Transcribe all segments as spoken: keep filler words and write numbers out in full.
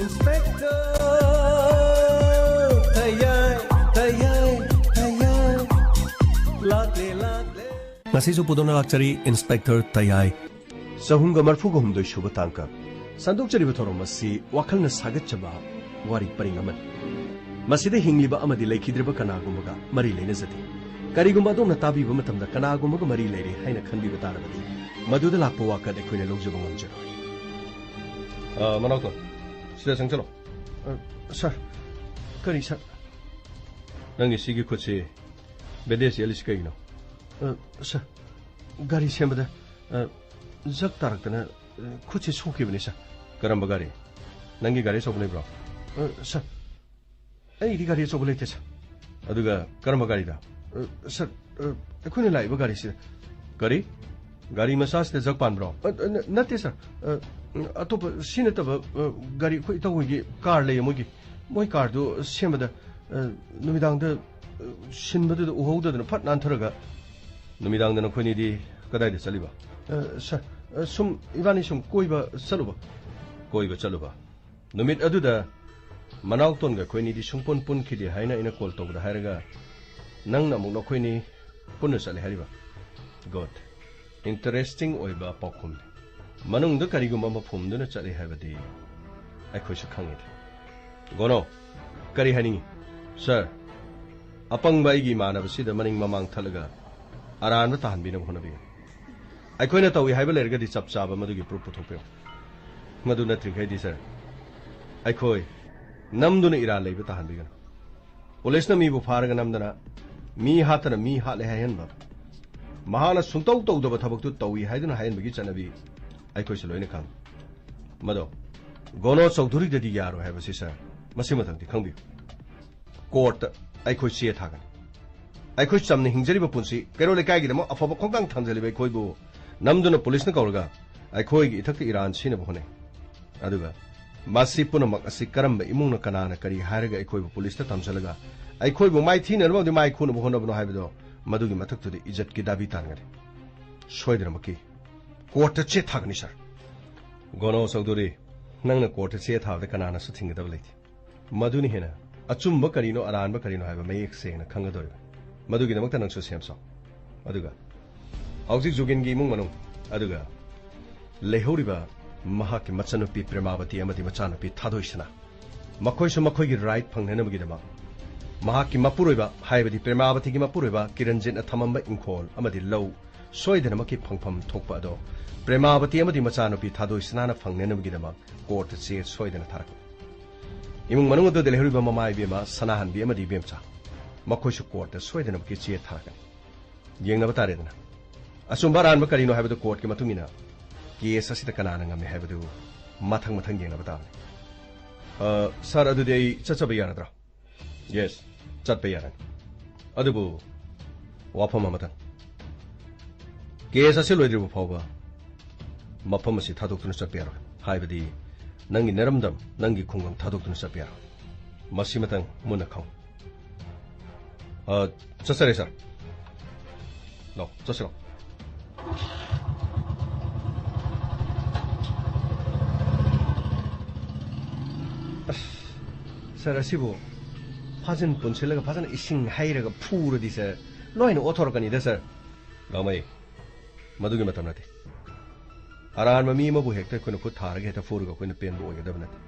Inspector ꯇꯌꯥꯏ, ꯇꯌꯥꯏ, ꯇꯌꯥꯏ꯫ ꯂꯥꯛꯂꯦ, ꯂꯥꯛꯂꯦ꯫ ꯉꯁꯤꯁꯨ ꯄꯨꯗꯨꯅ ꯂꯥꯛꯆꯔꯤ Inspector ꯇꯌꯥꯏ꯫ ꯆꯍꯨꯝꯒ ꯃꯔꯤꯐꯨꯒ ꯍꯨꯝꯗꯣꯏ ꯁꯨꯕ ꯇꯥꯡꯀꯛ꯫ ꯁꯟꯗꯣꯛꯆꯔꯤꯕ ꯊꯧꯔꯝ ꯑꯁꯤ ꯋꯥꯈꯜꯅ ꯁꯥꯒꯠꯆꯕ ꯋꯥꯔꯤ ꯄꯔꯤꯡ ꯑꯃꯅꯤ꯫ ꯃꯁꯤꯗ ꯍꯤꯡꯂꯤꯕ ꯑꯃꯗꯤ ꯂꯩꯈꯤꯗ꯭ꯔꯤꯕ ꯀꯅꯥꯒꯨꯝꯕꯒ ꯃꯔꯤ ꯂꯩꯅꯖꯗꯦ꯫ ꯀꯔꯤꯒꯨꯝꯕ ꯑꯗꯣꯝꯅ ꯇꯥꯕꯤꯕ ꯃꯇꯝꯗ ꯀꯅꯥꯒꯨꯝꯕꯒ ꯃꯔꯤ ꯂꯩꯔꯦ ꯍꯥꯏꯅ ꯈꯟꯕꯤꯕ ꯇꯥꯔꯕꯗꯤ, ꯃꯗꯨꯗ ꯂꯥꯛꯄ ꯋꯥꯀꯠ ꯑꯩꯈꯣꯏꯅ ꯂꯧꯖꯕ ꯉꯝꯖꯔꯣꯏ꯫ ꯑ, ꯃꯅꯥꯎꯇꯣꯟ, ꯁꯤꯗ ꯆꯪꯁꯤꯜꯂꯣ꯫ ꯑ, ꯁꯥꯔ, ꯀꯔꯤ ꯁꯥꯔ? ꯅꯪꯒꯤ ꯁꯤꯒꯤ ꯈꯨꯠꯁꯤ ꯕꯦꯟꯗꯦꯖ ꯌꯦꯠꯂꯤꯁꯤ ꯀꯩꯒꯤꯅꯣ? ꯑ, ꯁꯥꯔ, ꯒꯥꯔꯤ ꯁꯦꯝꯕꯗ, ꯑ, ꯖꯛ ꯇꯥꯔꯛꯇꯅ, ꯑ, ꯈꯨꯠꯁꯤ ꯁꯣꯛꯈꯤꯕꯅꯤ, ꯁꯥꯔ꯫ ꯀꯔꯝꯕ ꯒꯥꯔꯤ? ꯅꯪꯒꯤ ꯒꯥꯔꯤ ꯑꯆꯧꯕ ꯂꯩꯕ꯭ꯔꯣ? ꯑ, ꯁꯥꯔ, ꯑꯩꯒꯤꯗꯤ ꯒꯥꯔꯤ ꯑꯆꯧꯕ ꯂꯩꯇꯦ, ꯁꯥꯔ꯫ ꯑꯗꯨꯒ ꯀꯔꯝꯕ ꯒꯥꯔꯤꯗ? ꯑ, ꯁꯥꯔ, ꯑ, ꯑꯩꯈꯣꯏꯅ ꯂꯥꯛꯏꯕ ꯒꯥꯔꯤꯁꯤꯗ꯫ ꯀꯔꯤ? ꯒꯥꯔꯤ ꯃꯆꯥꯁꯤꯗ ꯖꯛ ꯄꯥꯟꯕ꯭ꯔꯣ? ꯑ, ꯑ, ꯅ-, ꯅꯠꯇꯦ, ꯁꯥꯔ꯫ ꯑ, ꯑꯇꯣꯞꯄ, ꯁꯤ ꯅꯠꯇꯕ, ꯑ, ꯒꯥꯔꯤ ꯑꯩꯈꯣꯏ ꯏꯇꯥꯎ ꯍꯣꯏꯒꯤ ꯀꯥꯔ ꯂꯩꯌꯦ ꯃꯣꯏꯒꯤ꯫ ꯃꯣꯏ ꯀꯥꯔꯗꯨ ꯁꯦꯝꯕꯗ, ꯑ, ꯅꯨꯃꯤꯗꯥꯡꯗ, ꯑ, ꯁꯤꯟꯕꯗꯨꯗ ꯎꯍꯧꯗꯗꯅ ꯐꯠ ꯅꯥꯟꯊꯔꯒ꯫ ꯅꯨꯃꯤꯗꯥꯡꯗ ꯅꯈꯣꯏꯅꯤꯗꯤ ꯀꯗꯥꯏꯗ ꯆꯠꯂꯤꯕ? ꯑ, ꯁꯥꯔ, ꯑ, ꯁꯨꯝ ꯏꯕꯥꯅꯤ ꯁꯨꯝ ꯀꯣꯏꯕ ꯆꯠꯂꯨꯕ꯫ ꯀꯣꯏꯕ ꯆꯠꯂꯨꯕ? ꯅꯨꯃꯤꯠ ꯑꯗꯨꯗ ꯃꯅꯥꯎꯇꯣꯟꯒ ꯑꯩꯈꯣꯏꯅꯤꯗꯤ ꯁꯨꯡꯄꯨꯟ ꯄꯨꯟꯈꯤꯗꯦ ꯍꯥꯏꯅ ꯑꯩꯅ ꯀꯣꯜ ꯇꯧꯕꯗ ꯍꯥꯏꯔꯒ, ꯅꯪꯅ ꯑꯃꯨꯛ ꯅꯈꯣꯏꯅꯤ ꯄꯨꯟꯅ ꯆꯠꯂꯦ ꯍꯥꯏꯔꯤꯕ? ꯒꯨꯗ꯫ ꯏꯟꯇꯔꯦꯁꯇꯤꯡ ꯑꯣꯏꯕ ꯄꯥꯎꯈꯨꯝꯅꯤ꯫ ꯃꯅꯨꯡꯗ ꯀꯔꯤꯒꯨꯝꯕ ꯑꯃ ꯐꯨꯝꯗꯨꯅ ꯆꯠꯂꯤ ꯍꯥꯏꯕꯗꯤ ꯑꯩꯈꯣꯏꯁꯨ ꯈꯪꯉꯤꯗ꯫ ꯒꯣꯅꯣ, ꯀꯔꯤ ꯍꯥꯏꯅꯤꯡꯉꯤ? ꯁꯥꯔ, ꯑꯄꯪꯕ ꯑꯩꯒꯤ ꯏꯃꯥꯟꯅꯕꯁꯤꯗ ꯃꯅꯤꯡ ꯃꯃꯥꯡ ꯊꯠꯂꯒ ꯑꯔꯥꯟꯕ ꯇꯥꯍꯟꯕꯤꯅꯕ ꯍꯣꯠꯅꯕꯤꯒꯅꯨ꯫ ꯑꯩꯈꯣꯏꯅ ꯇꯧꯏ ꯍꯥꯏꯕ ꯂꯩꯔꯒꯗꯤ ꯆꯞ ꯆꯥꯕ ꯃꯗꯨꯒꯤ ꯄ꯭ꯔꯨꯐ ꯄꯨꯊꯣꯛꯄꯤꯔꯛꯎ꯫ ꯃꯗꯨ ꯅꯠꯇ꯭ꯔꯤꯈꯩꯗꯤ, ꯁꯥꯔ, ꯑꯩꯈꯣꯏ ꯅꯝꯗꯨꯅ ꯏꯔꯥꯜ ꯂꯩꯕ ꯇꯥꯍꯟꯕꯤꯒꯅꯨ꯫ ꯄꯨꯂꯤꯁꯅ ꯃꯤꯕꯨ ꯐꯥꯔꯒ ꯅꯝꯗꯅ ꯃꯤ ꯍꯥꯠꯇꯅ ꯃꯤ ꯍꯥꯠꯂꯦ ꯍꯥꯏꯍꯟꯕ, ꯃꯍꯥꯛꯅ ꯁꯨꯡꯇꯧ ꯇꯧꯗꯕ ꯊꯕꯛꯇꯨ ꯇꯧꯏ ꯍꯥꯏꯗꯨꯅ ꯍꯥꯏꯍꯟꯕꯒꯤ ꯆꯠꯅꯕꯤ ꯑꯩꯈꯣꯏꯁꯨ ꯂꯣꯏꯅ ꯈꯪꯏ꯫ ꯃꯗꯣ ꯒꯣꯅꯣ ꯆꯧꯙꯨꯔꯤꯗꯗꯤ ꯌꯥꯔꯣꯏ ꯍꯥꯏꯕꯁꯤ, ꯁꯥꯔ, ꯃꯁꯤꯃꯇꯪꯗꯤ ꯈꯪꯕꯤꯌꯨ꯫ ꯀꯣꯔꯠꯇ ꯑꯩꯈꯣꯏ ꯆꯦ ꯊꯥꯒꯅꯤ꯫ ꯑꯩꯈꯣꯏ ꯆꯝꯅ ꯍꯤꯡꯖꯔꯤꯕ ꯄꯨꯟꯁꯤ, ꯀꯩꯔꯣꯜ ꯂꯩꯀꯥꯏꯒꯤꯗꯃꯛ ꯑꯐꯕ ꯈꯣꯡꯊꯥꯡ ꯊꯥꯡꯖꯜꯂꯤꯕ ꯑꯩꯈꯣꯏꯕꯨ ꯅꯝꯗꯨꯅ ꯄꯨꯂꯤꯁꯅ ꯀꯧꯔꯒ ꯑꯩꯈꯣꯏꯒꯤ ꯏꯊꯛꯇ ꯏꯔꯥꯟ ꯁꯤꯅꯕ ꯍꯣꯠꯅꯩ꯫ ꯑꯗꯨꯒ ꯃꯁꯤ ꯄꯨꯝꯅꯃꯛ ꯑꯁꯤ ꯀꯔꯝꯕ ꯏꯃꯨꯡꯅ ꯀꯅꯥꯅ ꯀꯔꯤ ꯍꯥꯏꯔꯒ ꯑꯩꯈꯣꯏꯕꯨ ꯄꯨꯂꯤꯁꯇ ꯇꯝꯁꯤꯜꯂꯒ ꯑꯩꯈꯣꯏꯕꯨ ꯃꯥꯏꯊꯤꯅꯅꯕ ꯑꯃꯗꯤ ꯃꯥꯏ ꯈꯨꯅꯕ ꯍꯣꯠꯅꯕꯅꯣ ꯍꯥꯏꯕꯗꯣ, ꯃꯗꯨꯒꯤ ꯃꯊꯛꯇꯨꯗ ꯏꯖꯠꯀꯤ ꯗꯥꯕꯤ ꯇꯥꯟꯒꯅꯤ꯫ ꯁꯣꯏꯗꯅꯃꯛꯀꯤ ꯀꯣꯔꯠꯇ ꯆꯦ ꯊꯥꯒꯅꯤ, ꯁꯥꯔ꯫ ꯒꯣꯅꯣ ꯆꯧꯙꯨꯔꯤ, ꯅꯪꯅ ꯀꯣꯔꯠꯇ ꯆꯦ ꯊꯥꯕꯗ ꯀꯅꯥꯅꯁꯨ ꯊꯤꯡꯒꯗꯕ ꯂꯩꯇꯦ꯫ ꯃꯗꯨꯅ ꯍꯦꯟꯅ ꯑꯆꯨꯝꯕ ꯀꯔꯤꯅꯣ, ꯑꯔꯥꯟꯕ ꯀꯔꯤꯅꯣ ꯍꯥꯏꯕ ꯃꯌꯦꯛ ꯁꯦꯡꯅ ꯈꯪꯒꯗꯧꯔꯤꯕ꯫ ꯃꯗꯨꯒꯤꯗꯃꯛꯇ ꯅꯪꯁꯨ ꯁꯦꯝ ꯁꯥꯎ꯫ ꯑꯗꯨꯒ ꯍꯧꯖꯤꯛ ꯖꯨꯒꯤꯟꯒꯤ ꯏꯃꯨꯡ ꯃꯅꯨꯡ, ꯑꯗꯨꯒ ꯂꯩꯍꯧꯔꯤꯕ ꯃꯍꯥꯛꯀꯤ ꯃꯆꯟꯅꯨꯄꯤ ꯄ꯭ꯔꯦꯃꯥꯕꯇꯤ ꯑꯃꯗꯤ ꯃꯆꯥꯅꯨꯄꯤ ꯊꯥꯗꯣꯏꯁꯅꯥ, ꯃꯈꯣꯏꯁꯨ ꯃꯈꯣꯏꯒꯤ ꯔꯥꯏꯠ ꯐꯪꯅꯅꯕꯒꯤꯗꯃꯛ, ꯃꯍꯥꯛꯀꯤ ꯃꯄꯨꯔꯣꯏꯕ, ꯍꯥꯏꯕꯗꯤ ꯄ꯭ꯔꯦꯃꯥꯕꯇꯤꯒꯤ ꯃꯄꯨꯔꯣꯏꯕ ꯀꯤꯔꯟꯖꯤꯠꯅ ꯊꯝꯃꯝꯕ ꯏꯪꯈꯣꯜ ꯑꯃꯗꯤ ꯂꯧ ꯁꯣꯏꯗꯅꯃꯛꯀꯤ ꯐꯪꯐꯝ ꯊꯣꯛꯄ ꯑꯗꯣ ꯄ꯭ꯔꯦꯃꯥꯕꯇꯤ ꯑꯃꯗꯤ ꯃꯆꯥꯅꯨꯄꯤ ꯊꯥꯗꯣꯏꯁꯅꯥꯅ ꯐꯪꯅꯅꯕꯒꯤꯗꯃꯛ ꯀꯣꯔꯠꯇ ꯆꯦ ꯁꯣꯏꯗꯅ ꯊꯥꯔꯛꯀꯅꯤ꯫ ꯏꯃꯨꯡ ꯃꯅꯨꯡ ꯑꯗꯨꯗ ꯂꯩꯍꯧꯔꯤꯕ ꯃꯃꯥ ꯏꯕꯦꯝꯃ ꯁꯅꯥꯍꯟꯕꯤ ꯑꯃꯗꯤ ꯏꯕꯦꯝꯆꯥ, ꯃꯈꯣꯏꯁꯨ ꯀꯣꯔꯠꯇ ꯁꯣꯏꯗꯅꯃꯛꯀꯤ ꯆꯦ ꯊꯥꯔꯛꯀꯅꯤ꯫ ꯌꯦꯡꯅꯕ ꯇꯥꯔꯦꯗꯅ꯫ ꯑꯆꯨꯝꯕ ꯑꯔꯥꯟꯕ ꯀꯔꯤꯅꯣ ꯍꯥꯏꯕꯗꯨ ꯀꯣꯔꯠꯀꯤ ꯃꯇꯨꯡ ꯏꯟꯅ ꯀꯦꯁ ꯑꯁꯤꯗ ꯀꯅꯥꯅ ꯉꯝꯃꯤ ꯍꯥꯏꯕꯗꯨ ꯃꯊꯪ ꯃꯊꯪ ꯌꯦꯡꯅꯕ ꯇꯥꯕꯅꯤ꯫ ꯑ, ꯁꯥꯔ, ꯑꯗꯨꯗꯤ ꯑꯩ ꯆꯠꯆꯕ ꯌꯥꯔꯗ꯭ꯔꯥ? ꯌꯦꯁ, ꯆꯠꯄ ꯌꯥꯔꯅꯤ꯫ ꯑꯗꯨꯕꯨ ꯋꯥꯐꯝ ꯑꯃꯇꯪ, ꯀꯦꯁ ꯑꯁꯤ ꯂꯣꯏꯗ꯭ꯔꯤꯕ ꯐꯥꯎꯕ ꯃꯐꯝ ꯑꯁꯤ ꯊꯥꯗꯣꯛꯇꯨꯅ ꯆꯠꯄ ꯌꯥꯔꯣꯏ꯫ ꯍꯥꯏꯕꯗꯤ ꯅꯪꯒꯤ ꯅꯔꯝꯗꯝ, ꯅꯪꯒꯤ ꯈꯨꯡꯒꯪ ꯊꯥꯗꯣꯛꯇꯨꯅ ꯆꯠꯄ ꯌꯥꯔꯣꯏ꯫ ꯃꯁꯤꯃꯇꯪ ꯃꯨꯟꯅ ꯈꯪꯉꯨ꯫ ꯑ, ꯆꯠꯆꯔꯦ, ꯁꯥꯔ꯫ ꯂꯥꯛꯑꯣ, ꯆꯠꯁꯤ ꯂꯥꯛꯑꯣ꯫ ꯑꯁ, ꯁꯥꯔ, ꯑꯁꯤꯕꯨ ꯐꯥꯖꯤꯟ ꯄꯨꯟꯁꯤꯜꯂꯒ ꯐꯖꯅ ꯏꯁꯤꯡ ꯍꯩꯔꯒ ꯐꯨꯔꯗꯤ, ꯁꯥꯔ, ꯂꯣꯏꯅ ꯑꯣꯠꯊꯣꯔꯛꯀꯅꯤꯗ, ꯁꯥꯔ꯫ ꯒꯥꯡꯃꯩ, ꯃꯗꯨꯒꯤ ꯃꯇꯝ ꯅꯠꯇꯦ꯫ ꯑꯔꯥꯟꯕ ꯃꯤ ꯑꯃꯕꯨ ꯍꯦꯛꯇ ꯑꯩꯈꯣꯏꯅ ꯈꯨꯠ ꯊꯥꯔꯒ ꯍꯦꯛꯇ ꯐꯨꯔꯒ ꯑꯩꯈꯣꯏꯅ ꯄꯦꯟꯕ ꯑꯣꯏꯒꯗꯕ ꯅꯠꯇꯦ꯫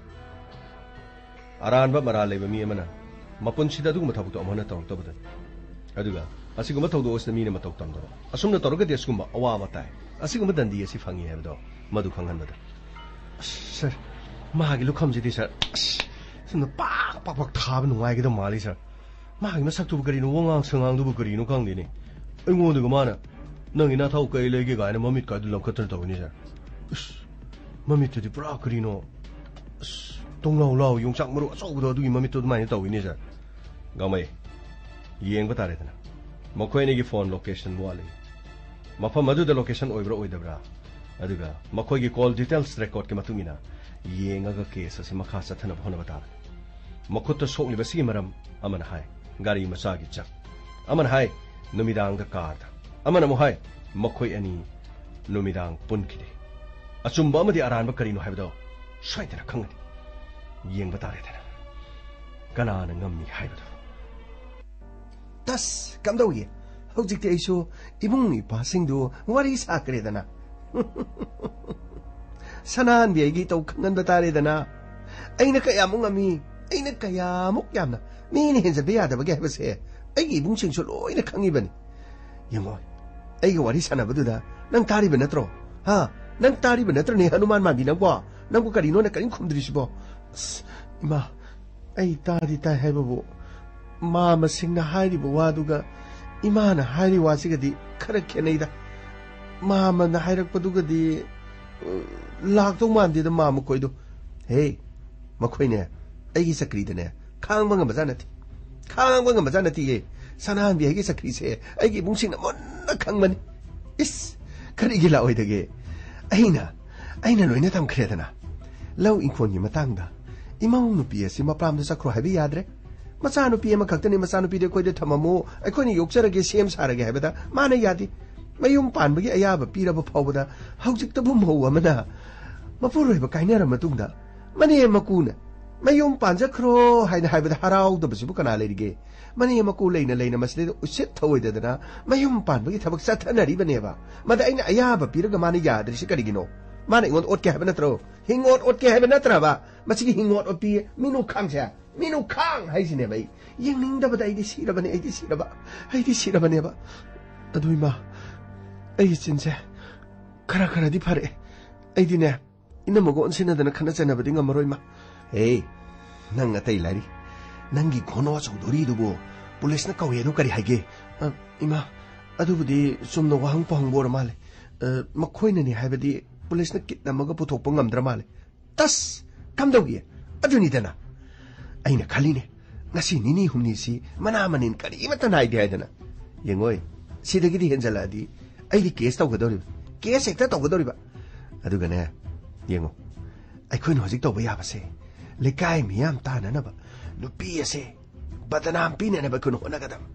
ꯑꯔꯥꯟꯕ ꯃꯔꯥꯜ ꯂꯩꯕ ꯃꯤ ꯑꯃꯅ ꯃꯄꯨꯟꯁꯤꯗ ꯑꯗꯨꯒꯨꯝꯕ ꯊꯕꯛꯇꯣ ꯑꯃꯨꯛ ꯍꯟꯅ ꯇꯧꯔꯛꯇꯕꯗꯨꯅꯤ꯫ ꯑꯗꯨꯒ ꯑꯁꯤꯒꯨꯝꯕ ꯊꯧꯗꯣꯛ ꯑꯁꯤꯗ ꯃꯤꯅ ꯃꯇꯧ ꯇꯝꯗꯕ, ꯑꯁꯨꯝꯅ ꯇꯧꯔꯒꯗꯤ ꯑꯁꯤꯒꯨꯝꯕ ꯑꯋꯥꯕ ꯇꯥꯏ, ꯑꯁꯤꯒꯨꯝꯕ ꯗꯟꯗꯤ ꯑꯁꯤ ꯐꯪꯉꯤ ꯍꯥꯏꯕꯗꯣ ꯃꯗꯨ ꯈꯪꯍꯟꯕꯗ꯫ ꯑꯁ, ꯁꯥꯔ, ꯃꯥꯒꯤ ꯂꯨꯈꯝꯁꯤꯗꯤ, ꯁꯥꯔ, ꯑꯁ, ꯁꯨꯝꯅ ꯄꯥꯛ ꯄꯥꯛ ꯄꯥꯛ ꯊꯥꯕ ꯅꯨꯡꯉꯥꯏꯒꯗꯕ ꯃꯥꯜꯂꯤ, ꯁꯥꯔ꯫ ꯃꯥꯒꯤ ꯃꯁꯛꯇꯨꯕꯨ ꯀꯔꯤꯅꯣ, ꯋꯥꯉꯥꯡ ꯁꯉꯥꯡꯗꯨꯕꯨ ꯀꯔꯤꯅꯣ ꯈꯪꯗꯦꯅꯦ꯫ ꯑꯩꯉꯣꯟꯗꯒ ꯃꯥꯅ "ꯅꯪꯒꯤ ꯅꯊꯧ ꯀꯩ ꯂꯩꯒꯦ?" ꯀꯥꯏꯅ ꯃꯃꯤꯠ ꯀꯥꯏꯗꯨ ꯂꯪꯈꯠꯇꯅ ꯇꯧꯋꯤꯅꯦ, ꯁꯥꯔ꯫ ꯏꯁ, ꯃꯃꯤꯠꯇꯨꯗꯤ ꯄꯨꯔꯥ ꯀꯔꯤꯅꯣ, ꯑꯁ, ꯇꯣꯡꯂꯥꯎ ꯂꯥꯎ ꯌꯣꯡꯆꯥꯛ ꯃꯔꯨ ꯑꯆꯧꯕꯗꯣ, ꯑꯗꯨꯒꯤ ꯃꯃꯤꯠꯇꯣ ꯑꯗꯨꯃꯥꯏꯅ ꯇꯧꯋꯤꯅꯦ, ꯁꯥꯔ꯫ ꯒꯥꯡꯃꯩ, ꯌꯦꯡꯕ ꯇꯥꯔꯦꯗꯅ꯫ ꯃꯈꯣꯏ ꯑꯅꯤꯒꯤ ꯐꯣꯟ ꯂꯣꯀꯦꯁꯟ ꯋꯥꯠꯂꯤ꯫ ꯃꯐꯝ ꯑꯗꯨꯗ ꯂꯣꯀꯦꯁꯟ ꯑꯣꯏꯕ꯭ꯔꯥ ꯑꯣꯏꯗꯕ꯭ꯔꯥ? ꯑꯗꯨꯒ ꯃꯈꯣꯏꯒꯤ ꯀꯣꯜ ꯗꯤꯇꯦꯜꯁ ꯔꯦꯀꯣꯔꯗꯀꯤ ꯃꯇꯨꯡ ꯏꯟꯅ ꯌꯦꯡꯉꯒ ꯀꯦꯁ ꯑꯁꯤ ꯃꯈꯥ ꯆꯠꯊꯅꯕ ꯍꯣꯠꯅꯕ ꯇꯥꯕꯅꯤ꯫ ꯃꯈꯨꯠꯇ ꯁꯣꯛꯂꯤꯕꯁꯤꯒꯤ ꯃꯔꯝ ꯑꯃꯅ ꯍꯥꯏ, ꯒꯥꯔꯤ ꯃꯆꯥꯒꯤ ꯖꯞ꯫ ꯑꯃꯅ ꯍꯥꯏ, ꯅꯨꯃꯤꯗꯥꯡꯗ ꯀꯥꯔꯗ꯫ ꯑꯃꯅ ꯑꯃꯨꯛ ꯍꯥꯏ, ꯃꯈꯣꯏ ꯑꯅꯤ ꯅꯨꯃꯤꯗꯥꯡ ꯄꯨꯟꯈꯤꯗꯦ꯫ ꯑꯆꯨꯝꯕ ꯑꯃꯗꯤ ꯑꯔꯥꯟꯕ ꯀꯔꯤꯅꯣ ꯍꯥꯏꯕꯗꯣ ꯁꯣꯏꯗꯅ ꯈꯪꯒꯅꯤ꯫ ꯌꯦꯡꯕ ꯇꯥꯔꯦꯗꯅ, ꯀꯅꯥꯅ ꯉꯝꯃꯤ ꯍꯥꯏꯕꯗꯨ꯫ ꯇꯁ, ꯀꯝꯗꯧꯏ? ꯍꯧꯖꯤꯛꯇꯤ ꯑꯩꯁꯨ ꯏꯕꯨꯡ ꯏꯄ꯭ꯋꯥꯁꯤꯡꯗꯨ ꯋꯥꯔꯤ ꯁꯥꯈ꯭ꯔꯦꯗꯅ꯫ ꯁꯅꯥꯍꯟꯕꯤ ꯑꯩꯒꯤ ꯏꯇꯧ ꯈꯪꯍꯟꯕ ꯇꯥꯔꯦꯗꯅ꯫ ꯑꯩꯅ ꯀꯌꯥꯃꯨꯛ ꯉꯝꯃꯤ, ꯑꯩꯅ ꯀꯌꯥꯃꯨꯛ ꯌꯥꯝꯅ ꯃꯤꯅ ꯍꯦꯟꯖꯟꯕ ꯌꯥꯗꯕꯒꯦ ꯍꯥꯏꯕꯁꯦ ꯑꯩꯒꯤ ꯏꯕꯨꯡꯁꯤꯡꯁꯨ ꯂꯣꯏꯅ ꯈꯪꯉꯤꯕꯅꯤ꯫ ꯌꯦꯡꯉꯣ, ꯑꯩꯒ ꯋꯥꯔꯤ ꯁꯥꯟꯅꯕꯗꯨꯗ ꯅꯪ ꯇꯥꯔꯤꯕ ꯅꯠꯇ꯭ꯔꯣ? ꯍꯥ? ꯅꯪ ꯇꯥꯔꯤꯕ ꯅꯠꯇ꯭ꯔꯅꯦ, ꯍꯅꯨꯃꯥꯟ ꯃꯥꯟꯕꯤ ꯅꯪꯕꯣ? ꯅꯪꯕꯨ ꯀꯔꯤꯅꯣ ꯅꯪ ꯀꯔꯤꯝ ꯈꯨꯝꯗ꯭ꯔꯤꯁꯤꯕꯣ? ꯑꯁ, ꯏꯃꯥ, ꯑꯩ ꯇꯥꯗꯤ ꯇꯥꯏ ꯍꯥꯏꯕꯕꯨ, ꯃꯥꯃꯁꯤꯡꯅ ꯍꯥꯏꯔꯤꯕ ꯋꯥꯗꯨꯒ ꯏꯃꯥꯅ ꯍꯥꯏꯔꯤ ꯋꯥꯁꯤꯒꯗꯤ ꯈꯔ ꯈꯦꯠꯅꯩꯗ꯫ ꯃꯥꯃꯅ ꯍꯥꯏꯔꯛꯄꯗꯨꯒꯗꯤ, ꯎꯝ, ꯂꯥꯛꯇꯧ ꯃꯥꯟꯗꯦꯗ ꯃꯥꯃꯈꯣꯏꯗꯣ꯫ ꯍꯦ, ꯃꯈꯣꯏꯅꯦ, ꯑꯩꯒꯤ ꯆꯀ꯭ꯔꯤꯗꯅꯦ, ꯈꯥꯡꯕ ꯉꯝꯕꯖꯥꯠ ꯅꯠꯇꯦ꯫ ꯈꯥꯡꯕ ꯉꯝꯕꯖꯥꯠ ꯅꯠꯇꯤꯌꯦ꯫ ꯁꯅꯥꯍꯟꯕꯤ ꯑꯩꯒꯤ ꯆꯀ꯭ꯔꯤꯁꯦ ꯑꯩꯒꯤ ꯏꯕꯨꯡꯁꯤꯡꯅ ꯃꯨꯟꯅ ꯈꯪꯕꯅꯤ꯫ ꯏꯁ, ꯀꯔꯤꯒꯤ ꯂꯥꯛꯑꯣꯏꯗꯒꯦ? ꯑꯩꯅ, ꯑꯩꯅ ꯂꯣꯏꯅ ꯇꯝꯈ꯭ꯔꯦꯗꯅ꯫ ꯂꯧ ꯏꯪꯈꯣꯜꯒꯤ ꯃꯇꯥꯡꯗ ꯏꯃꯧ ꯅꯨꯄꯤ ꯑꯁꯤ ꯃꯄꯥꯝꯗ ꯆꯠꯈ꯭ꯔꯣ ꯍꯥꯏꯕ ꯌꯥꯗ꯭ꯔꯦ꯫ ꯃꯆꯥꯅꯨꯄꯤ ꯑꯃꯈꯛꯇꯅꯤ, ꯃꯆꯥꯅꯨꯄꯤꯗꯤ ꯑꯩꯈꯣꯏꯗ ꯊꯝꯃꯝꯃꯨ, ꯑꯩꯈꯣꯏꯅ ꯌꯣꯛꯆꯔꯒꯦ, ꯁꯦꯝ ꯁꯥꯔꯒꯦ ꯍꯥꯏꯕꯗ ꯃꯥꯅ ꯌꯥꯗꯦ꯫ ꯃꯌꯨꯝ ꯄꯥꯟꯕꯒꯤ ꯑꯌꯥꯕ ꯄꯤꯔꯕ ꯐꯥꯎꯕꯗ ꯍꯧꯖꯤꯛꯇꯕꯨ ꯃꯧ ꯑꯃꯅ ꯃꯄꯨꯔꯣꯏꯕ ꯀꯥꯏꯅꯔ ꯃꯇꯨꯡꯗ ꯃꯅꯦꯝ ꯃꯀꯨꯅ ꯃꯌꯨꯝ ꯄꯥꯟꯖꯈ꯭ꯔꯣ ꯍꯥꯏꯅ ꯍꯥꯏꯕꯗ ꯍꯔꯥꯎꯗꯕꯁꯤꯕꯨ ꯀꯅꯥ ꯂꯩꯔꯤꯒꯦ? ꯃꯅꯦꯝ ꯃꯀꯨ ꯂꯩꯅ ꯂꯩꯅ ꯃꯁꯤꯗꯩꯗ ꯎꯁꯤꯠ ꯊꯑꯣꯏꯗꯗꯅ ꯃꯌꯨꯝ ꯄꯥꯟꯕꯒꯤ ꯊꯕꯛ ꯆꯠꯊꯅꯔꯤꯕꯅꯦꯕ꯫ ꯃꯗ ꯑꯩꯅ ꯑꯌꯥꯕ ꯄꯤꯔꯒ ꯃꯥꯅ ꯌꯥꯗ꯭ꯔꯤꯁꯤ ꯀꯔꯤꯒꯤꯅꯣ? ꯃꯥꯅ ꯑꯩꯉꯣꯟꯗ ꯑꯣꯠꯀꯦ ꯍꯥꯏꯕ ꯅꯠꯇ꯭ꯔꯣ? ꯍꯤꯡꯉꯣꯠ ꯑꯣꯠꯀꯦ ꯍꯥꯏꯕ ꯅꯠꯇ꯭ꯔꯕ? ꯃꯁꯤꯒꯤ ꯍꯤꯡꯉꯣꯠ ꯑꯣꯠꯄꯤ ꯃꯤꯅꯨꯈꯥꯡꯁꯦ, ꯃꯤꯅꯨꯈꯥꯡ ꯍꯥꯏꯁꯤꯅꯦꯕ꯫ ꯑꯩ ꯌꯦꯡꯅꯤꯡꯗꯕꯗ ꯑꯩꯗꯤ ꯁꯤꯔꯕꯅꯦ, ꯑꯩꯗꯤ ꯁꯤꯔꯕ, ꯑꯩꯗꯤ ꯁꯤꯔꯕꯅꯦꯕ꯫ ꯑꯗꯨ ꯏꯃꯥ, ꯑꯩꯒꯤ ꯆꯤꯟꯁꯦ ꯈꯔ ꯈꯔꯗꯤ ꯐꯔꯛꯑꯦ꯫ ꯑꯩꯗꯤꯅꯦ, ꯏꯅꯝꯃꯒ ꯑꯣꯟꯁꯤꯟꯅꯗꯅ ꯈꯠꯅ ꯆꯩꯅꯕꯗꯤ ꯉꯝꯃꯔꯣꯏ, ꯏꯃꯥ꯫ ꯑꯦ, ꯅꯪ ꯑꯇꯩ ꯂꯥꯏꯔꯤ꯫ ꯅꯪꯒꯤ ꯈꯣꯟꯅꯣ ꯑꯆꯧꯗꯣꯔꯤꯗꯨꯕꯨ ꯄꯨꯂꯤꯁꯅ ꯀꯧꯏ ꯑꯗꯨ ꯀꯔꯤ ꯍꯥꯏꯒꯦ? ꯑ, ꯏꯃꯥ, ꯑꯗꯨꯕꯨꯗꯤ ꯆꯨꯝꯅ ꯋꯥꯍꯪ ꯄꯥꯎꯍꯪꯕ ꯑꯣꯏꯔ ꯃꯥꯜꯂꯦ꯫ ꯑ, ꯃꯈꯣꯏꯅꯅꯤ ꯍꯥꯏꯕꯗꯤ ꯄꯨꯂꯤꯁꯅ ꯀꯤꯠꯅꯝꯃꯒ ꯄꯨꯊꯣꯛꯄ ꯉꯝꯗ꯭ꯔ ꯃꯥꯜꯂꯦ꯫ ꯇꯁ! ꯀꯝꯗꯧꯒꯦ? ꯑꯗꯨꯅꯤꯗꯅ꯫ ꯑꯩꯅ ꯈꯜꯂꯤꯅꯦ, ꯉꯁꯤ ꯅꯤꯅꯤ ꯍꯨꯝꯅꯤꯁꯤ ꯃꯅꯥ ꯃꯅꯤꯟ ꯀꯔꯤꯃꯠꯇ ꯅꯥꯏꯗꯦ ꯍꯥꯏꯗꯅ꯫ ꯌꯦꯡꯉꯣꯏ, ꯁꯤꯗꯒꯤꯗꯤ ꯍꯦꯟꯖꯜꯂꯛꯑꯗꯤ ꯑꯩꯗꯤ ꯀꯦꯁ ꯇꯧꯒꯗꯧꯔꯤꯕ꯫ ꯀꯦꯁ ꯍꯦꯛꯇ ꯇꯧꯒꯗꯧꯔꯤꯕ꯫ ꯑꯗꯨꯒꯅꯦ, ꯌꯦꯡꯉꯣ, ꯑꯩꯈꯣꯏꯅ ꯍꯧꯖꯤꯛ ꯇꯧꯕ ꯌꯥꯕꯁꯦ, ꯂꯩꯀꯥꯏ ꯃꯤꯌꯥꯝ ꯇꯥꯅꯅꯕ ꯅꯨꯄꯤ ꯑꯁꯦ ꯕꯗꯅꯥꯝ ꯄꯤꯅꯅꯕ ꯑꯩꯈꯣꯏꯅ ꯍꯣꯠꯅꯒꯗꯕ꯫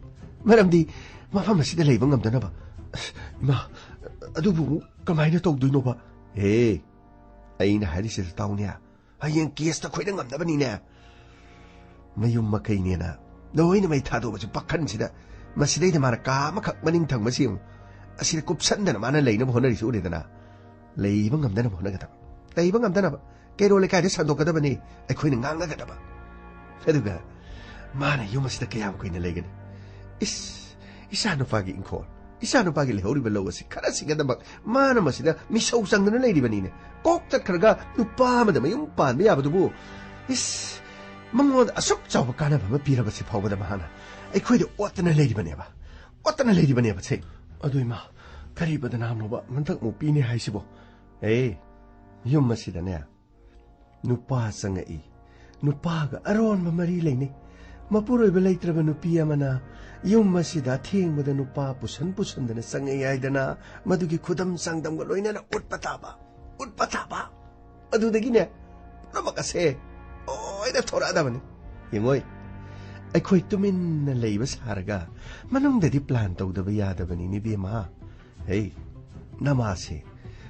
ꯃꯔꯝꯗꯤ ꯃꯐꯝ ꯑꯁꯤꯗ ꯂꯩꯕ ꯉꯝꯗꯅꯕ꯫ ꯑꯁ, ꯏꯃꯥ, ꯑꯗꯨꯕꯨ ꯑꯃꯨꯛ ꯀꯃꯥꯏꯅ ꯇꯧꯗꯣꯏꯅꯣꯕ? ꯑꯦ, ꯑꯩꯅ ꯍꯥꯏꯔꯤꯁꯤꯗ ꯇꯥꯎꯅꯦ, ꯍꯌꯦꯡ ꯀꯦꯁꯇ ꯑꯩꯈꯣꯏꯅ ꯉꯝꯅꯕꯅꯤꯅꯦ꯫ ꯃꯌꯨꯝ ꯃꯀꯩꯅꯦꯅ ꯂꯣꯏꯅ ꯃꯩ ꯊꯥꯗꯣꯛꯑꯁꯨ ꯄꯥꯈꯟꯁꯤꯗ ꯃꯁꯤꯗꯩꯗ ꯃꯥꯅ ꯀꯥ ꯑꯃꯈꯛ ꯃꯅꯤꯡ ꯊꯪꯕꯁꯤ ꯌꯦꯡꯉꯨ꯫ ꯑꯁꯤꯗ ꯀꯨꯞꯁꯟꯗꯅ ꯃꯥꯅ ꯂꯩꯅꯕ ꯍꯣꯠꯅꯔꯤꯁꯤ ꯎꯔꯦꯗꯅ꯫ ꯂꯩꯕ ꯉꯝꯗꯅꯕ ꯍꯣꯠꯅꯒꯗꯕ꯫ ꯂꯩꯕ ꯉꯝꯗꯅꯕ ꯀꯩꯔꯣꯜ ꯂꯩꯀꯥꯏꯗ ꯁꯟꯗꯣꯛꯀꯗꯕꯅꯤ꯫ ꯑꯩꯈꯣꯏꯅ ꯉꯥꯡꯅꯒꯗꯕ꯫ ꯑꯗꯨꯒ ꯃꯥꯅ ꯌꯨꯝ ꯑꯁꯤꯗ ꯀꯌꯥꯝ ꯀꯨꯏꯅ ꯂꯩꯒꯅꯤ? ꯏꯁ, ꯏꯆꯥ ꯅꯨꯄꯥꯒꯤ ꯏꯪꯈꯣꯜ, ꯏꯆꯥ ꯅꯨꯄꯥꯒꯤ ꯂꯩꯍꯧꯔꯤꯕ ꯂꯧ ꯑꯁꯤ ꯈꯔ ꯁꯤꯒꯗꯃꯛ ꯃꯥꯅ ꯃꯁꯤꯗ ꯃꯤꯁꯧ ꯆꯪꯗꯨꯅ ꯂꯩꯔꯤꯕꯅꯤꯅꯦ꯫ ꯀꯣꯛ ꯆꯠꯈ꯭ꯔꯒ ꯅꯨꯄꯥ ꯑꯃꯗ ꯃꯌꯨꯝ ꯄꯥꯟꯕ ꯌꯥꯕꯗꯨꯕꯨ, ꯏꯁ, ꯃꯉꯣꯟꯗ ꯑꯁꯨꯛ ꯆꯥꯎꯕ ꯀꯥꯟꯅꯕ ꯑꯃ ꯄꯤꯔꯕꯁꯤ ꯐꯥꯎꯕꯗ ꯃꯍꯥꯛꯅ ꯑꯩꯈꯣꯏꯗ ꯑꯣꯠꯇꯅ ꯂꯩꯔꯤꯕꯅꯦꯕ, ꯑꯣꯠꯇꯅ ꯂꯩꯔꯤꯕꯅꯦꯕ ꯁꯦ꯫ ꯑꯗꯨ ꯏꯃꯥ, ꯀꯔꯤ ꯕꯗꯅꯥꯝꯅꯣꯕ ꯍꯟꯗꯛ ꯃꯨꯛ ꯄꯤꯅꯤ ꯍꯥꯏꯁꯤꯕꯣ? ꯑꯦ, ꯌꯨꯝ ꯑꯁꯤꯗꯅꯦ ꯅꯨꯄꯥ ꯆꯪꯉꯛꯏ꯫ ꯅꯨꯄꯥꯒ ꯑꯔꯣꯟꯕ ꯃꯔꯤ ꯂꯩꯅꯩ꯫ ꯃꯄꯨꯔꯣꯏꯕ ꯂꯩꯇ꯭ꯔꯕ ꯅꯨꯄꯤ ꯑꯃꯅ ꯌꯨꯝ ꯑꯁꯤꯗ ꯑꯊꯦꯡꯕꯗ ꯅꯨꯄꯥ ꯄꯨꯁꯟ ꯄꯨꯁꯟꯗꯅ ꯆꯪꯉꯛꯏ ꯍꯥꯏꯗꯅ ꯃꯗꯨꯒꯤ ꯈꯨꯗꯝ ꯆꯥꯡꯗꯝꯒ ꯂꯣꯏꯅꯅ ꯎꯠꯄ ꯇꯥꯕ, ꯎꯠꯄ ꯇꯥꯕ꯫ ꯑꯗꯨꯗꯒꯤꯅꯦ ꯄꯨꯝꯅꯃꯛ ꯑꯁꯦ ꯂꯣꯏꯅ ꯊꯣꯔꯛꯑꯗꯕꯅꯤ꯫ ꯌꯦꯡꯉꯣꯏ, ꯑꯩꯈꯣꯏ ꯇꯨꯃꯤꯟꯅ ꯂꯩꯕ ꯁꯥꯔꯒ ꯃꯅꯨꯡꯗꯗꯤ ꯄ꯭ꯂꯥꯟ ꯇꯧꯗꯕ ꯌꯥꯗꯕꯅꯤꯅꯦ ꯏꯕꯦꯝꯃ꯫ ꯍꯦ, ꯅꯃꯥꯁꯦ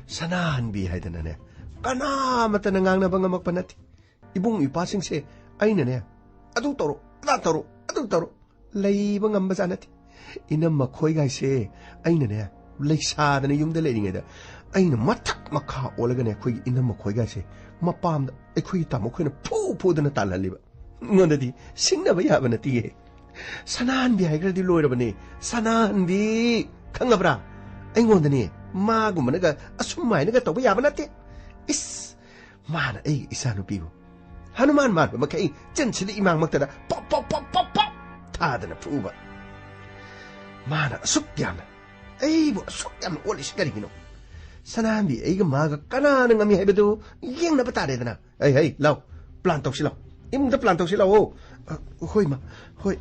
ꯁꯅꯥꯍꯟꯕꯤ ꯍꯥꯏꯗꯅꯅꯦ ꯀꯅꯥꯃꯠꯇꯅ ꯉꯥꯡꯅꯕ ꯉꯝꯃꯛꯄ ꯅꯠꯇꯦ꯫ ꯏꯕꯨꯡ ꯏꯄꯥꯁꯤꯡꯁꯦ ꯑꯩꯅꯅꯦ ꯑꯗꯨ ꯇꯧꯔꯣ, ꯑꯗꯥ ꯇꯧꯔꯣ, ꯑꯗꯨ ꯇꯧꯔꯣ, ꯂꯩꯕ ꯉꯝꯕꯖꯥꯠ ꯅꯠꯇꯦ꯫ ꯏꯅꯝ ꯃꯈꯣꯏꯒꯥꯏꯁꯦ ꯑꯩꯅꯅꯦ ꯂꯩꯁꯥꯗꯅ ꯌꯨꯝꯗ ꯂꯩꯔꯤꯉꯩꯗ ꯑꯩꯅ ꯃꯊꯛ ꯃꯈꯥ ꯑꯣꯜꯂꯒꯅꯦ ꯑꯩꯈꯣꯏꯒꯤ ꯏꯅꯝ ꯃꯈꯣꯏꯒꯥꯏꯁꯦ ꯃꯄꯥꯝꯗ ꯑꯩꯈꯣꯏꯒꯤ ꯇꯥꯃꯣ ꯑꯩꯈꯣꯏꯅ ꯐꯨ ꯐꯨꯗꯅ ꯇꯥꯜꯍꯜꯂꯤꯕ꯫ ꯑꯩꯉꯣꯟꯗꯗꯤ ꯁꯤꯡꯅꯕ ꯌꯥꯕ ꯅꯠꯇꯦꯌꯦ꯫ ꯁꯅꯥꯍꯟꯕꯤ ꯍꯥꯏꯈ꯭ꯔꯗꯤ ꯂꯣꯏꯔꯕꯅꯦ꯫ ꯁꯅꯥꯍꯟꯕꯤ, ꯈꯪꯉꯕ꯭ꯔꯥ? ꯑꯩꯉꯣꯟꯗꯅꯦ ꯃꯥꯒꯨꯝꯕꯅꯒ ꯑꯁꯨꯝ ꯍꯥꯏꯅꯒ ꯇꯧꯕ ꯌꯥꯕ ꯅꯠꯇꯦ꯫ ꯏꯁ, ꯃꯥꯅ ꯑꯩꯒꯤ ꯏꯆꯥꯅꯨꯄꯤꯕꯨ ꯍꯅꯨꯃꯥꯟ ꯃꯥꯟꯕ ꯃꯈꯩ ꯆꯤꯟꯁꯤꯗ ꯏꯃꯥꯡꯃꯛꯇꯗ ꯄꯣꯞ ꯄꯣꯞ ꯄꯣꯞ ꯄꯣꯞ ꯊꯥꯗꯅ ꯐꯨꯕ꯫ ꯃꯥꯅ ꯑꯁꯨꯛ ꯌꯥꯝꯅ, ꯑꯩꯕꯨ ꯑꯁꯨꯛ ꯌꯥꯝꯅ ꯑꯣꯠꯂꯤꯁꯤ ꯀꯔꯤꯒꯤꯅꯣ? ꯁꯅꯥꯍꯟꯕꯤ ꯑꯩꯒ ꯃꯥꯒ ꯀꯅꯥꯅ ꯉꯝꯃꯤ ꯍꯥꯏꯕꯗꯨ ꯌꯦꯡꯅꯕ ꯇꯥꯔꯦꯗꯅ꯫ ꯍꯩ, ꯍꯩ, ꯂꯥꯎ, ꯄ꯭ꯂꯥꯟ ꯇꯧꯁꯤ ꯂꯥꯎ, ꯏꯃꯨꯡꯗ ꯄ꯭ꯂꯥꯟ ꯇꯧꯁꯤ ꯂꯥꯛꯑꯣ꯫ ꯑ, ꯍꯣꯏ ꯃꯥ, ꯍꯣꯏ꯫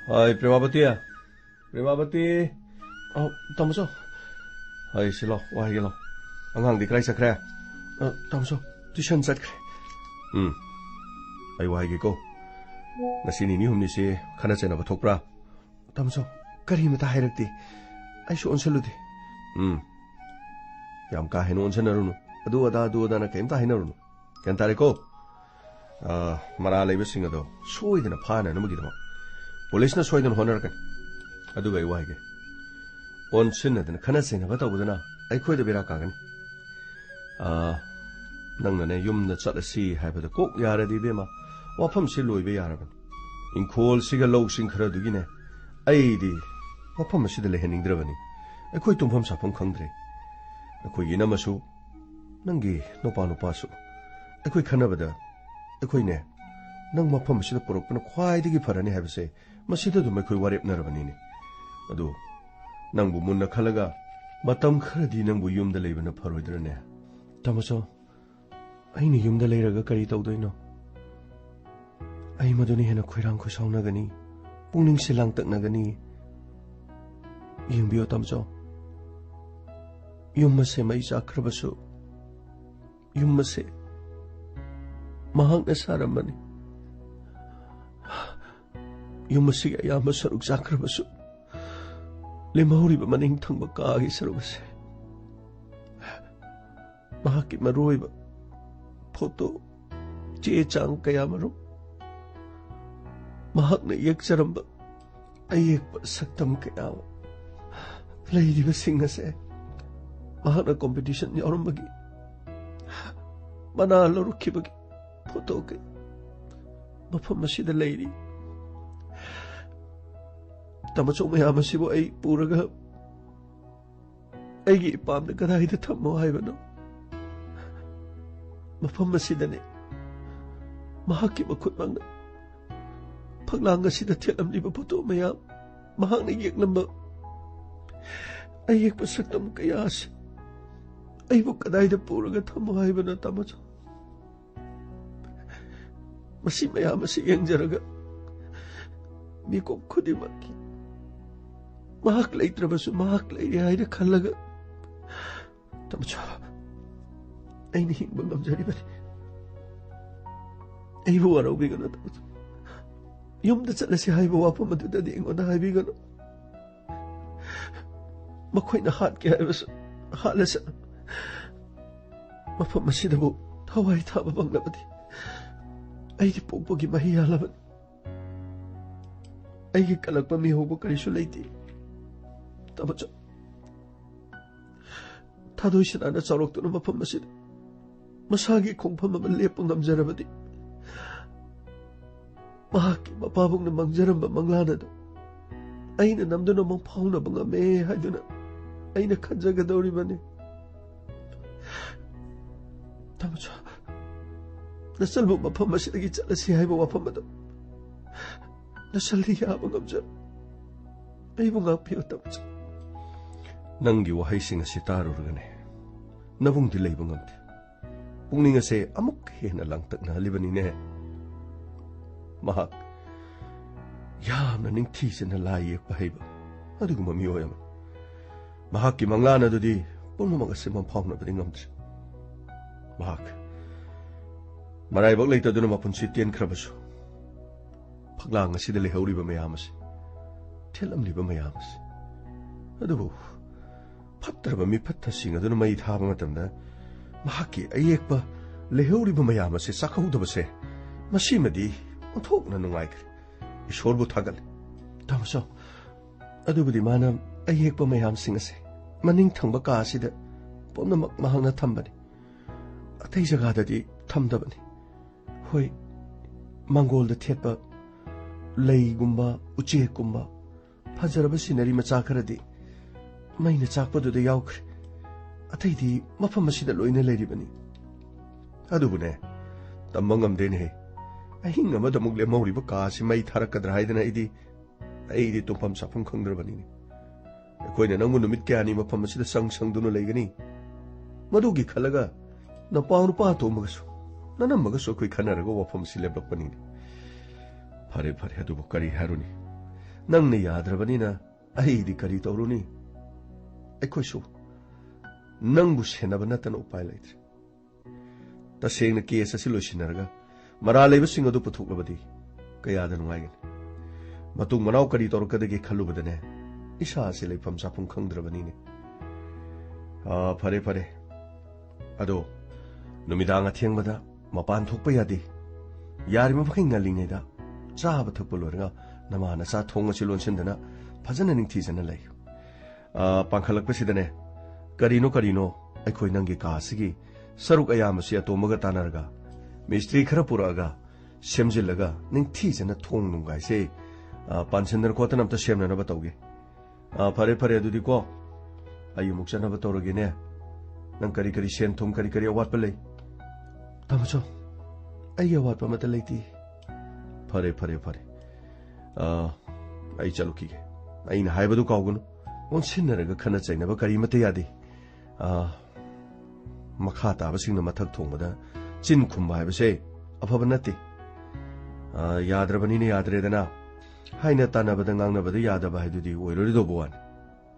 ꯍꯣꯏ, ꯄ꯭ꯔꯦꯃꯥꯕꯇꯤ꯫ ꯄ꯭ꯔꯦꯃꯥꯕꯇꯤ꯫ ꯑ, ꯇꯥꯃꯣꯆꯧ꯫ ꯍꯣꯏ, ꯁꯤ ꯂꯥꯎ, ꯋꯥ ꯍꯥꯏꯒꯦ ꯂꯥꯎ꯫ ꯑꯉꯥꯡꯗꯤ ꯀꯗꯥꯏ ꯆꯠꯈ꯭ꯔꯦ? ꯑ, ꯇꯥꯃꯣꯆꯧ, ꯇ꯭ꯌꯨꯁꯟ ꯆꯠꯈ꯭ꯔꯦ꯫ ꯎꯝ꯫ ꯑꯩ ꯋꯥ ꯍꯥꯏꯒꯦꯀꯣ꯫ ꯉꯁꯤ ꯅꯤꯅꯤ ꯍꯨꯝꯅꯤꯁꯤ ꯈꯠꯅ ꯆꯩꯅꯕ ꯊꯣꯛꯄ꯭ꯔꯥ? ꯇꯥꯃꯣꯆꯧ, ꯀꯔꯤꯃꯇ ꯍꯥꯏꯔꯛꯇꯦ꯫ ꯑꯩꯁꯨ ꯑꯣꯟꯁꯜꯂꯨꯗꯦ꯫ ꯎꯝ꯫ ꯌꯥꯝ ꯀꯥ ꯍꯦꯟꯅ ꯑꯣꯟꯁꯟꯅꯔꯨꯅꯨ꯫ ꯑꯗꯨ ꯑꯗꯥ, ꯑꯗꯨ ꯑꯗꯥꯅ ꯀꯩꯝꯇ ꯍꯥꯏꯅꯔꯨꯅꯨ꯫ ꯒ꯭ꯌꯥꯟ ꯇꯥꯔꯦꯀꯣ? ꯑ, ꯃꯔꯥ ꯂꯩꯕꯁꯤꯡ ꯑꯗꯣ ꯁꯣꯏꯗꯅ ꯐꯥꯅꯅꯕꯒꯤꯗꯃꯛ ꯄꯨꯂꯤꯁꯅ ꯁꯣꯏꯗꯅ ꯍꯣꯠꯅꯔꯛꯀꯅꯤ꯫ ꯑꯗꯨꯒ ꯑꯩ ꯋꯥ ꯍꯥꯏꯒꯦ꯫ ꯑꯣꯟꯁꯤꯟꯅꯗꯅ ꯈꯠꯅ ꯆꯩꯅꯕ ꯇꯧꯕꯗꯨꯅ ꯑꯩꯈꯣꯏꯗ ꯕꯦꯔꯥ ꯀꯥꯒꯅꯤ꯫ ꯑ, ꯅꯪꯅꯅꯦ ꯌꯨꯝꯗ ꯆꯠꯂꯁꯤ ꯍꯥꯏꯕꯗ ꯀꯣꯛ ꯌꯥꯔꯗꯤ ꯏꯕꯦꯝꯃ, ꯋꯥꯐꯝꯁꯤ ꯂꯣꯏꯕ ꯌꯥꯔꯕꯅꯤ꯫ ꯏꯪꯈꯣꯜꯁꯤꯒ ꯂꯧꯁꯤꯡ ꯈꯔꯗꯨꯒꯤꯅꯦ ꯑꯩꯗꯤ ꯃꯐꯝ ꯑꯁꯤꯗ ꯂꯩꯍꯟꯅꯤꯡꯗ꯭ꯔꯕꯅꯤ꯫ ꯑꯩꯈꯣꯏ ꯇꯨꯝꯐꯝ ꯆꯥꯐꯝ ꯈꯪꯗ꯭ꯔꯦ꯫ ꯑꯩꯈꯣꯏꯒꯤ ꯏꯅꯝꯃꯁꯨ, ꯅꯪꯒꯤ ꯅꯨꯄꯥ ꯅꯨꯄꯥꯁꯨ, ꯑꯩꯈꯣꯏ ꯈꯟꯅꯕꯗ ꯑꯩꯈꯣꯏꯅꯦ ꯅꯪ ꯃꯐꯝ ꯑꯁꯤꯗ ꯄꯨꯔꯛꯄꯅ ꯈ꯭ꯋꯥꯏꯗꯒꯤ ꯐꯔꯅꯤ ꯍꯥꯏꯕꯁꯦ ꯃꯁꯤꯗ ꯑꯗꯨꯝ ꯑꯩꯈꯣꯏ ꯋꯥꯔꯦꯞꯅꯔꯕꯅꯤꯅꯦ꯫ ꯑꯗꯨ ꯅꯪꯕꯨ ꯃꯨꯟꯅ ꯈꯜꯂꯒ ꯃꯇꯝ ꯈꯔꯗꯤ ꯅꯪꯕꯨ ꯌꯨꯝꯗ ꯂꯩꯕꯅ ꯐꯔꯣꯏꯗ꯭ꯔꯅꯦ? ꯇꯥꯃꯣꯆꯧ, ꯑꯩꯅ ꯌꯨꯝꯗ ꯂꯩꯔꯒ ꯀꯔꯤ ꯇꯧꯗꯣꯏꯅꯣ? ꯑꯩ ꯃꯗꯨꯅ ꯍꯦꯟꯅ ꯈꯣꯏꯔꯥꯡ ꯈꯣꯏꯁꯥꯎꯅꯒꯅꯤ, ꯄꯨꯛꯅꯤꯡꯁꯦ ꯂꯥꯡꯇꯛꯅꯒꯅꯤ꯫ ꯌꯦꯡꯕꯤꯌꯣ ꯇꯥꯃꯣꯆꯧ, ꯌꯨꯝ ꯑꯁꯦ ꯃꯩ ꯆꯥꯛꯈ꯭ꯔꯕꯁꯨ, ꯌꯨꯝ ꯑꯁꯦ ꯃꯍꯥꯛꯅ ꯁꯥꯔꯝꯕꯅꯤ꯫ ꯌꯨꯝ ꯑꯁꯤꯒꯤ ꯑꯌꯥꯝꯕ ꯁꯔꯨꯛ ꯆꯥꯛꯈ꯭ꯔꯕꯁꯨ, ꯂꯦꯝꯍꯧꯔꯤꯕ ꯃꯅꯤꯡ ꯊꯪꯕ ꯀꯥꯒꯤ ꯁꯔꯨꯛ ꯑꯁꯦ ꯃꯍꯥꯛꯀꯤ ꯃꯔꯨꯑꯣꯏꯕ ꯐꯣꯇꯣ, ꯆꯦ ꯆꯥꯡ ꯀꯌꯥ ꯃꯔꯨꯝ, ꯃꯍꯥꯛꯅ ꯌꯦꯛꯆꯔꯝꯕ ꯑꯌꯦꯛꯄ ꯁꯛꯇꯝ ꯀꯌꯥ ꯑꯃ ꯂꯩꯔꯤꯕꯁꯤꯡ ꯑꯁꯦ ꯃꯍꯥꯛꯅ ꯀꯣꯝꯄꯤꯇꯤꯁꯟ ꯌꯥꯎꯔꯝꯕꯒꯤ ꯃꯅꯥ ꯂꯧꯔꯛꯈꯤꯕꯒꯤ ꯐꯣꯇꯣ ꯀꯌꯥ ꯃꯐꯝ ꯑꯁꯤꯗ ꯂꯩꯔꯤ꯫ ꯇꯥꯃꯣꯆꯧ, ꯃꯌꯥꯝ ꯑꯁꯤꯕꯨ ꯑꯩ ꯄꯨꯔꯒ ꯑꯩꯒꯤ ꯏꯄꯥꯝꯗ ꯀꯗꯥꯏꯗ ꯊꯝꯃꯣ ꯍꯥꯏꯕꯅꯣ? ꯃꯐꯝ ꯑꯁꯤꯗꯅꯦ ꯃꯍꯥꯛꯀꯤ ꯃꯈꯨꯠꯃꯛꯅ ꯐꯛꯂꯥꯡ ꯑꯁꯤꯗ ꯊꯦꯠꯂꯝꯂꯤꯕ ꯐꯣꯇꯣ ꯃꯌꯥꯝ, ꯃꯍꯥꯛꯅ ꯌꯦꯛꯂꯝꯕ ꯑꯌꯦꯛꯄ ꯁꯛꯇꯝ ꯀꯌꯥ ꯑꯁꯤ ꯑꯩꯕꯨ ꯀꯗꯥꯏꯗ ꯄꯨꯔꯒ ꯊꯝꯃꯣ ꯍꯥꯏꯕꯅꯣ, ꯇꯥꯃꯣꯆꯧ? ꯃꯁꯤ ꯃꯌꯥꯝ ꯑꯁꯤ ꯌꯦꯡꯖꯔꯒ ꯃꯤꯀꯨꯞ ꯈꯨꯗꯤꯡꯃꯛꯀꯤ ꯃꯍꯥꯛ ꯂꯩꯇ꯭ꯔꯕꯁꯨ ꯃꯍꯥꯛ ꯂꯩꯔꯦ ꯍꯥꯏꯅ ꯈꯜꯂꯒ, ꯇꯥꯃꯣꯆꯧ, ꯑꯩꯅ ꯍꯤꯡꯕ ꯉꯝꯖꯔꯤꯕꯅꯤ꯫ ꯑꯩꯕꯨ ꯋꯥꯔꯧꯕꯤꯒꯅꯨ, ꯇꯥꯃꯣꯆꯧ꯫ ꯌꯨꯝꯗ ꯆꯠꯂꯁꯤ ꯍꯥꯏꯕ ꯋꯥꯐꯝ ꯑꯗꯨꯗꯗꯤ ꯑꯩꯉꯣꯟꯗ ꯍꯥꯏꯕꯤꯒꯅꯨ꯫ ꯃꯈꯣꯏꯅ ꯍꯥꯠꯀꯦ ꯍꯥꯏꯕꯁꯨ ꯍꯥꯠꯂꯁꯅꯨ꯫ ꯃꯐꯝ ꯑꯁꯤꯗꯕꯨ ꯊꯋꯥꯏ ꯊꯥꯕ ꯐꯪꯂꯕꯗꯤ ꯑꯩꯗꯤ ꯄꯣꯛꯄꯒꯤ ꯃꯍꯩ ꯌꯥꯜꯂꯕꯅꯤ꯫ ꯑꯩꯒꯤ ꯀꯜꯂꯛꯄ ꯃꯤꯍꯧꯕ ꯀꯔꯤꯁꯨ ꯂꯩꯇꯦ꯫ ꯇꯥꯃꯣꯆꯧ, ꯊꯥꯗꯣꯏ ꯁꯅꯥꯅ ꯆꯥꯎꯔꯛꯇꯨꯅ ꯃꯐꯝ ꯑꯁꯤꯗ ꯃꯁꯥꯒꯤ ꯈꯣꯡꯐꯝ ꯑꯃ ꯂꯦꯞꯄ ꯉꯝꯖꯔꯕꯗꯤ, ꯃꯍꯥꯛꯀꯤ ꯃꯄꯥꯕꯨꯡꯅ ꯃꯪꯖꯔꯝꯕ ꯃꯪꯂꯥꯟ ꯑꯗꯨ ꯑꯩꯅ ꯅꯝꯗꯨꯅ ꯃꯪꯐꯥꯎꯅꯕ ꯉꯝꯃꯦ ꯍꯥꯏꯗꯨꯅ ꯑꯩꯅ ꯈꯟꯖꯒꯗꯧꯔꯤꯕꯅꯤ꯫ ꯇꯥꯃꯣꯆꯧ, ꯅꯆꯜꯕꯨ ꯃꯐꯝ ꯑꯁꯤꯗꯒꯤ ꯆꯠꯂꯁꯤ ꯍꯥꯏꯕ ꯋꯥꯐꯝ ꯑꯗꯨ ꯅꯆꯜꯗꯤ ꯌꯥꯕ ꯉꯝꯖꯔꯣꯏ꯫ ꯑꯩꯕꯨ ꯉꯥꯛꯄꯤꯌꯨ, ꯇꯥꯃꯣꯆꯧ꯫ ꯅꯪꯒꯤ ꯋꯥꯍꯩꯁꯤꯡ ꯑꯁꯤ ꯇꯥꯔꯨꯔꯒꯅꯦ, ꯅꯕꯨꯡꯗꯤ ꯂꯩꯕ ꯉꯝꯗꯦ꯫ ꯄꯨꯛꯅꯤꯡ ꯑꯁꯦ ꯑꯃꯨꯛ ꯍꯦꯟꯅ ꯂꯥꯡꯇꯛꯅꯍꯜꯂꯤꯕꯅꯤꯅꯦ꯫ ꯃꯍꯥꯛ ꯌꯥꯝꯅ ꯅꯤꯡꯊꯤꯖꯅ ꯂꯥꯏ ꯌꯦꯛꯄ ꯍꯩꯕ ꯑꯗꯨꯒꯨꯝꯕ ꯃꯤꯑꯣꯏ ꯑꯃꯅꯤ꯫ ꯃꯍꯥꯛꯀꯤ ꯃꯪꯂꯥꯟ ꯑꯗꯨꯗꯤ ꯄꯨꯝꯅꯃꯛ ꯑꯁꯤ ꯃꯪꯐꯥꯎꯅꯕꯗꯤ ꯉꯝꯗ꯭ꯔꯤ꯫ ꯃꯍꯥꯛ ꯃꯔꯥꯏꯕꯛ ꯂꯩꯇꯗꯨꯅ ꯃꯄꯨꯟꯁꯤ ꯇꯦꯟꯈ꯭ꯔꯕꯁꯨ, ꯐꯛꯂꯥꯡ ꯑꯁꯤꯗ ꯂꯩꯍꯧꯔꯤꯕ ꯃꯌꯥꯝ ꯑꯁꯤ, ꯊꯦꯠꯂꯝꯂꯤꯕ ꯃꯌꯥꯝ ꯑꯁꯤ, ꯑꯗꯨꯕꯨ ꯐꯠꯇ꯭ꯔꯕ ꯃꯤꯐꯠꯇꯁꯤꯡ ꯑꯗꯨꯅ ꯃꯩ ꯊꯥꯕ ꯃꯇꯝꯗ ꯃꯍꯥꯛꯀꯤ ꯑꯌꯦꯛꯄ ꯂꯩꯍꯧꯔꯤꯕ ꯃꯌꯥꯝ ꯑꯁꯤ ꯆꯥꯛꯍꯧꯗꯕꯁꯦ, ꯃꯁꯤꯃꯗꯤ ꯑꯣꯟꯊꯣꯛꯅ ꯅꯨꯡꯉꯥꯏꯈ꯭ꯔꯦ꯫ ꯏꯁꯣꯔꯕꯨ ꯊꯥꯒꯠꯂꯤ꯫ ꯇꯥꯃꯣꯆꯧ, ꯑꯗꯨꯕꯨꯗꯤ ꯃꯥꯅ ꯑꯌꯦꯛꯄ ꯃꯌꯥꯝꯁꯤꯡ ꯑꯁꯦ ꯃꯅꯤꯡ ꯊꯪꯕ ꯀꯥ ꯑꯁꯤꯗ ꯄꯨꯝꯅꯃꯛ ꯃꯍꯥꯛꯅ ꯊꯝꯕꯅꯤ꯫ ꯑꯇꯩ ꯖꯒꯥꯗꯗꯤ ꯊꯝꯗꯕꯅꯤ꯫ ꯍꯣꯏ, ꯃꯥꯡꯒꯣꯜꯗ ꯊꯦꯠꯄ ꯂꯩꯒꯨꯝꯕ, ꯎꯆꯦꯛꯀꯨꯝꯕ, ꯐꯖꯔꯕ ꯁꯤꯅꯔꯤ ꯃꯆꯥ ꯈꯔꯗꯤ ꯃꯩꯅ ꯆꯥꯛꯄꯗꯨꯗ ꯌꯥꯎꯈ꯭ꯔꯦ꯫ ꯑꯇꯩꯗꯤ ꯃꯐꯝ ꯑꯁꯤꯗ ꯂꯣꯏꯅ ꯂꯩꯔꯤꯕꯅꯤ꯫ ꯑꯗꯨꯕꯨꯅꯦ, ꯇꯝꯕ ꯉꯝꯗꯦꯅꯦꯍꯦ꯫ ꯑꯍꯤꯡ ꯑꯃꯗ ꯑꯃꯨꯛ ꯂꯦꯝꯍꯧꯔꯤꯕ ꯀꯥ ꯑꯁꯤ ꯃꯩ ꯊꯥꯔꯛꯀꯗ꯭ꯔꯥ ꯍꯥꯏꯗꯅ ꯑꯩꯗꯤ, ꯑꯩꯗꯤ ꯇꯨꯝꯐꯝ ꯆꯥꯐꯝ ꯈꯪꯗ꯭ꯔꯕꯅꯤꯅꯦ꯫ ꯑꯩꯈꯣꯏꯅ ꯅꯪꯕꯨ ꯅꯨꯃꯤꯠ ꯀꯌꯥꯅꯤ ꯃꯐꯝ ꯑꯁꯤꯗ ꯆꯪ ꯁꯪꯗꯨꯅ ꯂꯩꯒꯅꯤ? ꯃꯗꯨꯒꯤ ꯈꯜꯂꯒ ꯅꯄꯥꯎ ꯅꯨꯄꯥ ꯑꯇꯣꯝꯕꯒꯁꯨ, ꯅꯅꯝꯃꯒꯁꯨ ꯑꯩꯈꯣꯏ ꯈꯟꯅꯔꯒ ꯋꯥꯐꯝ ꯑꯁꯤ ꯂꯦꯞꯂꯛꯄꯅꯤꯅꯦ꯫ ꯐꯔꯦ, ꯐꯔꯦ, ꯑꯗꯨꯕꯨ ꯀꯔꯤ ꯍꯥꯏꯔꯨꯅꯤ? ꯅꯪꯅ ꯌꯥꯗ꯭ꯔꯕꯅꯤꯅ ꯑꯩꯗꯤ ꯀꯔꯤ ꯇꯧꯔꯨꯅꯤ? ꯑꯩꯈꯣꯏꯁꯨ ꯅꯪꯕꯨ ꯁꯦꯟꯅꯕ ꯅꯠꯇꯅ ꯎꯄꯥꯏ ꯂꯩꯇ꯭ꯔꯦ꯫ ꯇꯁꯦꯡꯅ ꯀꯦꯁ ꯑꯁꯤ ꯂꯣꯏꯁꯤꯟꯅꯔꯒ ꯃꯔꯥꯜ ꯂꯩꯕꯁꯤꯡ ꯑꯗꯨ ꯄꯨꯊꯣꯛꯂꯕꯗꯤ ꯀꯌꯥꯗ ꯅꯨꯡꯉꯥꯏꯒꯅꯤ? ꯃꯇꯨꯡ ꯃꯅꯥꯎ ꯀꯔꯤ ꯇꯧꯔꯛꯀꯗꯒꯦ ꯈꯜꯂꯨꯕꯗꯅꯦ, ꯏꯁꯥꯁꯤ ꯂꯩꯐꯝ ꯆꯥꯐꯝ ꯈꯪꯗ꯭ꯔꯕꯅꯤꯅꯦ꯫ ꯑꯥ, ꯐꯔꯦ, ꯐꯔꯦ꯫ ꯑꯗꯣ, ꯅꯨꯃꯤꯗꯥꯡ ꯑꯊꯦꯡꯕꯗ ꯃꯄꯥꯟ ꯊꯣꯛꯄ ꯌꯥꯗꯦ꯫ ꯌꯥꯔꯤꯕ ꯃꯈꯩ ꯉꯜꯂꯤꯉꯩꯗ ꯆꯥꯕ ꯊꯛꯄ ꯂꯣꯏꯔꯒ ꯅꯃꯥ ꯅꯆꯥ ꯊꯣꯡ ꯑꯁꯤ ꯂꯣꯟꯁꯤꯟꯗꯅ ꯐꯖꯅ ꯅꯤꯡꯊꯤꯖꯅ ꯂꯩ꯫ ꯑꯥ, ꯄꯥꯡꯈꯠꯂꯛꯄꯁꯤꯗꯅꯦ, ꯀꯔꯤꯅꯣ ꯀꯔꯤꯅꯣ ꯑꯩꯈꯣꯏ ꯅꯪꯒꯤ ꯀꯥ ꯑꯁꯤꯒꯤ ꯁꯔꯨꯛ ꯑꯌꯥꯝꯕꯁꯤ ꯑꯇꯣꯝꯕꯒ ꯇꯥꯟꯅꯔꯒ, ꯃꯤꯁꯇ꯭ꯔꯤ ꯈꯔ ꯄꯨꯔꯛꯑꯒ, ꯁꯦꯝꯖꯤꯜꯂꯒ, ꯅꯤꯡꯊꯤꯖꯅ ꯊꯣꯡ ꯅꯨꯡꯒꯥꯏꯁꯦ, ꯑꯥ, ꯄꯥꯟꯁꯤꯟꯗꯅ ꯈꯣꯠꯇꯅ ꯑꯝꯇ ꯁꯦꯝꯅꯅꯕ ꯇꯧꯒꯦ꯫ ꯑꯥ, ꯐꯔꯦ, ꯐꯔꯦ, ꯑꯗꯨꯗꯤꯀꯣ, ꯑꯩ ꯑꯃꯨꯛ ꯆꯠꯅꯕ ꯇꯧꯔꯒꯦꯅꯦ꯫ ꯅꯪ ꯀꯔꯤ ꯀꯔꯤ ꯁꯦꯟ ꯊꯨꯝ, ꯀꯔꯤ ꯀꯔꯤ ꯑꯋꯥꯠꯄ ꯂꯩ? ꯇꯥꯃꯣꯆꯧ, ꯑꯩꯒꯤ ꯑꯋꯥꯠꯄ ꯑꯃꯠꯇ ꯂꯩꯇꯦ꯫ ꯐꯔꯦ, ꯐꯔꯦ, ꯐꯔꯦ꯫ ꯑꯥ, ꯑꯩ ꯆꯠꯂꯨꯈꯤꯒꯦ꯫ ꯑꯩꯅ ꯍꯥꯏꯕꯗꯨ ꯀꯥꯎꯒꯅꯨ꯫ ꯑꯣꯟꯁꯤꯟꯅꯔꯒ ꯈꯠꯅ ꯆꯩꯅꯕ ꯀꯔꯤꯃꯠꯇ ꯌꯥꯗꯦ꯫ ꯑꯥ, ꯃꯈꯥ ꯇꯥꯕꯁꯤꯡꯅ ꯃꯊꯛ ꯊꯣꯡꯕꯗ ꯆꯤꯟ ꯈꯨꯝꯕ ꯍꯥꯏꯕꯁꯦ ꯑꯐꯕ ꯅꯠꯇꯦ꯫ ꯑꯥ, ꯌꯥꯗ꯭ꯔꯕꯅꯤꯅ ꯌꯥꯗ꯭ꯔꯦꯗꯅ꯫ ꯍꯥꯏꯅ ꯇꯥꯟꯅꯕꯗ ꯉꯥꯡꯅꯕꯗ ꯌꯥꯗꯕ ꯍꯥꯏꯗꯨꯗꯤ ꯑꯣꯏꯔꯣꯏꯗꯧꯕ ꯋꯥꯅꯤ꯫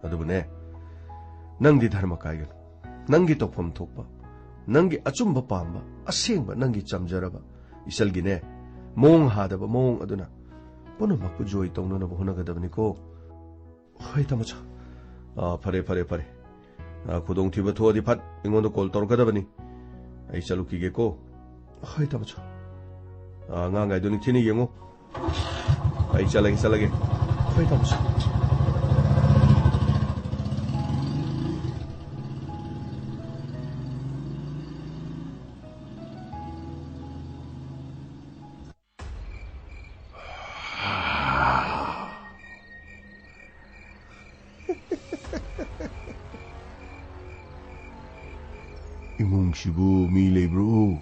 ꯑꯗꯨꯕꯨꯅꯦ, ꯅꯪꯗꯤ ꯙꯔꯃ ꯀꯥꯏꯒꯅꯨ꯫ ꯅꯪꯒꯤ ꯇꯧꯐꯝ ꯊꯣꯛꯄ, ꯅꯪꯒꯤ ꯑꯆꯨꯝꯕ ꯄꯥꯝꯕ, ꯑꯁꯦꯡꯕ ꯅꯪꯒꯤ ꯆꯝꯖꯔꯕ ꯏꯆꯜꯒꯤꯅꯦ, ꯃꯑꯣꯡ ꯍꯥꯗꯕ ꯃꯑꯣꯡ ꯑꯗꯨꯅ ꯄꯨꯝꯅꯃꯛꯄꯨ ꯖꯣꯏ ꯇꯧꯅꯅꯕ ꯍꯣꯠꯅꯒꯗꯕꯅꯤꯀꯣ꯫ ꯍꯣꯏ, ꯇꯥꯃꯣꯆꯧ꯫ ꯑꯥ, ꯐꯔꯦ, ꯐꯔꯦ, ꯐꯔꯦ꯫ ꯑꯥ, ꯈꯨꯗꯣꯡꯊꯤꯕ ꯊꯣꯛꯑꯗꯤ ꯐꯠ ꯑꯩꯉꯣꯟꯗ ꯀꯣꯜ ꯇꯧꯔꯛꯀꯗꯕꯅꯤ꯫ ꯑꯩ ꯆꯠꯂꯨꯈꯤꯒꯦꯀꯣ꯫ ꯍꯣꯏ, ꯇꯥꯃꯣꯆꯧ꯫ ꯑꯥ, ꯑꯉꯥꯡꯒꯥꯏꯗꯣ ꯅꯤꯡꯊꯤꯅ ꯌꯦꯡꯉꯨ꯫ ꯑꯩ ꯆꯠꯂꯒꯦ, ꯆꯠꯂꯒꯦ꯫ ꯍꯣꯏ, ꯇꯥꯃꯣꯆꯧ꯫ ꯏꯃꯨꯡꯁꯤꯕꯨ ꯃꯤ ꯂꯩꯕ꯭ꯔꯣ?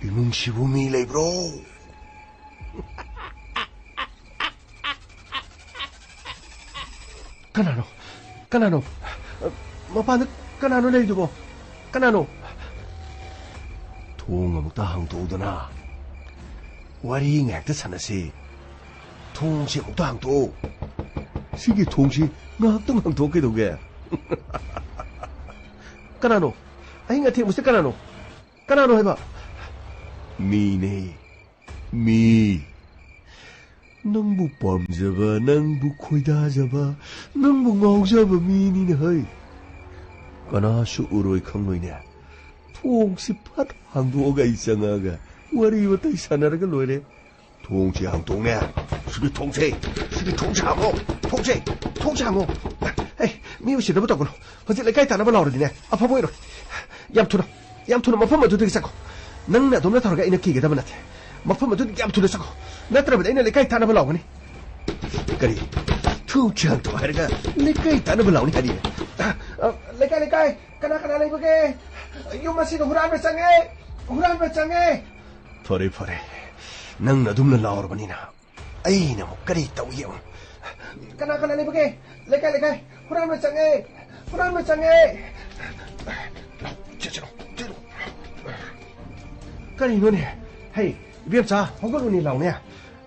ꯏꯃꯨꯡꯁꯤꯕꯨ ꯃꯤ ꯂꯩꯕ꯭ꯔꯣ? ꯀꯅꯥꯅꯣ? ꯀꯅꯥꯅꯣ? ꯃꯄꯥꯟꯗ ꯀꯅꯥꯅꯣ ꯂꯩꯔꯤꯗꯨꯕꯣ? ꯀꯅꯥꯅꯣ? ꯊꯣꯡ ꯑꯃꯨꯛꯇ ꯍꯥꯡꯗꯣꯛꯎꯗꯅ꯫ ꯋꯥꯔꯤ ꯉꯥꯏꯍꯥꯛꯇ ꯁꯥꯟꯅꯁꯤ꯫ ꯊꯣꯡꯁꯤ ꯑꯃꯨꯛꯇ ꯍꯥꯡꯗꯣꯛꯑꯣ꯫ ꯁꯤꯒꯤ ꯊꯣꯡꯁꯤ ꯉꯥꯏꯍꯥꯛꯇꯪ ꯍꯥꯡꯗꯣꯛꯑꯣ ꯀꯩꯗꯧꯒꯦ? ꯀꯅꯥꯅꯣ? ꯑꯍꯤꯡ ꯑꯊꯦꯡꯕꯁꯤꯗ ꯀꯅꯥꯅꯣ? ꯀꯅꯥꯅꯣ ꯍꯥꯏꯕ? ꯃꯤꯅꯦ꯫ ꯃꯤ, ꯅꯪꯕꯨ ꯄꯥꯝꯖꯕ, ꯅꯪꯕꯨ ꯈꯣꯏꯗꯥꯖꯕ, ꯅꯪꯕꯨ ꯉꯥꯎꯖꯕ ꯃꯤꯅꯤꯅꯦ ꯍꯩ꯫ ꯀꯅꯥꯁꯨ ꯎꯔꯣꯏ ꯈꯪꯂꯣꯏꯅꯦ꯫ ꯊꯣꯡꯁꯤ ꯐꯠ ꯍꯥꯡꯗꯣꯛꯑꯒ ꯑꯩ ꯆꯪꯉꯛꯑꯒ ꯋꯥꯔꯤ ꯋꯥꯇꯥꯏ ꯁꯥꯟꯅꯔꯒ ꯂꯣꯏꯔꯦ꯫ ꯊꯣꯡꯁꯤ ꯍꯥꯡꯗꯣꯛꯅꯦ꯫ ꯁꯤꯒꯤ ꯊꯣꯡꯁꯦ, ꯁꯤꯒꯤ ꯊꯣꯡꯁꯦ ꯍꯥꯡꯉꯣ꯫ ꯊꯣꯡꯁꯦ, ꯊꯣꯡꯁꯦ ꯍꯥꯡꯉꯣ꯫ ꯑꯦ, ꯃꯤ ꯎꯁꯤꯠꯇꯕ ꯇꯧꯒꯅꯨ꯫ ꯍꯧꯖꯤꯛ ꯂꯩꯀꯥꯏ ꯇꯥꯅꯕ ꯂꯥꯎꯔꯗꯤꯅꯦ, ꯑꯐꯕ ꯑꯣꯏꯔꯣꯏ꯫ ꯌꯥꯝ ꯊꯨꯅ, ꯌꯥꯝ ꯊꯨꯅ ꯃꯐꯝ ꯑꯗꯨꯗꯒꯤ ꯆꯠꯈꯣ꯫ ꯅꯪꯅ ꯑꯗꯨꯝꯅ ꯇꯧꯔꯒ ꯑꯩꯅ ꯀꯤꯒꯗꯕ ꯅꯠꯇꯦ꯫ ꯃꯐꯝ ꯑꯗꯨꯗꯒꯤ ꯌꯥꯝ ꯊꯨꯅ ꯆꯠꯈꯣ꯫ ꯅꯠꯇ꯭ꯔꯕꯗꯤ ꯑꯩꯅ ꯂꯩꯀꯥꯏ ꯇꯥꯅꯕ ꯂꯥꯎꯒꯅꯤ꯫ ꯀꯔꯤ? ꯊꯣꯡꯁꯤ ꯍꯥꯡꯗꯣꯛ ꯍꯥꯏꯔꯒ ꯂꯩꯀꯥꯏ ꯇꯥꯅꯕ ꯂꯥꯎꯅꯤ ꯍꯥꯏꯔꯤꯅꯦ꯫ ꯑ, ꯑ, ꯂꯩꯀꯥꯏ, ꯂꯩꯀꯥꯏ, ꯀꯅꯥ ꯀꯅꯥ ꯂꯩꯕꯒꯦ? ꯌꯨꯝ ꯑꯁꯤꯗ ꯍꯨꯔꯥꯟꯕ ꯆꯪꯉꯦ! ꯍꯨꯔꯥꯟꯕ ꯆꯪꯉꯦ! ꯐꯔꯦ, ꯐꯔꯦ꯫ ꯅꯪꯅ ꯑꯗꯨꯝꯅ ꯂꯥꯎꯔꯕꯅꯤꯅ ꯑꯩꯅ ꯑꯃꯨꯛ ꯀꯔꯤ ꯇꯧ ꯌꯦꯡꯉꯨ꯫ ꯀꯅꯥ ꯀꯅꯥ ꯂꯩꯕꯒꯦ? ꯂꯩꯀꯥꯏ, ꯂꯩꯀꯥꯏ, ꯍꯨꯔꯥꯟꯕ ꯆꯪꯉꯦ! ꯍꯨꯔꯥꯟꯕ ꯆꯪꯉꯦ! ꯂꯥꯎ, ꯆꯦꯜꯂꯣ, ꯆꯦꯜꯂꯣ꯫ ꯀꯔꯤꯅꯣꯅꯦ? ꯍꯩ, ꯏꯕꯦꯝꯆꯥ, ꯍꯧꯒꯠꯂꯨꯅꯦ, ꯂꯥꯎꯅꯦ꯫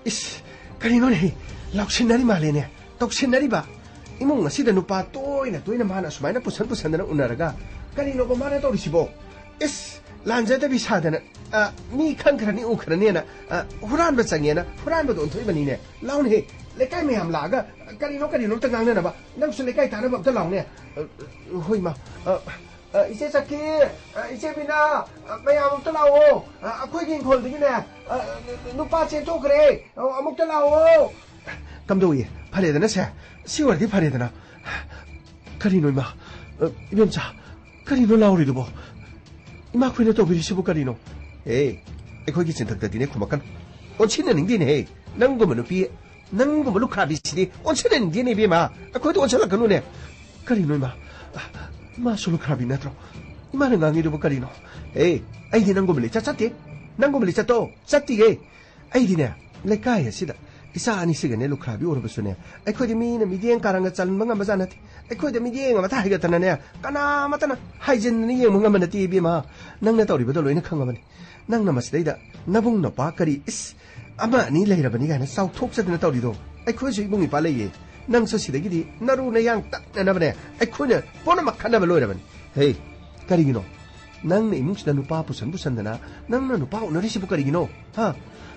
ꯏꯁ, ꯀꯔꯤꯅꯣꯅꯦ? ꯂꯥꯎꯁꯤꯟꯅꯔꯤ ꯃꯥꯜꯂꯦꯅꯦ꯫ ꯇꯧꯁꯤꯟꯅꯔꯤꯕ? ꯏꯃꯨꯡ ꯑꯁꯤꯗ ꯅꯨꯄꯥ ꯇꯣꯏꯅ ꯇꯣꯏꯅ ꯃꯥꯅ ꯑꯁꯨꯃꯥꯏꯅ ꯄꯨꯁꯟ ꯄꯨꯁꯟꯗꯅ ꯎꯅꯔꯒ ꯀꯔꯤꯅꯣꯕ ꯃꯥꯅ ꯇꯧꯔꯤꯁꯤꯕꯣ? ꯏꯁ, ꯂꯥꯟꯖꯗꯕꯤ ꯁꯥꯗꯅ, ꯑ, ꯃꯤ ꯈꯪꯈ꯭ꯔꯅꯤ ꯎꯈ꯭ꯔꯅꯤꯅ, ꯑ, ꯍꯨꯔꯥꯟꯕ ꯆꯪꯉꯦꯅ ꯍꯨꯔꯥꯟꯕꯗ ꯑꯣꯟꯊꯣꯛꯏꯕꯅꯤꯅꯦ꯫ ꯂꯥꯎꯅꯦꯍꯦ, ꯂꯩꯀꯥꯏ ꯃꯌꯥꯝ ꯂꯥꯛꯑꯒ ꯀꯔꯤꯅꯣ ꯀꯔꯤꯅꯣ ꯑꯝꯇ ꯉꯥꯡꯅꯅꯕ꯫ ꯅꯪꯁꯨ ꯂꯩꯀꯥꯏ ꯇꯥꯅꯕ ꯑꯝꯇ ꯂꯥꯎꯅꯦ꯫ ꯑ, ꯍꯣꯏ, ꯃꯥ꯫ ꯑ, ꯑ, ꯏꯆꯦ ꯆꯛꯀꯤ, ꯑ, ꯏꯆꯦ ꯕꯤꯅꯥ, ꯑ, ꯃꯌꯥꯝ ꯑꯝꯇ ꯂꯥꯛꯑꯣ꯫ ꯑ, ꯑꯩꯈꯣꯏꯒꯤ ꯏꯪꯈꯣꯜꯗꯒꯤꯅꯦ, ꯑ, ꯅꯨꯄꯥ ꯆꯦꯟꯊꯣꯛꯈ꯭ꯔꯦ꯫ ꯑ, ꯑꯃꯨꯛꯇ ꯂꯥꯛꯑꯣ꯫ ꯀꯝꯗꯧꯏ? ꯐꯔꯦꯗꯅ ꯁꯦ? ꯁꯤ ꯑꯣꯏꯔꯗꯤ ꯐꯔꯦꯗꯅ꯫ ꯀꯔꯤꯅꯣ ꯏꯃꯥ? ꯑ, ꯏꯕꯦꯝꯆꯥ, ꯀꯔꯤꯅꯣ ꯂꯥꯎꯔꯤꯗꯨꯕꯣ? ꯏꯃꯥ ꯈꯣꯏꯅ ꯇꯧꯕꯤꯔꯤꯁꯤꯕꯨ ꯀꯔꯤꯅꯣ? ꯑꯦ, ꯑꯩꯈꯣꯏꯒꯤ ꯆꯤꯟꯊꯛꯇꯗꯤꯅꯦ ꯈꯨꯝꯃꯛꯀꯅꯨ꯫ ꯑꯣꯟꯁꯤꯟꯅꯅꯤꯡꯗꯦꯅꯦꯍꯦ꯫ ꯅꯪꯒꯨꯝꯕ ꯅꯨꯄꯤ, ꯅꯪꯒꯨꯝꯕ ꯂꯨꯈ꯭ꯔꯥꯕꯤꯁꯤꯗꯤ ꯑꯣꯟꯁꯤꯟꯅꯅꯤꯡꯗꯦꯅꯦ ꯏꯕꯦꯝꯃ꯫ ꯑꯩꯈꯣꯏꯗ ꯑꯣꯟꯁꯤꯜꯂꯛꯀꯅꯨꯅꯦ꯫ ꯀꯔꯤꯅꯣ ꯏꯃꯥ? ꯏꯃꯥꯁꯨ ꯂꯨꯈ꯭ꯔꯥꯕꯤ ꯅꯠꯇ꯭ꯔꯣ? ꯏꯃꯥꯅ ꯉꯥꯡꯉꯤꯗꯨꯕꯨ ꯀꯔꯤꯅꯣ? ꯑꯦ, ꯑꯩꯗꯤ ꯅꯪꯒꯨꯝꯕ ꯂꯤꯆꯠ ꯆꯠꯇꯦ꯫ ꯅꯪꯒꯨꯝꯕ ꯂꯤꯆꯠꯇꯣ ꯆꯠꯇꯤꯌꯦ꯫ ꯑꯩꯗꯤꯅꯦ, ꯂꯩꯀꯥꯏ ꯑꯁꯤꯗ ꯏꯆꯥ ꯑꯅꯤꯁꯤꯒꯅꯦ ꯂꯨꯈ꯭ꯔꯥꯕꯤ ꯑꯣꯏꯔꯕꯁꯨꯅꯦ, ꯑꯩꯈꯣꯏꯗꯤ ꯃꯤꯅ ꯃꯤꯠꯌꯦꯡ ꯀꯥꯔꯪꯒ ꯆꯟꯕ ꯉꯝꯕꯖꯥꯠ ꯅꯠꯇꯦ꯫ ꯑꯩꯈꯣꯏꯗ ꯃꯤꯠꯌꯦꯡ ꯑꯃꯇ ꯍꯥꯏꯒꯠꯇꯅꯅꯦ, ꯀꯅꯥꯃꯠꯇꯅ ꯍꯥꯏꯖꯤꯟꯗꯅ ꯌꯦꯡꯕ ꯉꯝꯕ ꯅꯠꯇꯦ ꯏꯕꯦꯝꯃ꯫ ꯅꯪꯅ ꯇꯧꯔꯤꯕꯗꯣ ꯂꯣꯏꯅ ꯈꯪꯉꯕꯅꯤ꯫ ꯅꯪꯅ ꯃꯁꯤꯗꯩꯗ ꯅꯕꯨꯡ ꯅꯄꯥ ꯀꯔꯤ, ꯏꯁ, ꯑꯃ ꯑꯅꯤ ꯂꯩꯔꯕꯅꯤ ꯀꯥꯏꯅ ꯆꯥꯎꯊꯣꯛꯆꯗꯅ ꯇꯧꯔꯤꯗꯣ꯫ ꯑꯩꯈꯣꯏꯁꯨ ꯏꯕꯨꯡ ꯏꯄ꯭ꯋꯥ ꯂꯩꯌꯦ꯫ ꯅꯪꯁꯨ ꯁꯤꯗꯒꯤꯗꯤ ꯅꯔꯨ ꯅꯌꯥꯡ ꯇꯠꯅꯅꯕꯅꯦ ꯑꯩꯈꯣꯏꯅ ꯄꯨꯝꯅꯃꯛ ꯈꯟꯅꯕ ꯂꯣꯏꯔꯕꯅꯤ꯫ ꯍꯦ, ꯀꯔꯤꯒꯤꯅꯣ? ꯅꯪꯅ ꯏꯃꯨꯡꯁꯤꯗ ꯅꯨꯄꯥ ꯄꯨꯁꯟ ꯄꯨꯁꯟꯗꯅ ꯅꯪꯅ ꯅꯨꯄꯥ ꯎꯅꯔꯤꯁꯤꯕꯨ ꯀꯔꯤꯒꯤꯅꯣ? ꯍꯥ?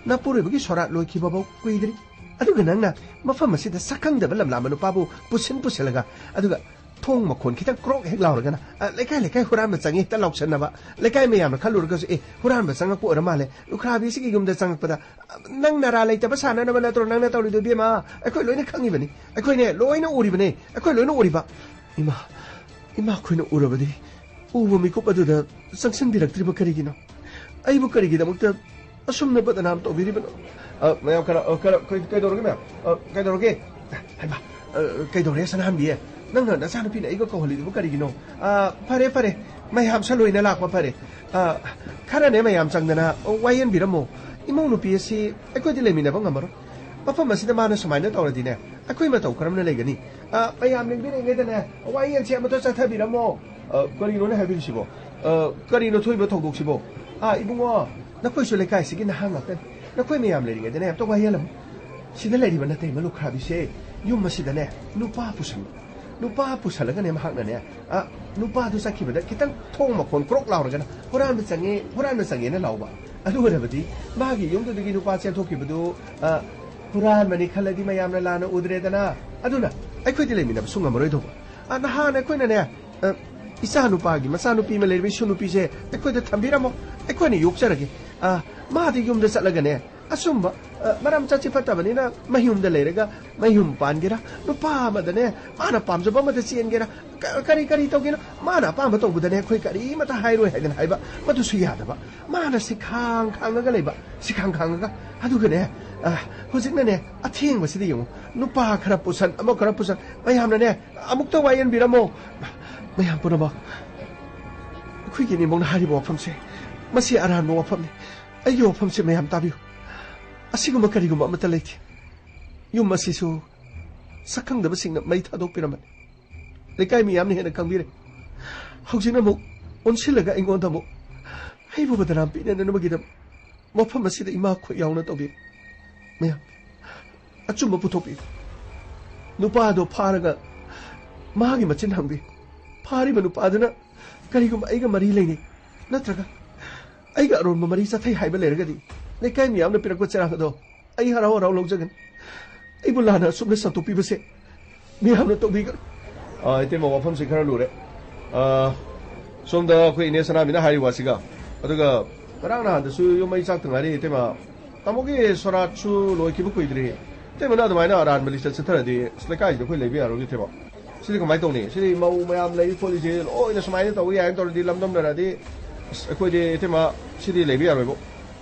ꯅꯄꯨꯔꯣꯏꯕꯒꯤ ꯁꯣꯔꯥꯠ ꯂꯣꯏꯈꯤꯕꯐꯥꯎ ꯀꯨꯏꯗ꯭ꯔꯤ, ꯑꯗꯨꯒ ꯅꯪꯅ ꯃꯐꯝ ꯑꯁꯤꯗ ꯁꯛꯈꯪꯗꯕ ꯂꯝꯂꯥꯝꯕ ꯅꯨꯄꯥꯕꯨ ꯄꯨꯁꯤꯟ ꯄꯨꯁꯤꯜꯂꯒ, ꯑꯗꯨꯒ ꯊꯣꯡ ꯃꯈꯣꯟ ꯈꯤꯇꯪ ꯀ꯭ꯔꯣꯛ ꯍꯦꯛ ꯂꯥꯎꯔꯒꯅ, "ꯑ, ꯂꯩꯀꯥꯏ ꯂꯩꯀꯥꯏ ꯍꯨꯔꯥꯟꯕ ꯆꯪꯉꯤ" ꯍꯦꯛꯇ ꯂꯥꯎꯁꯟꯅꯕ꯫ ꯂꯩꯀꯥꯏ ꯃꯌꯥꯝꯅ ꯈꯜꯂꯨꯔꯒꯁꯨ, "ꯑꯦ, ꯍꯨꯔꯥꯟꯕ ꯆꯪꯉꯛꯄ ꯑꯣꯏꯔ ꯃꯥꯜꯂꯦ, ꯂꯨꯈ꯭ꯔꯥꯕꯤꯁꯤꯒꯤ ꯌꯨꯝꯗ ꯆꯪꯉꯛꯄꯗ, ꯑ, ꯅꯪ ꯅꯔꯥ ꯂꯩꯇꯕ ꯁꯥꯟꯅꯅꯕ ꯅꯠꯇ꯭ꯔꯣ ꯅꯪꯅ ꯇꯧꯔꯤꯗꯣ, ꯏꯕꯦꯝꯃ? ꯑꯩꯈꯣꯏ ꯂꯣꯏꯅ ꯈꯪꯉꯤꯕꯅꯤ, ꯑꯩꯈꯣꯏꯅꯦ ꯂꯣꯏꯅ ꯎꯔꯤꯕꯅꯦ, ꯑꯩꯈꯣꯏ ꯂꯣꯏꯅ ꯎꯔꯤꯕ꯫ ꯏꯃꯥ, ꯏꯃꯥ, ꯑꯩꯈꯣꯏꯅ ꯎꯔꯕꯗꯤ ꯎꯕ ꯃꯤꯀꯨꯞ ꯑꯗꯨꯗ ꯆꯪꯁꯤꯟꯕꯤꯔꯛꯇ꯭ꯔꯤꯕ ꯀꯔꯤꯒꯤꯅꯣ? ꯑꯩꯕꯨ ꯀꯔꯤꯒꯤꯗꯃꯛꯇ ꯑꯁꯨꯝꯅ ꯕꯗꯅꯥꯝ ꯇꯧꯕꯤꯔꯤꯕꯅꯣ?" ꯑ, ꯃꯌꯥꯝ ꯈꯔ, ꯑ, ꯈꯔ, ꯀꯩ-, ꯀꯩꯗꯧꯔꯒꯦ ꯃꯌꯥꯝ? ꯑ, ꯀꯩꯗꯧꯔꯒꯦ? ꯍꯩꯃꯥ, ꯑ, ꯀꯩꯗꯧꯔꯦ ꯁꯅꯥꯍꯟꯕꯤ? ꯅꯪꯅ ꯅꯆꯥꯅꯨꯄꯤꯅ ꯑꯩꯒ ꯀꯧꯍꯜꯂꯤꯗꯨꯕꯨ ꯀꯔꯤꯒꯤꯅꯣ? ꯑ, ꯐꯔꯦ, ꯐꯔꯦ, ꯃꯌꯥꯝꯁꯦ ꯂꯣꯏꯅ ꯂꯥꯛꯄ ꯐꯔꯦ꯫ ꯑ, ꯈꯔꯅꯦ ꯃꯌꯥꯝ ꯆꯪꯗꯅ ꯋꯥꯌꯦꯟꯕꯤꯔꯝꯃꯣ꯫ ꯏꯃꯧ ꯅꯨꯄꯤ ꯑꯁꯤ ꯑꯩꯈꯣꯏꯗꯤ ꯂꯩꯃꯤꯟꯅꯕ ꯉꯝꯃꯔꯣꯏ꯫ ꯃꯐꯝ ꯑꯁꯤꯗ ꯃꯥꯅ ꯁꯨꯃꯥꯏꯅ ꯇꯧꯔꯗꯤꯅꯦ, ꯑꯩꯈꯣꯏ ꯃꯇꯧ ꯀꯔꯝꯅ ꯂꯩꯒꯅꯤ? ꯑ, ꯃꯌꯥꯝ ꯂꯦꯡꯕꯤꯔꯤꯉꯩꯗꯅꯦ, ꯋꯥꯌꯦꯜꯁꯦ ꯑꯃꯇ ꯆꯠꯊꯕꯤꯔꯝꯃꯣ꯫ ꯑ, ꯀꯔꯤꯅꯣꯅꯦ ꯍꯥꯏꯕꯤꯔꯤꯁꯤꯕꯣ? ꯑ, ꯀꯔꯤꯅꯣ ꯊꯣꯛꯏꯕ ꯊꯧꯗꯣꯛꯁꯤꯕꯣ? ꯑ, ꯏꯕꯨꯡꯉꯣ, ꯅꯈꯣꯏꯁꯨ ꯂꯩꯀꯥꯏꯁꯤꯒꯤ ꯅꯍꯥ ꯉꯥꯛꯇꯅꯤ꯫ ꯅꯈꯣꯏ ꯃꯌꯥꯝ ꯂꯩꯔꯤꯉꯩꯗꯅꯦ, ꯑꯝꯇ ꯋꯥꯌꯦꯜꯂꯝꯃꯨ꯫ ꯁꯤꯗ ꯂꯩꯔꯤꯕ ꯅꯇꯩꯃ ꯂꯨꯈ꯭ꯔꯥꯕꯤꯁꯦ ꯌꯨꯝ ꯑꯁꯤꯗꯅꯦ ꯅꯨꯄꯥ ꯄꯨꯁꯟꯕ, ꯅꯨꯄꯥ ꯄꯨꯁꯜꯂꯒꯅꯦ ꯃꯍꯥꯛꯅꯅꯦ, ꯑ, ꯅꯨꯄꯥꯗꯨ ꯆꯠꯈꯤꯕꯗ ꯈꯤꯇꯪ ꯊꯣꯡ ꯃꯈꯣꯟ ꯀ꯭ꯔꯣꯛ ꯂꯥꯎꯔꯒꯅ, "ꯍꯨꯔꯥꯟꯕ ꯆꯪꯉꯦ, ꯍꯨꯔꯥꯟꯕ ꯆꯪꯉꯦꯅ" ꯂꯥꯎꯕ꯫ ꯑꯗꯨ ꯑꯣꯏꯔꯕꯗꯤ ꯃꯥꯒꯤ ꯌꯨꯝꯗꯨꯗꯒꯤ ꯅꯨꯄꯥ ꯆꯦꯟꯊꯣꯛꯈꯤꯕꯗꯨ, ꯑ, ꯍꯨꯔꯥꯟꯕꯅꯤ ꯈꯜꯂꯗꯤ ꯃꯌꯥꯝꯅ ꯂꯥꯟꯅ ꯎꯗ꯭ꯔꯦꯗꯅ꯫ ꯑꯗꯨꯅ ꯑꯩꯈꯣꯏꯗꯤ ꯂꯩꯃꯤꯟꯅꯕꯁꯨ ꯉꯝꯃꯔꯣꯏꯗꯧꯕ꯫ ꯑ, ꯅꯍꯥꯟ ꯑꯩꯈꯣꯏꯅꯅꯦ, ꯑ, ꯏꯆꯥ ꯅꯨꯄꯥꯒꯤ ꯃꯆꯥꯅꯨꯄꯤ ꯑꯃ ꯂꯩꯔꯤꯕ ꯏꯁꯨ ꯅꯨꯄꯤꯁꯦ ꯑꯩꯈꯣꯏꯗ ꯊꯝꯕꯤꯔꯝꯃꯣ, ꯑꯩꯈꯣꯏꯅ ꯌꯣꯛꯆꯔꯒꯦ꯫ ꯑ, ꯃꯥꯗꯤ ꯌꯨꯝꯗ ꯆꯠꯂꯒꯅꯦ, ꯑꯆꯨꯝꯕ, ꯑ, ꯃꯔꯝ ꯆꯠꯁꯤ ꯐꯠꯇꯕꯅꯤꯅ ꯃꯌꯨꯝꯗ ꯂꯩꯔꯒ ꯃꯌꯨꯝ ꯄꯥꯟꯒꯦꯔꯥ, ꯅꯨꯄꯥ ꯑꯃꯗꯅꯦ ꯃꯥꯅ ꯄꯥꯝꯖꯕ ꯑꯃꯗ ꯆꯦꯟꯒꯦꯔꯥ, ꯀ-, ꯀꯔꯤ ꯀꯔꯤ ꯇꯧꯒꯦꯅꯣ, ꯃꯥꯅ ꯑꯄꯥꯝꯕ ꯇꯧꯕꯗꯅꯦ ꯑꯩꯈꯣꯏ ꯀꯔꯤꯃꯇ ꯍꯥꯏꯔꯣꯏ ꯍꯥꯏꯗꯅ ꯍꯥꯏꯕ, ꯃꯗꯨꯁꯨ ꯌꯥꯗꯕ꯫ ꯃꯥꯅ ꯁꯤꯈꯥꯡ ꯈꯥꯡꯉꯒ ꯂꯩꯕ, ꯁꯤꯈꯥꯡ ꯈꯥꯡꯉꯒ꯫ ꯑꯗꯨꯒꯅꯦ, ꯑ, ꯍꯧꯖꯤꯛꯅꯅꯦ, ꯑꯊꯦꯡꯕꯁꯤꯗ ꯌꯦꯡꯉꯨ, ꯅꯨꯄꯥ ꯈꯔ ꯄꯨꯁꯟ, ꯑꯃ ꯈꯔ ꯄꯨꯁꯟ, ꯃꯌꯥꯝꯅꯅꯦ, ꯑꯃꯨꯛꯇ ꯋꯥꯌꯦꯟꯕꯤꯔꯝꯃꯣ꯫ ꯃꯌꯥꯝ ꯄꯨꯝꯅꯃꯛ, ꯑꯩꯈꯣꯏꯒꯤ ꯏꯅꯦꯝꯕꯣꯛꯅ ꯍꯥꯏꯔꯤꯕ ꯋꯥꯐꯝꯁꯦ, ꯃꯁꯤ ꯑꯔꯥꯟꯕ ꯋꯥꯐꯝꯅꯤ꯫ ꯑꯩꯒꯤ ꯋꯥꯐꯝꯁꯦ ꯃꯌꯥꯝ ꯇꯥꯕꯤꯌꯨ꯫ ꯑꯁꯤꯒꯨꯝꯕ ꯀꯔꯤꯒꯨꯝꯕ ꯑꯃꯠꯇ ꯂꯩꯇꯦ꯫ ꯌꯨꯝ ꯑꯁꯤꯁꯨ ꯁꯛꯈꯪꯗꯕꯁꯤꯡꯅ ꯃꯩ ꯊꯥꯗꯣꯛꯄꯤꯔꯝꯕꯅꯤ꯫ ꯂꯩꯀꯥꯏ ꯃꯤꯌꯥꯝꯅ ꯍꯦꯟꯅ ꯈꯪꯕꯤꯔꯦ꯫ ꯍꯧꯖꯤꯛꯅ ꯑꯃꯨꯛ ꯑꯣꯟꯁꯤꯜꯂꯒ ꯑꯩꯉꯣꯟꯗ ꯑꯃꯨꯛ ꯑꯩꯕꯨ ꯕꯗꯅꯥꯝ ꯄꯤꯅꯅꯕꯒꯤꯗꯃꯛ ꯃꯐꯝ ꯑꯁꯤꯗ ꯏꯃꯥ ꯈꯨꯠ ꯌꯥꯎꯅ ꯇꯧꯕꯤꯔꯦ꯫ ꯃꯌꯥꯝ, ꯑꯆꯨꯝꯕ ꯄꯨꯊꯣꯛꯄꯤꯌꯨ꯫ ꯅꯨꯄꯥꯗꯣ ꯐꯥꯔꯒ ꯃꯥꯒꯤ ꯃꯆꯤꯟ ꯍꯪꯕꯤꯌꯨ꯫ ꯐꯥꯔꯤꯕ ꯅꯨꯄꯥꯗꯨꯅ ꯀꯔꯤꯒꯨꯝꯕ ꯑꯩꯒ ꯃꯔꯤ ꯂꯩꯅꯩ, ꯅꯠꯇ꯭ꯔꯒ ꯑꯩꯒ ꯑꯔꯣꯟꯕ ꯃꯔꯤ ꯆꯠꯊꯩ ꯍꯥꯏꯕ ꯂꯩꯔꯒꯗꯤ, ꯂꯩꯀꯥꯏ ꯃꯤꯌꯥꯝꯅ ꯄꯤꯔꯛꯄ ꯆꯦꯔꯥꯡ ꯑꯗꯣ ꯑꯩ ꯍꯔꯥꯎ ꯍꯔꯥꯎ ꯂꯧꯖꯒꯅꯤ꯫ ꯑꯩꯕꯨ ꯂꯥꯟꯅ ꯑꯁꯨꯝꯅ ꯁꯟꯗꯣꯛꯄꯤꯕꯁꯦ ꯃꯤꯌꯥꯝꯅ ꯇꯧꯕꯤꯒꯅꯨ꯫ ꯑꯥ, ꯏꯇꯩꯃ, ꯋꯥꯐꯝꯁꯤ ꯈꯔ ꯂꯨꯔꯦ꯫ ꯑꯥ, ꯁꯣꯝꯗ ꯑꯩꯈꯣꯏ ꯏꯅꯦ ꯁꯅꯥꯃꯤꯅ ꯍꯥꯏꯔꯤ ꯋꯥꯁꯤꯒ, ꯑꯗꯨꯒ ꯉꯔꯥꯡ ꯅꯍꯥꯟꯗꯁꯨ ꯌꯨꯝ ꯃꯩ ꯆꯥꯛꯇ ꯉꯥꯏꯔꯤ, ꯏꯇꯩꯃ꯫ ꯇꯥꯃꯣꯒꯤ ꯁꯣꯔꯥꯠꯁꯨ ꯂꯣꯏꯈꯤꯕ ꯀꯨꯏꯗ꯭ꯔꯤ꯫ ꯏꯇꯩꯃꯅ ꯑꯗꯨꯃꯥꯏꯅ ꯑꯔꯥꯟꯕ ꯂꯤꯁꯇ ꯆꯠꯊꯔꯗꯤ, ꯑꯁ, ꯂꯩꯀꯥꯏꯁꯤꯗ ꯑꯩꯈꯣꯏ ꯂꯩꯕ ꯌꯥꯔꯣꯏꯅꯦ, ꯏꯇꯩꯃ꯫ ꯁꯤꯗꯤ ꯀꯃꯥꯏꯅ ꯇꯧꯅꯤ? ꯁꯤꯗꯤ ꯃꯧ ꯃꯌꯥꯝ ꯂꯩꯔꯤ ꯈꯣꯠꯂꯤꯁꯦ ꯂꯣꯏꯅ ꯁꯨꯃꯥꯏꯅ ꯇꯧꯕ ꯌꯥꯏꯅ ꯇꯧꯔꯗꯤ, ꯂꯝꯗꯝꯅꯔꯗꯤ, ꯑꯁ, ꯑꯩꯈꯣꯏꯗꯤ, ꯏꯇꯩꯃ, ꯁꯤꯗꯤ ꯂꯩꯕ ꯌꯥꯔꯣꯏꯕꯣ꯫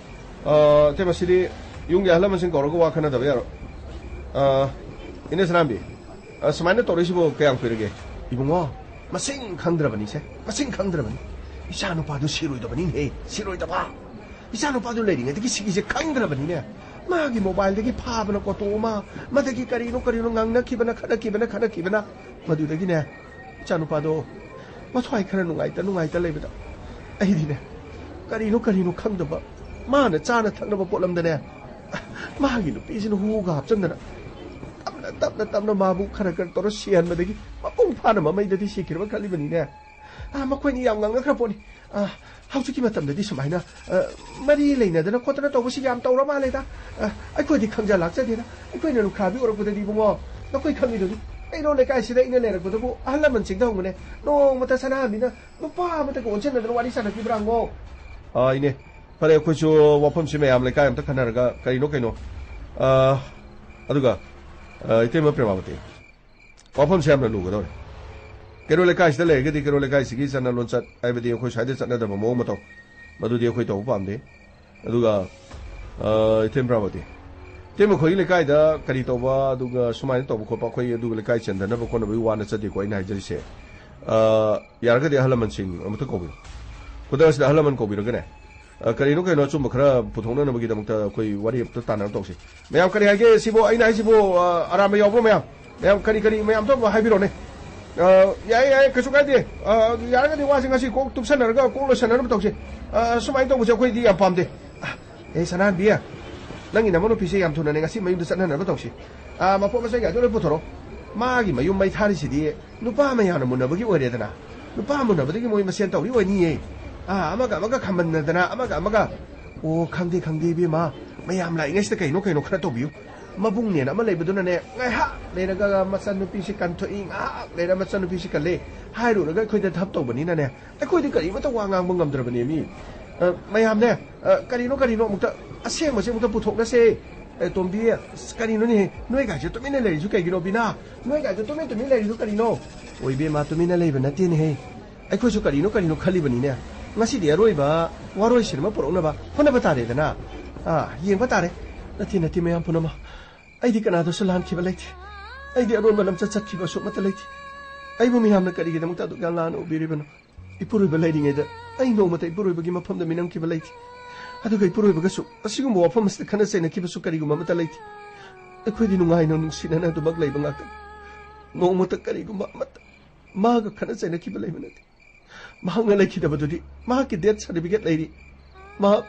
ꯑ, ꯏꯇꯩꯃ, ꯁꯤꯗꯤ ꯌꯨꯝꯒꯤ ꯑꯍꯜ ꯂꯃꯟꯁꯤꯡ ꯀꯧꯔꯒ ꯋꯥ ꯈꯟꯅꯗꯕ ꯌꯥꯔꯣꯏ꯫ ꯑ, ꯏꯅꯦ ꯁꯅꯥꯝꯕꯤ, ꯑ, ꯁꯨꯃꯥꯏꯅ ꯇꯧꯔꯛꯏꯁꯤꯕꯨ ꯀꯌꯥꯝ ꯀꯨꯏꯔꯒꯦ? ꯏꯕꯨꯡꯉꯣ, ꯃꯁꯤꯡ ꯈꯪꯗ꯭ꯔꯕꯅꯤꯁꯦ, ꯃꯁꯤꯡ ꯈꯪꯗ꯭ꯔꯕꯅꯤ꯫ ꯏꯆꯥ ꯅꯨꯄꯥꯗꯨ ꯁꯤꯔꯣꯏꯗꯕꯅꯤꯅꯦ, ꯁꯤꯔꯣꯏꯗꯕ꯫ ꯏꯆꯥ ꯅꯨꯄꯥꯗꯨ ꯂꯩꯔꯤꯉꯩꯗꯒꯤ ꯁꯤꯒꯤꯁꯦ ꯈꯪꯗ꯭ꯔꯕꯅꯤꯅꯦ꯫ ꯃꯥꯒꯤ ꯃꯣꯕꯥꯏꯜꯗꯒꯤ ꯐꯥꯕꯅ ꯀꯣꯇꯣ ꯑꯃ, ꯃꯗꯒꯤ ꯀꯔꯤꯅꯣ ꯀꯔꯤꯅꯣ ꯉꯥꯡꯅꯈꯤꯕꯅ, ꯈꯠꯅꯈꯤꯕꯅ, ꯈꯠꯅꯈꯤꯕꯅ꯫ ꯃꯗꯨꯗꯒꯤꯅꯦ, ꯏꯆꯥ ꯅꯨꯄꯥꯗꯣ ꯃꯊ꯭ꯋꯥꯏ ꯈꯔ ꯅꯨꯡꯉꯥꯏꯇ ꯅꯨꯡꯉꯥꯏꯇ ꯂꯩꯕꯗ, ꯑꯩꯗꯤꯅꯦ, ꯀꯔꯤꯅꯣ ꯀꯔꯤꯅꯣ ꯈꯪꯗꯕ, ꯃꯥꯅ ꯆꯥꯅ ꯊꯛꯅꯕ ꯄꯣꯠꯂꯝꯗꯅꯦ, ꯃꯥꯒꯤ ꯅꯨꯄꯤꯁꯤꯅ ꯍꯨꯒ ꯍꯥꯞꯆꯟꯗꯅ, ꯇꯞꯅ ꯇꯞꯅ ꯇꯞꯅ ꯃꯥꯕꯨ ꯈꯔ ꯈꯔ ꯇꯧꯔ ꯁꯤꯍꯟꯕꯗꯒꯤ ꯃꯄꯨꯡ ꯐꯥꯅ ꯃꯃꯩꯗꯗꯤ ꯁꯤꯈꯤꯔꯕ ꯈꯜꯂꯤꯕꯅꯤꯅꯦ꯫ ꯑꯥ, ꯃꯈꯣꯏꯅꯤ ꯌꯥꯝ ꯉꯥꯡꯅꯈ꯭ꯔ ꯄꯣꯠꯅꯤ꯫ ꯑꯥ, ꯍꯧꯖꯤꯛꯀꯤ ꯃꯇꯝꯗꯗꯤ ꯁꯨꯃꯥꯏꯅ, ꯑꯥ, ꯃꯔꯤ ꯂꯩꯅꯗꯅ ꯈꯣꯠꯇꯅ ꯇꯧꯕꯁꯤ ꯌꯥꯝ ꯇꯧꯔ ꯃꯥꯜꯂꯦꯗ꯫ ꯑꯥ, ꯑꯩꯈꯣꯏꯗꯤ ꯈꯪꯖ ꯂꯥꯛꯆꯗꯦꯗ꯫ ꯑꯩꯈꯣꯏꯅ ꯂꯨꯈ꯭ꯔꯥꯕꯤ ꯑꯣꯏꯔꯛꯄꯗꯗꯤ, ꯏꯕꯨꯡꯉꯣ, ꯅꯈꯣꯏ ꯈꯪꯉꯤꯗꯨꯅꯤ꯫ ꯀꯩꯅꯣ, ꯂꯩꯀꯥꯏꯁꯤꯗ ꯑꯩꯅ ꯂꯩꯔꯛꯄꯗꯕꯨ ꯑꯍꯜ ꯂꯃꯟꯁꯤꯡꯗ ꯍꯪꯕꯅꯦ꯫ ꯅꯣꯡꯃꯇ ꯁꯅꯥꯍꯟꯕꯤꯅ ꯅꯨꯄꯥ ꯑꯃꯠꯇꯒ ꯑꯣꯟꯁꯤꯟꯅꯗꯅ ꯋꯥꯔꯤ ꯁꯥꯟꯅꯈꯤꯕ꯭ꯔꯥ ꯍꯪꯉꯣ꯫ ꯑꯥ, ꯏꯅꯦ, ꯐꯔꯦ, ꯑꯩꯈꯣꯏꯁꯨ ꯋꯥꯐꯝꯁꯤ ꯃꯌꯥꯝ ꯂꯩꯀꯥꯏ ꯑꯝꯇ ꯈꯟꯅꯔꯒ ꯀꯔꯤꯅꯣ ꯀꯩꯅꯣ꯫ ꯑꯥ, ꯑꯗꯨꯒ, ꯑꯥ, ꯏꯇꯩꯃ ꯄ꯭ꯔꯦꯃꯥꯕꯇꯤ, ꯋꯥꯐꯝꯁꯦ ꯌꯥꯝꯅ ꯂꯨꯒꯗꯧꯔꯦ꯫ ꯀꯩꯔꯣꯜ ꯂꯩꯀꯥꯏꯁꯤꯗ ꯂꯩꯔꯒꯗꯤ ꯀꯩꯔꯣꯜ ꯂꯩꯀꯥꯏꯁꯤꯒꯤ ꯆꯠꯅ ꯂꯣꯟꯆꯠ, ꯍꯥꯏꯕꯗꯤ ꯑꯩꯈꯣꯏ ꯁ꯭ꯋꯥꯏꯗ ꯆꯠꯅꯗꯕ ꯃꯑꯣꯡ ꯃꯇꯧ, ꯃꯗꯨꯗꯤ ꯑꯩꯈꯣꯏ ꯇꯧꯕ ꯄꯥꯝꯗꯦ꯫ ꯑꯗꯨꯒ, ꯑ, ꯏꯊꯦꯝ ꯄ꯭ꯔꯥꯃꯣꯗꯤ, ꯏꯊꯦꯝ, ꯑꯩꯈꯣꯏꯒꯤ ꯂꯩꯀꯥꯏꯗ ꯀꯔꯤ ꯇꯧꯕ, ꯑꯗꯨꯒ ꯁꯨꯃꯥꯏꯅ ꯇꯧꯕ ꯈꯣꯠꯄ, ꯑꯩꯈꯣꯏ ꯑꯗꯨꯒ ꯂꯩꯀꯥꯏ ꯆꯦꯟꯗꯅꯕ ꯈꯣꯠꯅꯕꯒꯤ ꯋꯥ ꯅꯠꯆꯗꯦꯀꯣ ꯑꯩꯅ ꯍꯥꯏꯖꯔꯤꯁꯦ꯫ ꯑ, ꯌꯥꯔꯒꯗꯤ ꯑꯍꯜ ꯂꯃꯟꯁꯤꯡ ꯑꯃꯇ ꯀꯧꯕꯤꯌꯨ꯫ ꯈꯨꯗꯛ ꯑꯁꯤꯗ ꯑꯍꯜ ꯂꯃꯟ ꯀꯧꯕꯤꯔꯒꯅꯦ, ꯑ, ꯀꯔꯤꯅꯣ ꯀꯩꯅꯣ ꯑꯆꯨꯝꯕ ꯈꯔ ꯄꯨꯊꯣꯛꯅꯅꯕꯒꯤꯗꯃꯛꯇ ꯑꯩꯈꯣꯏ ꯋꯥꯔꯤ ꯑꯝꯇ ꯇꯥꯟꯅꯕ ꯇꯧꯁꯤ꯫ ꯃꯌꯥꯝ ꯀꯔꯤ ꯍꯥꯏꯒꯦ ꯁꯤꯕꯨ? ꯑꯩꯅ ꯍꯥꯏꯁꯤꯕꯨ, ꯑ, ꯑꯔꯥꯟꯕ ꯌꯥꯎꯕ꯭ꯔꯣ ꯃꯌꯥꯝ? ꯃꯌꯥꯝ ꯀꯔꯤ ꯀꯔꯤ ꯃꯌꯥꯝ ꯑꯝꯇ ꯍꯥꯏꯕꯤꯔꯣꯅꯦ꯫ ꯑ, ꯌꯥꯏꯌꯦ, ꯌꯥꯏꯌꯦ, ꯀꯩꯁꯨ ꯀꯥꯏꯗꯦ꯫ ꯑ, ꯌꯥꯔꯒꯗꯤ ꯋꯥꯁꯤ ꯉꯁꯤ ꯀꯣꯛ ꯇꯨꯞꯁꯟꯅꯔꯒ ꯀꯣꯛ ꯂꯣꯏꯁꯟꯅꯅꯕ ꯇꯧꯁꯤ꯫ ꯑ, ꯁꯨꯃꯥꯏꯅ ꯇꯧꯕꯁꯦ ꯑꯩꯈꯣꯏꯗꯤ ꯌꯥꯝ ꯄꯥꯝꯗꯦ꯫ ꯑ, ꯑꯦ, ꯁꯅꯥꯍꯟꯕꯤ, ꯅꯪꯒꯤ ꯅꯃꯧ ꯅꯨꯄꯤꯁꯦ ꯌꯥꯝ ꯊꯨꯅꯅꯦ ꯉꯁꯤ ꯃꯌꯨꯝꯗ ꯆꯠꯅꯅꯕ ꯇꯧꯁꯤ꯫ ꯑ, ꯃꯄꯣꯠ ꯃꯆꯩ ꯀꯥꯏꯗꯣ ꯂꯣꯏ ꯄꯨꯊꯣꯔꯛꯑꯣ꯫ ꯃꯥꯒꯤ ꯃꯌꯨꯝ ꯃꯩ ꯊꯥꯔꯤꯁꯤꯗꯤ ꯅꯨꯄꯥ ꯃꯌꯥꯝꯅ ꯃꯨꯟꯅꯕꯒꯤ ꯑꯣꯏꯔꯦꯗꯅ꯫ ꯅꯨꯄꯥ ꯃꯨꯟꯅꯕꯗꯒꯤ ꯃꯣꯏ ꯃꯁꯦꯟ ꯇꯧꯔꯤ ꯑꯣꯏꯅꯤꯌꯦ꯫ ꯑꯥ, ꯑꯃꯒ ꯑꯃꯒ ꯈꯝꯕꯟꯅꯗꯅ, ꯑꯃꯒ ꯑꯃꯒ, "ꯑꯣ, ꯈꯪꯗꯦ, ꯈꯪꯗꯦ, ꯏꯕꯦꯝꯃ, ꯃꯌꯥꯝ ꯂꯥꯛꯏꯉꯩꯁꯤꯗ ꯀꯩꯅꯣ ꯀꯩꯅꯣ ꯈꯔ ꯇꯧꯕꯤꯌꯨ"꯫ ꯃꯕꯨꯡꯅꯦꯅ ꯑꯃ ꯂꯩꯕꯗꯨꯅꯅꯦ, ꯉꯥꯏꯍꯥꯛ ꯂꯩꯔꯒ ꯃꯆꯟꯅꯨꯄꯤꯁꯤ ꯀꯟꯊꯣꯛꯏ, ꯉꯥꯏꯍꯥꯛ ꯂꯩꯔ ꯃꯆꯟꯅꯨꯄꯤꯁꯤ ꯀꯜꯂꯦ ꯍꯥꯏꯔꯨꯔꯒ ꯑꯩꯈꯣꯏꯗ ꯊꯞ ꯇꯧꯕꯅꯤꯅꯅꯦ, ꯑꯩꯈꯣꯏꯗꯤ ꯀꯔꯤꯃꯠꯇ ꯋꯥ ꯉꯥꯡꯕ ꯉꯝꯗ꯭ꯔꯕꯅꯦ ꯃꯤ꯫ ꯑ, ꯃꯌꯥꯝꯅꯦ, ꯑ, ꯀꯔꯤꯅꯣ ꯀꯔꯤꯅꯣ ꯑꯃꯨꯛꯇ ꯑꯁꯦꯡꯕꯁꯦ ꯑꯃꯨꯛꯇ ꯄꯨꯊꯣꯛꯅꯁꯦ꯫ ꯑꯦ, ꯇꯣꯝꯕꯤ, ꯑꯁ, ꯀꯔꯤꯅꯣꯅꯦꯍꯦ? ꯅꯣꯏ ꯒꯥꯏꯁꯦ ꯇꯨꯃꯤꯟꯅ ꯂꯩꯔꯤꯁꯨ ꯀꯩꯒꯤꯅꯣ, ꯕꯤꯅꯥ? ꯅꯣꯏ ꯒꯥꯏꯁꯦ ꯇꯨꯃꯤꯟ ꯇꯨꯃꯤꯟ ꯂꯩꯔꯤꯗꯨ ꯀꯔꯤꯅꯣ? ꯑꯣ, ꯏꯕꯦꯝꯃ, ꯇꯨꯃꯤꯟꯅ ꯂꯩꯕ ꯅꯠꯇꯦꯅꯦꯍꯦ꯫ ꯑꯩꯈꯣꯏꯁꯨ ꯀꯔꯤꯅꯣ ꯀꯔꯤꯅꯣ ꯈꯜꯂꯤꯕꯅꯤꯅꯦ꯫ ꯉꯁꯤꯗꯤ ꯑꯔꯣꯏꯕ ꯋꯥꯔꯣꯏꯁꯤꯟ ꯑꯃ ꯄꯨꯔꯛꯅꯕ ꯍꯣꯠꯅꯕ ꯇꯥꯔꯦꯗꯅ꯫ ꯑꯥ, ꯌꯦꯡꯕ ꯇꯥꯔꯦ꯫ ꯅꯠꯇꯦ, ꯅꯠꯇꯦ, ꯃꯌꯥꯝ ꯄꯨꯝꯅꯃꯛ꯫ ꯑꯩꯗꯤ ꯀꯅꯥꯗꯁꯨ ꯂꯥꯟꯈꯤꯕ ꯂꯩꯇꯦ꯫ ꯑꯩꯗꯤ ꯑꯔꯣꯟꯕ ꯂꯝꯆꯠ ꯆꯠꯈꯤꯕꯁꯨ ꯑꯃꯠꯇ ꯂꯩꯇꯦ꯫ ꯑꯩꯕꯨ ꯃꯤꯌꯥꯝꯅ ꯀꯔꯤꯒꯤꯗꯃꯛꯇ ꯑꯗꯨꯛ ꯌꯥꯝ ꯂꯥꯟꯅ ꯎꯕꯤꯔꯤꯕꯅꯣ? ꯏꯄꯨꯔꯣꯏꯕ ꯂꯩꯔꯤꯉꯩꯗ ꯑꯩ ꯅꯣꯡꯃꯇ ꯏꯄꯨꯔꯣꯏꯕꯒꯤ ꯃꯐꯝꯗ ꯃꯤꯅꯝꯈꯤꯕ ꯂꯩꯇꯦ꯫ ꯑꯗꯨꯒ ꯏꯄꯨꯔꯣꯏꯕꯒꯁꯨ ꯑꯁꯤꯒꯨꯝꯕ ꯋꯥꯐꯝ ꯑꯁꯤꯗ ꯈꯠꯅ ꯆꯩꯅꯈꯤꯕꯁꯨ ꯀꯔꯤꯒꯨꯝꯕ ꯑꯃꯠꯇ ꯂꯩꯇꯦ꯫ ꯑꯩꯈꯣꯏꯗꯤ ꯅꯨꯡꯉꯥꯏꯅ ꯅꯨꯡꯁꯤꯅꯅ ꯑꯗꯨꯃꯛ ꯂꯩꯕ ꯉꯥꯛꯇꯅꯤ꯫ ꯅꯣꯡꯃꯇ ꯀꯔꯤꯒꯨꯝꯕ ꯑꯃꯠꯇ ꯃꯥꯒ ꯈꯠꯅ ꯆꯩꯅꯈꯤꯕ ꯂꯩꯕ ꯅꯠꯇꯦ꯫ ꯃꯍꯥꯛꯅ ꯂꯩꯈꯤꯗꯕꯗꯨꯗꯤ ꯃꯍꯥꯛꯀꯤ death certificate ꯂꯩꯔꯤ꯫ ꯃꯍꯥꯛ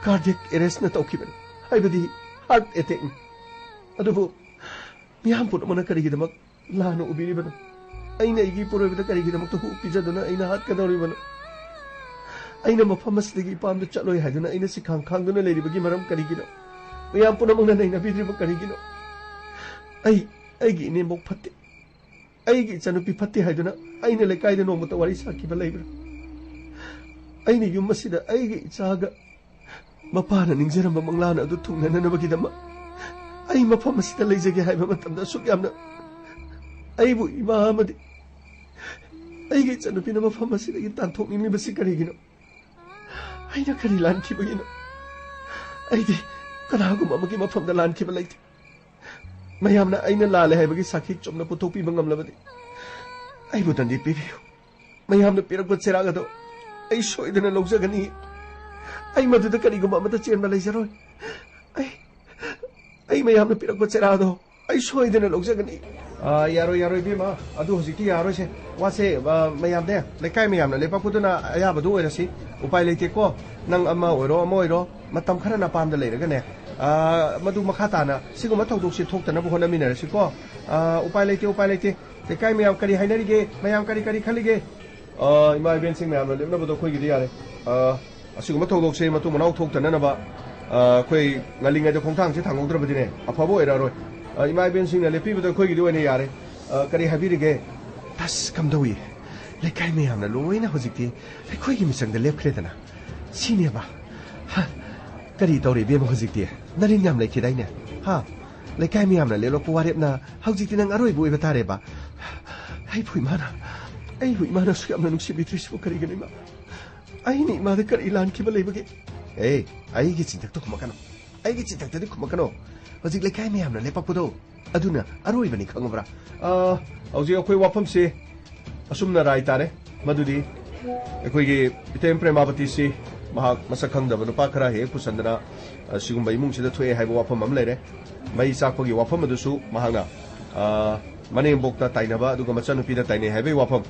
cardiac arrestꯅ ꯇꯧꯈꯤꯕꯅꯤ, ꯍꯥꯏꯕꯗꯤ heart attackꯅꯤ꯫ ꯑꯗꯨꯕꯨ ꯃꯤꯌꯥꯝ ꯄꯨꯝꯅꯃꯛꯅ ꯀꯔꯤꯒꯤꯗꯃꯛ ꯂꯥꯟꯅ ꯎꯕꯤꯔꯤꯕꯅꯣ? ꯑꯩꯅ ꯑꯩꯒꯤ ꯏꯄꯨꯔꯣꯏꯕꯗ ꯀꯔꯤꯒꯤꯗꯃꯛꯇ ꯍꯨ ꯄꯤꯖꯗꯨꯅ ꯑꯩꯅ ꯍꯥꯠꯀꯗꯧꯔꯤꯕꯅꯣ? ꯑꯩꯅ ꯃꯐꯝ ꯑꯁꯤꯗꯒꯤ ꯏꯄꯥꯝꯗ ꯆꯠꯂꯣꯏ ꯍꯥꯏꯗꯨꯅ ꯑꯩꯅ ꯁꯤꯈꯥꯡ ꯈꯥꯡꯗꯨꯅ ꯂꯩꯔꯤꯕꯒꯤ ꯃꯔꯝ ꯀꯔꯤꯒꯤꯅꯣ? ꯃꯌꯥꯝ ꯄꯨꯝꯅꯃꯛꯅ ꯅꯩꯅꯕꯤꯗ꯭ꯔꯤꯕ ꯀꯔꯤꯒꯤꯅꯣ? ꯑꯩ, ꯑꯩꯒꯤ ꯏꯅꯦꯝꯕꯣꯛ ꯐꯠꯇꯦ, ꯑꯩꯒꯤ ꯏꯆꯟꯅꯨꯄꯤ ꯐꯠꯇꯦ ꯍꯥꯏꯗꯨꯅ ꯑꯩꯅ ꯂꯩꯀꯥꯏꯗ ꯅꯣꯡꯃꯇ ꯋꯥꯔꯤ ꯁꯥꯈꯤꯕ ꯂꯩꯕ꯭ꯔꯥ? ꯑꯩꯅ ꯌꯨꯝ ꯑꯁꯤꯗ ꯑꯩꯒꯤ ꯏꯆꯥꯒ ꯃꯄꯥꯅ ꯅꯤꯡꯖꯔꯝꯕ ꯃꯪꯂꯥꯟ ꯑꯗꯨ ꯊꯨꯡꯅꯅꯅꯕꯒꯤꯗꯃꯛ ꯑꯩ ꯃꯐꯝ ꯑꯁꯤꯗ ꯂꯩꯖꯒꯦ ꯍꯥꯏꯕ ꯃꯇꯝꯗ ꯑꯁꯨꯛ ꯌꯥꯝꯅ ꯑꯩꯕꯨ ꯏꯃꯥ ꯑꯃꯗꯤ ꯑꯩꯒꯤ ꯏꯆꯟꯅꯨꯄꯤꯅ ꯃꯐꯝ ꯑꯁꯤꯗꯒꯤ ꯇꯥꯟꯊꯣꯛꯅꯤꯡꯂꯤꯕꯁꯤ ꯀꯔꯤꯒꯤꯅꯣ? ꯑꯩꯅ ꯀꯔꯤ ꯂꯥꯟꯈꯤꯕꯒꯤꯅꯣ? ꯑꯩꯗꯤ ꯀꯅꯥꯒꯨꯝꯕ ꯑꯃꯒꯤ ꯃꯐꯝꯗ ꯂꯥꯟꯈꯤꯕ ꯂꯩꯇꯦ꯫ ꯃꯌꯥꯝꯅ ꯑꯩꯅ ꯂꯥꯜꯂꯦ ꯍꯥꯏꯕꯒꯤ ꯁꯥꯈꯤ ꯆꯨꯝꯅ ꯄꯨꯊꯣꯛꯄꯤꯕ ꯉꯝꯂꯕꯗꯤ ꯑꯩꯕꯨ ꯗꯟꯗꯤ ꯄꯤꯕꯤꯌꯨ꯫ ꯃꯌꯥꯝꯅ ꯄꯤꯔꯛꯄ ꯆꯩꯔꯥꯛ ꯑꯗꯣ ꯑꯩ ꯁꯣꯏꯗꯅ ꯂꯧꯖꯒꯅꯤ꯫ ꯑꯩ ꯃꯗꯨꯗ ꯀꯔꯤꯒꯨꯝꯕ ꯑꯃꯠꯇ ꯆꯦꯟꯕ ꯂꯩꯖꯔꯣꯏ꯫ ꯑꯩ, ꯑꯩ ꯃꯌꯥꯝꯅ ꯄꯤꯔꯛꯄ ꯆꯩꯔꯥꯛ ꯑꯗꯣ ꯑꯩ ꯁꯣꯏꯗꯅ ꯂꯧꯖꯒꯅꯤ꯫ ꯑꯥ, ꯌꯥꯔꯣꯏ, ꯌꯥꯔꯣꯏ, ꯏꯕꯦꯝꯃ꯫ ꯑꯗꯨ ꯍꯧꯖꯤꯛꯇꯤ ꯌꯥꯔꯣꯏꯁꯦ꯫ ꯋꯥꯁꯦ, ꯑꯥ, ꯃꯌꯥꯝꯅꯦ, ꯂꯩꯀꯥꯏ ꯃꯌꯥꯝꯅ ꯂꯦꯞꯄꯛꯄꯗꯨꯅ ꯑꯌꯥꯕꯗꯨ ꯑꯣꯏꯔꯁꯤ꯫ ꯎꯄꯥꯏ ꯂꯩꯇꯦꯀꯣ꯫ ꯅꯪ ꯑꯃ ꯑꯣꯏꯔꯣ, ꯑꯃ ꯑꯣꯏꯔꯣ, ꯃꯇꯝ ꯈꯔ ꯅꯄꯥꯝꯗ ꯂꯩꯔꯒꯅꯦ, ꯑꯥ, ꯃꯗꯨ ꯃꯈꯥ ꯇꯥꯅ ꯁꯤꯒꯨꯝꯕ ꯊꯧꯗꯣꯛꯁꯤ ꯊꯣꯛꯇꯅꯕ ꯍꯣꯠꯅꯃꯤꯟꯅꯔꯁꯤꯀꯣ꯫ ꯑꯥ, ꯎꯄꯥꯏ ꯂꯩꯇꯦ, ꯎꯄꯥꯏ ꯂꯩꯇꯦ꯫ ꯂꯩꯀꯥꯏ ꯃꯌꯥꯝ ꯀꯔꯤ ꯍꯥꯏꯅꯔꯤꯒꯦ? ꯃꯌꯥꯝ ꯀꯔꯤ, ꯀꯔꯤ ꯈꯜꯂꯤꯒꯦ? ꯑ, ꯏꯃꯥ ꯏꯕꯦꯟꯁꯤꯡ ꯃꯌꯥꯝꯅ ꯂꯦꯞꯅꯕꯗꯣ ꯑꯩꯈꯣꯏꯒꯤꯗꯤ ꯌꯥꯔꯦ꯫ ꯑ, ꯑꯁꯤꯒꯨꯝꯕ ꯊꯧꯗꯣꯛꯁꯦ ꯃꯇꯨꯡ ꯃꯅꯥꯎ ꯊꯣꯛꯇꯅꯅꯕ, ꯑ, ꯑꯩꯈꯣꯏ ꯉꯜꯂꯤꯉꯩꯗ ꯈꯣꯡꯊꯥꯡꯁꯦ ꯊꯥꯡꯍꯧꯗ꯭ꯔꯕꯗꯤꯅꯦ, ꯑꯐꯕ ꯑꯣꯏꯔꯛꯑꯔꯣꯏ꯫ ꯑ, ꯏꯃꯥ ꯏꯕꯦꯟꯁꯤꯡꯅ ꯂꯦꯞꯄꯤꯕꯗꯣ ꯑꯩꯈꯣꯏꯒꯤꯗꯤ ꯑꯣꯏꯅ ꯌꯥꯔꯦ꯫ ꯑ, ꯀꯔꯤ ꯍꯥꯏꯕꯤꯔꯤꯒꯦ? ꯑꯁ, ꯀꯝꯗꯧꯏ? ꯂꯩꯀꯥꯏ ꯃꯌꯥꯝꯅ ꯂꯣꯏꯅ ꯍꯧꯖꯤꯛꯇꯤ ꯑꯩꯈꯣꯏꯒꯤ ꯃꯤꯆꯪꯗ ꯂꯦꯞꯈ꯭ꯔꯦꯗꯅ꯫ ꯁꯤꯅꯦꯕ꯫ ꯍ, ꯀꯔꯤ ꯇꯧꯔꯦ, ꯏꯕꯦꯝꯃ, ꯍꯧꯖꯤꯛꯇꯤ? ꯅꯔꯦꯟ ꯌꯥꯝ ꯂꯩꯈꯤꯗꯥꯏꯅꯦ? ꯍꯥ? ꯂꯩꯀꯥꯏ ꯃꯌꯥꯝꯅ ꯂꯦꯞꯂꯛꯄ ꯋꯥꯔꯦꯞꯅ ꯍꯧꯖꯤꯛꯇꯤ ꯅꯪ ꯑꯔꯣꯏꯕ ꯑꯣꯏꯕ ꯇꯥꯔꯦꯕ꯫ ꯑꯩꯕꯨ ꯏꯃꯥꯅ, ꯑꯩꯕꯨ ꯏꯃꯥꯅꯁꯨ ꯌꯥꯝꯅ ꯅꯨꯡꯁꯤꯕꯤꯗ꯭ꯔꯤꯁꯤꯕꯨ ꯀꯔꯤꯒꯤꯅꯣ, ꯏꯃꯥ? ꯑꯩꯅ ꯏꯃꯥꯗ ꯀꯔꯤ ꯂꯥꯟꯈꯤꯕ ꯂꯩꯕꯒꯦ? ꯑꯦ, ꯑꯩꯒꯤ ꯆꯤꯟꯊꯛꯇ ꯈꯨꯝꯃꯛꯀꯅꯨ꯫ ꯑꯩꯒꯤ ꯆꯤꯟꯊꯛꯇꯗꯤ ꯈꯨꯝꯃꯛꯀꯅꯨ꯫ ꯍꯧꯖꯤꯛ ꯂꯩꯀꯥꯏ ꯃꯌꯥꯝꯅ ꯂꯦꯞꯄꯛꯄꯗꯣ, ꯑꯗꯨꯅ ꯑꯔꯣꯏꯕꯅꯤ, ꯈꯪꯉꯕ꯭ꯔꯥ? ꯑ, ꯍꯧꯖꯤꯛ ꯑꯩꯈꯣꯏ ꯋꯥꯐꯝꯁꯤ ꯑꯁꯨꯝꯅ ꯔꯥꯏ ꯇꯥꯔꯦ꯫ ꯃꯗꯨꯗꯤ ꯑꯩꯈꯣꯏꯒꯤ ꯏꯇꯦꯝ ꯄ꯭ꯔꯦꯃꯥꯕꯇꯤꯁꯤ ꯃꯍꯥꯛ ꯃꯁꯛ ꯈꯪꯗꯕ ꯅꯨꯄꯥ ꯈꯔ ꯍꯦꯛ ꯄꯨꯁꯟꯗꯅ, ꯑ, ꯁꯤꯒꯨꯝꯕ ꯏꯃꯨꯡꯁꯤꯗ ꯊꯣꯛꯑꯦ ꯍꯥꯏꯕ ꯋꯥꯐꯝ ꯑꯃ ꯂꯩꯔꯦ꯫ ꯃꯩ ꯆꯥꯛꯄꯒꯤ ꯋꯥꯐꯝ ꯑꯗꯨꯁꯨ ꯃꯍꯥꯛꯅ, ꯑ, ꯃꯅꯦꯝꯕꯣꯛꯇ ꯇꯥꯏꯅꯕ ꯑꯗꯨꯒ ꯃꯆꯟꯅꯨꯄꯤꯗ ꯇꯥꯏꯅꯩ ꯍꯥꯏꯕꯒꯤ ꯋꯥꯐꯝ,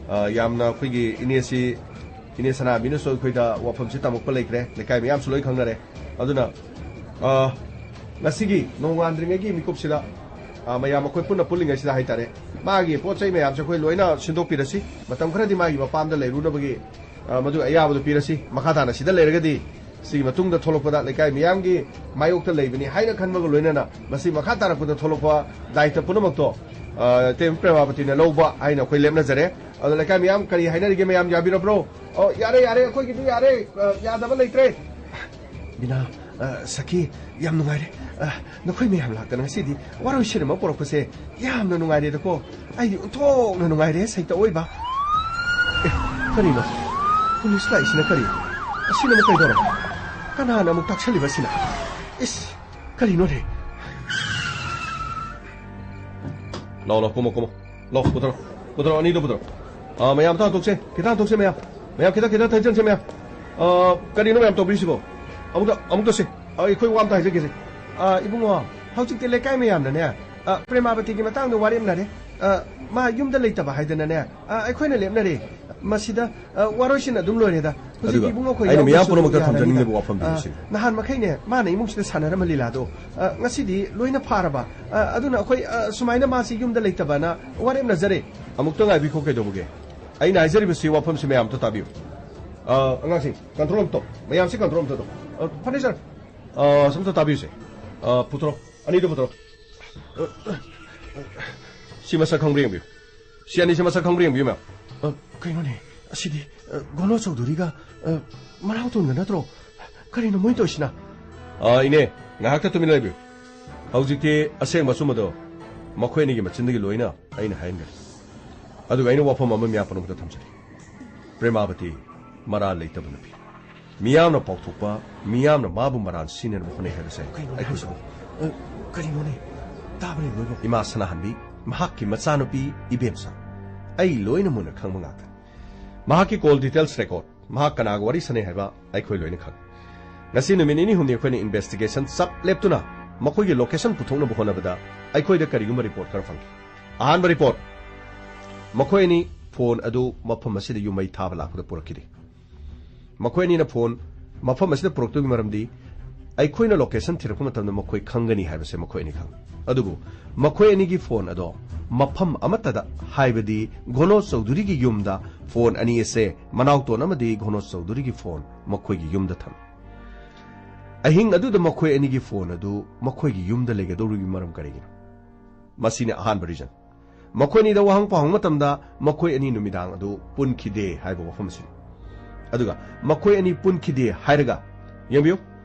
ꯑ, ꯌꯥꯝꯅ ꯑꯩꯈꯣꯏꯒꯤ ꯏꯅꯦꯁꯤ, ꯏꯅꯦ ꯁꯅꯥꯕꯤꯅꯁꯨ ꯑꯩꯈꯣꯏꯗ ꯋꯥꯐꯝꯁꯤ ꯇꯝꯃꯛꯄ ꯂꯩꯈ꯭ꯔꯦ꯫ ꯂꯩꯀꯥꯏ ꯃꯌꯥꯝꯁꯨ ꯂꯣꯏ ꯈꯪꯅꯔꯦ꯫ ꯑꯗꯨꯅ, ꯑ, ꯉꯁꯤꯒꯤ ꯅꯣꯡꯉꯥꯟꯗ꯭ꯔꯤꯉꯩꯒꯤ ꯃꯤꯀꯨꯞꯁꯤꯗ, ꯑ, ꯃꯌꯥꯝ ꯑꯩꯈꯣꯏ ꯄꯨꯟꯅ ꯄꯨꯜꯂꯤꯉꯩꯁꯤꯗ ꯍꯥꯏꯇꯥꯔꯦ, ꯃꯥꯒꯤ ꯄꯣꯠ ꯆꯩ ꯃꯌꯥꯝꯁꯦ ꯑꯩꯈꯣꯏ ꯂꯣꯏꯅ ꯁꯤꯟꯗꯣꯛꯄꯤꯔꯁꯤ꯫ ꯃꯇꯝ ꯈꯔꯗꯤ ꯃꯥꯒꯤ ꯃꯄꯥꯝꯗ ꯂꯩꯔꯨꯅꯕꯒꯤ, ꯑ, ꯃꯗꯨ ꯑꯌꯥꯕꯗꯨ ꯄꯤꯔꯁꯤ꯫ ꯃꯈꯥ ꯇꯥꯅ ꯁꯤꯗ ꯂꯩꯔꯒꯗꯤ ꯁꯤꯒꯤ ꯃꯇꯨꯡꯗ ꯊꯣꯛꯂꯛꯄꯗ ꯂꯩꯀꯥꯏ ꯃꯤꯌꯥꯝꯒꯤ ꯃꯥꯌꯣꯛꯇ ꯂꯩꯕꯅꯤ ꯍꯥꯏꯅ ꯈꯟꯕꯒ ꯂꯣꯏꯅꯅ ꯃꯁꯤ ꯃꯈꯥ ꯇꯥꯔꯛꯄꯗ ꯊꯣꯛꯂꯛꯄ ꯗꯥꯏꯇ ꯄꯨꯝꯅꯃꯛꯇꯣ, ꯑ, ꯏꯇꯩꯃ ꯄ꯭ꯔꯦꯃꯥꯕꯇꯤꯅ ꯂꯧꯕ ꯍꯥꯏꯅ ꯑꯩꯈꯣꯏ ꯂꯦꯞꯅꯖꯔꯦ꯫ ꯑꯗꯣ ꯂꯩꯀꯥꯏ ꯃꯤꯌꯥꯝ ꯀꯔꯤ ꯍꯥꯏꯅꯔꯤꯒꯦ? ꯃꯌꯥꯝ ꯌꯥꯕꯤꯔꯕ꯭ꯔꯣ? ꯑꯣ, ꯌꯥꯔꯦ, ꯌꯥꯔꯦ, ꯑꯩꯈꯣꯏꯒꯤꯗꯤ ꯌꯥꯔꯦ, ꯑ, ꯌꯥꯗꯕ ꯂꯩꯇ꯭ꯔꯦ꯫ ꯕꯤꯅꯥ, ꯑ, ꯁꯈꯤ, ꯌꯥꯝ ꯅꯨꯡꯉꯥꯏꯔꯦ꯫ ꯑ, ꯅꯈꯣꯏ ꯃꯌꯥꯝ ꯂꯥꯛꯇꯅ ꯉꯁꯤꯗꯤ ꯋꯥꯔꯣꯏ ꯁꯤꯟ ꯑꯃ ꯄꯨꯔꯛꯄꯁꯦ ꯌꯥꯝꯅ ꯅꯨꯡꯉꯥꯏꯔꯦꯗꯀꯣ꯫ ꯑꯩꯗꯤ ꯑꯣꯟꯊꯣꯛꯅ ꯅꯨꯡꯉꯥꯏꯔꯦ, ꯁꯩꯇ ꯑꯣꯏꯕ꯫ ꯑꯦ, ꯀꯔꯤꯅꯣ? ꯄꯨꯂꯤꯁ ꯂꯥꯛꯏꯁꯤꯅ ꯀꯔꯤ? ꯑꯁꯤꯅ ꯑꯃꯨꯛ ꯀꯩꯗꯧꯔꯕ? ꯀꯅꯥꯅ ꯑꯃꯨꯛ ꯇꯥꯛꯁꯜꯂꯤꯕ ꯑꯁꯤꯅ? ꯏꯁ, ꯀꯔꯤꯅꯣꯅꯦ? ꯂꯥꯎ, ꯂꯥꯎ, ꯀꯨꯝꯃꯣ, ꯀꯨꯝꯃꯣ꯫ ꯂꯥꯎ, ꯄꯨꯊꯔꯣ꯫ ꯄꯨꯊꯔꯣ, ꯑꯅꯤꯗꯣ ꯄꯨꯊꯔꯣ꯫ ꯑꯥ, ꯃꯌꯥꯝ ꯇꯥꯟꯊꯣꯛꯁꯦ꯫ ꯈꯤꯇꯪ ꯊꯣꯛꯁꯦ, ꯃꯌꯥꯝ꯫ ꯃꯌꯥꯝ ꯈꯤꯇꯪ, ꯈꯤꯇꯪ ꯊꯩꯖꯟꯁꯦ, ꯃꯌꯥꯝ꯫ ꯑꯥ, ꯀꯔꯤꯅꯣ ꯃꯌꯥꯝ ꯇꯧꯕꯤꯔꯤꯁꯤꯕꯣ? ꯑꯃꯨꯛꯇ, ꯑꯃꯨꯛꯇ ꯁꯦ꯫ ꯑꯥ, ꯑꯩꯈꯣꯏ ꯋꯥ ꯑꯝꯇ ꯍꯥꯏꯖꯒꯦꯁꯦ꯫ ꯑꯥ, ꯏꯕꯨꯡꯉꯣ, ꯍꯧꯖꯤꯛꯇꯤ ꯂꯩꯀꯥꯏ ꯃꯌꯥꯝꯅꯅꯦ, ꯑꯥ, ꯄ꯭ꯔꯦꯃꯥꯕꯇꯤꯒꯤ ꯃꯇꯥꯡꯗ ꯋꯥꯔꯦꯞꯅꯔꯦ꯫ ꯑꯥ, ꯃꯥ ꯌꯨꯝꯗ ꯂꯩꯇꯕ ꯍꯥꯏꯗꯅꯅꯦ, ꯑꯥ, ꯑꯩꯈꯣꯏꯅ ꯂꯦꯞꯅꯔꯦ꯫ ꯃꯁꯤꯗ, ꯑꯥ, ꯋꯥꯔꯣꯏꯁꯤꯟ ꯑꯗꯨꯝ ꯂꯣꯏꯔꯦꯗ꯫ ꯍꯧꯖꯤꯛꯇꯤ ꯑꯗꯨꯒ ꯏꯕꯨꯡꯉꯣ ꯑꯩꯈꯣꯏ ꯑꯩꯅ ꯃꯤꯌꯥꯝ ꯌꯥꯎꯗ꯭ꯔꯁꯨ ꯄꯨꯝꯅꯃꯛꯇ ꯌꯥꯔꯅꯤꯗ꯫ ꯊꯝꯖꯅꯤꯡꯂꯤꯕ ꯋꯥꯐꯝꯗꯨꯅꯤ ꯑꯥ, ꯁꯤꯅꯤ꯫ ꯅꯍꯥꯟ ꯃꯈꯩꯅꯦ, ꯃꯥꯅ ꯏꯃꯨꯡꯁꯤꯗ ꯁꯥꯟꯅꯔꯝꯕ ꯂꯤꯂꯥꯗꯣ, ꯑꯥ, ꯉꯁꯤꯗꯤ ꯂꯣꯏꯅ ꯐꯥꯔꯕ꯫ ꯑꯥ, ꯑꯗꯨꯅ ꯑꯩꯈꯣꯏ, ꯑꯥ, ꯁꯨꯃꯥꯏꯅ ꯃꯥꯁꯤ ꯌꯨꯝꯗ ꯂꯩꯇꯕꯅ ꯋꯥꯔꯦꯞꯅꯖꯔꯦ꯫ ꯑꯃꯨꯛꯇ ꯉꯥꯏꯕꯤꯈꯣ, ꯀꯩꯗꯧꯕꯒꯦ? ꯑꯩꯅ ꯍꯥꯏꯖꯔꯤꯕꯁꯤ ꯋꯥꯐꯝꯁꯤ ꯃꯌꯥꯝ ꯑꯝꯇ ꯇꯥꯕꯤꯌꯨ꯫ ꯑ, ꯑꯉꯥꯡꯁꯤꯡ, control ꯑꯝꯇ ꯇꯧ꯫ ꯃꯌꯥꯝꯁꯤ control ꯑꯝꯇ ꯇꯧ꯫ ꯑ, ꯐꯔꯅꯤꯆꯔ, ꯑ, ꯑꯝꯇ ꯇꯥꯕꯤꯌꯨꯁꯦ꯫ ꯑ, ꯄꯨꯊꯣꯔꯛꯑꯣ꯫ ꯑꯅꯤꯗꯣ ꯄꯨꯊꯣꯔꯛꯑꯣ꯫ ꯁꯤ ꯃꯁꯛ ꯈꯪꯕ꯭ꯔꯥ ꯌꯦꯡꯕꯤꯌꯨ꯫ ꯁꯤ ꯑꯅꯤꯁꯤ ꯃꯁꯛ ꯈꯪꯕ꯭ꯔꯥ ꯌꯦꯡꯕꯤꯌꯨ, ꯃꯦꯝ꯫ ꯑ, ꯀꯩꯅꯣꯅꯦ? ꯑꯁꯤꯗꯤ, ꯑ, ꯒꯣꯅꯣ ꯆꯧꯙꯨꯔꯤꯒ, ꯑ, ꯃꯅꯥꯎꯇꯣꯟꯒ ꯅꯠꯇ꯭ꯔꯣ? ꯀꯔꯤꯅꯣ ꯃꯣꯏ ꯇꯧꯔꯤꯁꯤꯅ? ꯑ, ꯏꯅꯦ, ꯉꯥꯏꯍꯥꯛꯇ ꯇꯨꯃꯤꯟ ꯂꯩꯕꯤꯌꯨ꯫ ꯍꯧꯖꯤꯛꯇꯤ ꯑꯁꯦꯡꯕ ꯑꯆꯨꯝꯕꯗꯣ ꯃꯈꯣꯏ ꯑꯅꯤꯒꯤ ꯃꯆꯤꯟꯗꯒꯤ ꯂꯣꯏꯅ ꯑꯩꯅ ꯍꯥꯏꯍꯟꯒꯅꯤ꯫ ꯑꯗꯨꯒ ꯑꯩꯅ ꯋꯥꯐꯝ ꯑꯃ ꯃꯤꯌꯥꯝ ꯄꯨꯝꯅꯃꯛꯇ ꯊꯝꯖꯔꯤ꯫ ꯄ꯭ꯔꯦꯃꯥꯕꯇꯤ, ꯃꯔꯥꯜ ꯂꯩꯇꯕ ꯅꯨꯄꯤ꯫ ꯃꯤꯌꯥꯝꯅ ꯄꯥꯎꯊꯣꯛꯄ, ꯃꯤꯌꯥꯝꯅ ꯃꯥꯕꯨ ꯃꯔꯥꯟ ꯁꯤꯟꯅꯅꯕ ꯍꯣꯠꯅꯩ ꯍꯥꯏꯕꯁꯦ ꯀꯩꯅꯣꯅꯦ ꯑꯩꯈꯣꯏ ꯍꯥꯏꯁꯤꯕꯣ? ꯑ, ꯀꯔꯤꯅꯣꯅꯦ? ꯇꯥꯕꯅꯦ ꯂꯣꯏꯕꯣ꯫ ꯏꯃꯥ ꯁꯅꯥꯍꯟꯕꯤ, ꯃꯍꯥꯛꯀꯤ ꯃꯆꯥꯅꯨꯄꯤ ꯏꯕꯦꯝꯁꯥ, ꯑꯩ ꯂꯣꯏꯅ ꯃꯨꯟꯅ ꯈꯪꯕ ꯉꯥꯛꯇꯅꯤ꯫ ꯃꯍꯥꯛꯀꯤ call details record, ꯃꯍꯥꯛ ꯀꯅꯥꯒ ꯋꯥꯔꯤ ꯁꯥꯟꯅꯩ ꯍꯥꯏꯕ ꯑꯩꯈꯣꯏ ꯂꯣꯏꯅ ꯈꯪꯏ꯫ ꯉꯁꯤ ꯅꯨꯃꯤꯠ ꯅꯤꯅꯤ ꯍꯨꯝꯅꯤ ꯑꯩꯈꯣꯏꯅ investigation ꯆꯞ ꯂꯦꯞꯇꯨꯅ ꯃꯈꯣꯏꯒꯤ location ꯄꯨꯊꯣꯛꯅꯕ ꯍꯣꯠꯅꯕꯗ ꯑꯩꯈꯣꯏꯗ ꯀꯔꯤꯒꯨꯝꯕ report ꯈꯔ ꯐꯪꯈꯤ꯫ ꯑꯍꯥꯟꯕ report, ꯃꯈꯣꯏ ꯑꯅꯤ phone ꯑꯗꯨ ꯃꯐꯝ ꯑꯁꯤꯗ ꯌꯨꯝ ꯃꯩ ꯊꯥꯕ ꯂꯥꯛꯄꯗ ꯄꯨꯔꯛꯈꯤꯗꯦ꯫ ꯃꯈꯣꯏ ꯑꯅꯤꯅ phone ꯃꯐꯝ ꯑꯁꯤꯗ ꯄꯨꯔꯛꯇꯕꯒꯤ ꯃꯔꯝꯗꯤ ꯑꯩꯈꯣꯏꯅ location ꯊꯤꯔꯛꯄ ꯃꯇꯝꯗ ꯃꯈꯣꯏ ꯈꯪꯒꯅꯤ ꯍꯥꯏꯕꯁꯦ ꯃꯈꯣꯏ ꯑꯅꯤ ꯈꯪꯏ꯫ ꯑꯗꯨꯕꯨ ꯃꯈꯣꯏ ꯑꯅꯤꯒꯤ phone ꯑꯗꯣ ꯃꯐꯝ ꯑꯃꯠꯇꯗ, ꯍꯥꯏꯕꯗꯤ ꯒꯣꯅꯣ ꯆꯧꯙꯨꯔꯤꯒꯤ ꯌꯨꯝꯗ phone ꯑꯅꯤ ꯑꯁꯦ ꯃꯅꯥꯎꯇꯣꯟ ꯑꯃꯗꯤ ꯒꯣꯅꯣ ꯆꯧꯙꯨꯔꯤꯒꯤ phone ꯃꯈꯣꯏꯒꯤ ꯌꯨꯝꯗ ꯊꯝꯃꯤ꯫ ꯑꯍꯤꯡ ꯑꯗꯨꯗ ꯃꯈꯣꯏ ꯑꯅꯤꯒꯤ phone ꯑꯗꯨ ꯃꯈꯣꯏꯒꯤ ꯌꯨꯝꯗ ꯂꯩꯒꯗꯧꯔꯤꯕꯒꯤ ꯃꯔꯝ ꯀꯔꯤꯒꯤꯅꯣ? ꯃꯁꯤꯅꯤ ꯑꯍꯥꯟꯕ reason꯫ ꯃꯈꯣꯏ ꯑꯅꯤꯗ ꯋꯥꯍꯪ ꯄꯥꯎꯍꯪ ꯃꯇꯝꯗ ꯃꯈꯣꯏ ꯑꯅꯤ ꯅꯨꯃꯤꯗꯥꯡ ꯑꯗꯨ ꯄꯨꯟꯈꯤꯗꯦ ꯍꯥꯏꯕ ꯋꯥꯐꯝ ꯑꯁꯤꯅꯤ꯫ ꯑꯗꯨꯒ ꯃꯈꯣꯏ ꯑꯅꯤ ꯄꯨꯟꯈꯤꯗꯦ ꯍꯥꯏꯔꯒ, ꯌꯦꯡꯕꯤꯌꯨ,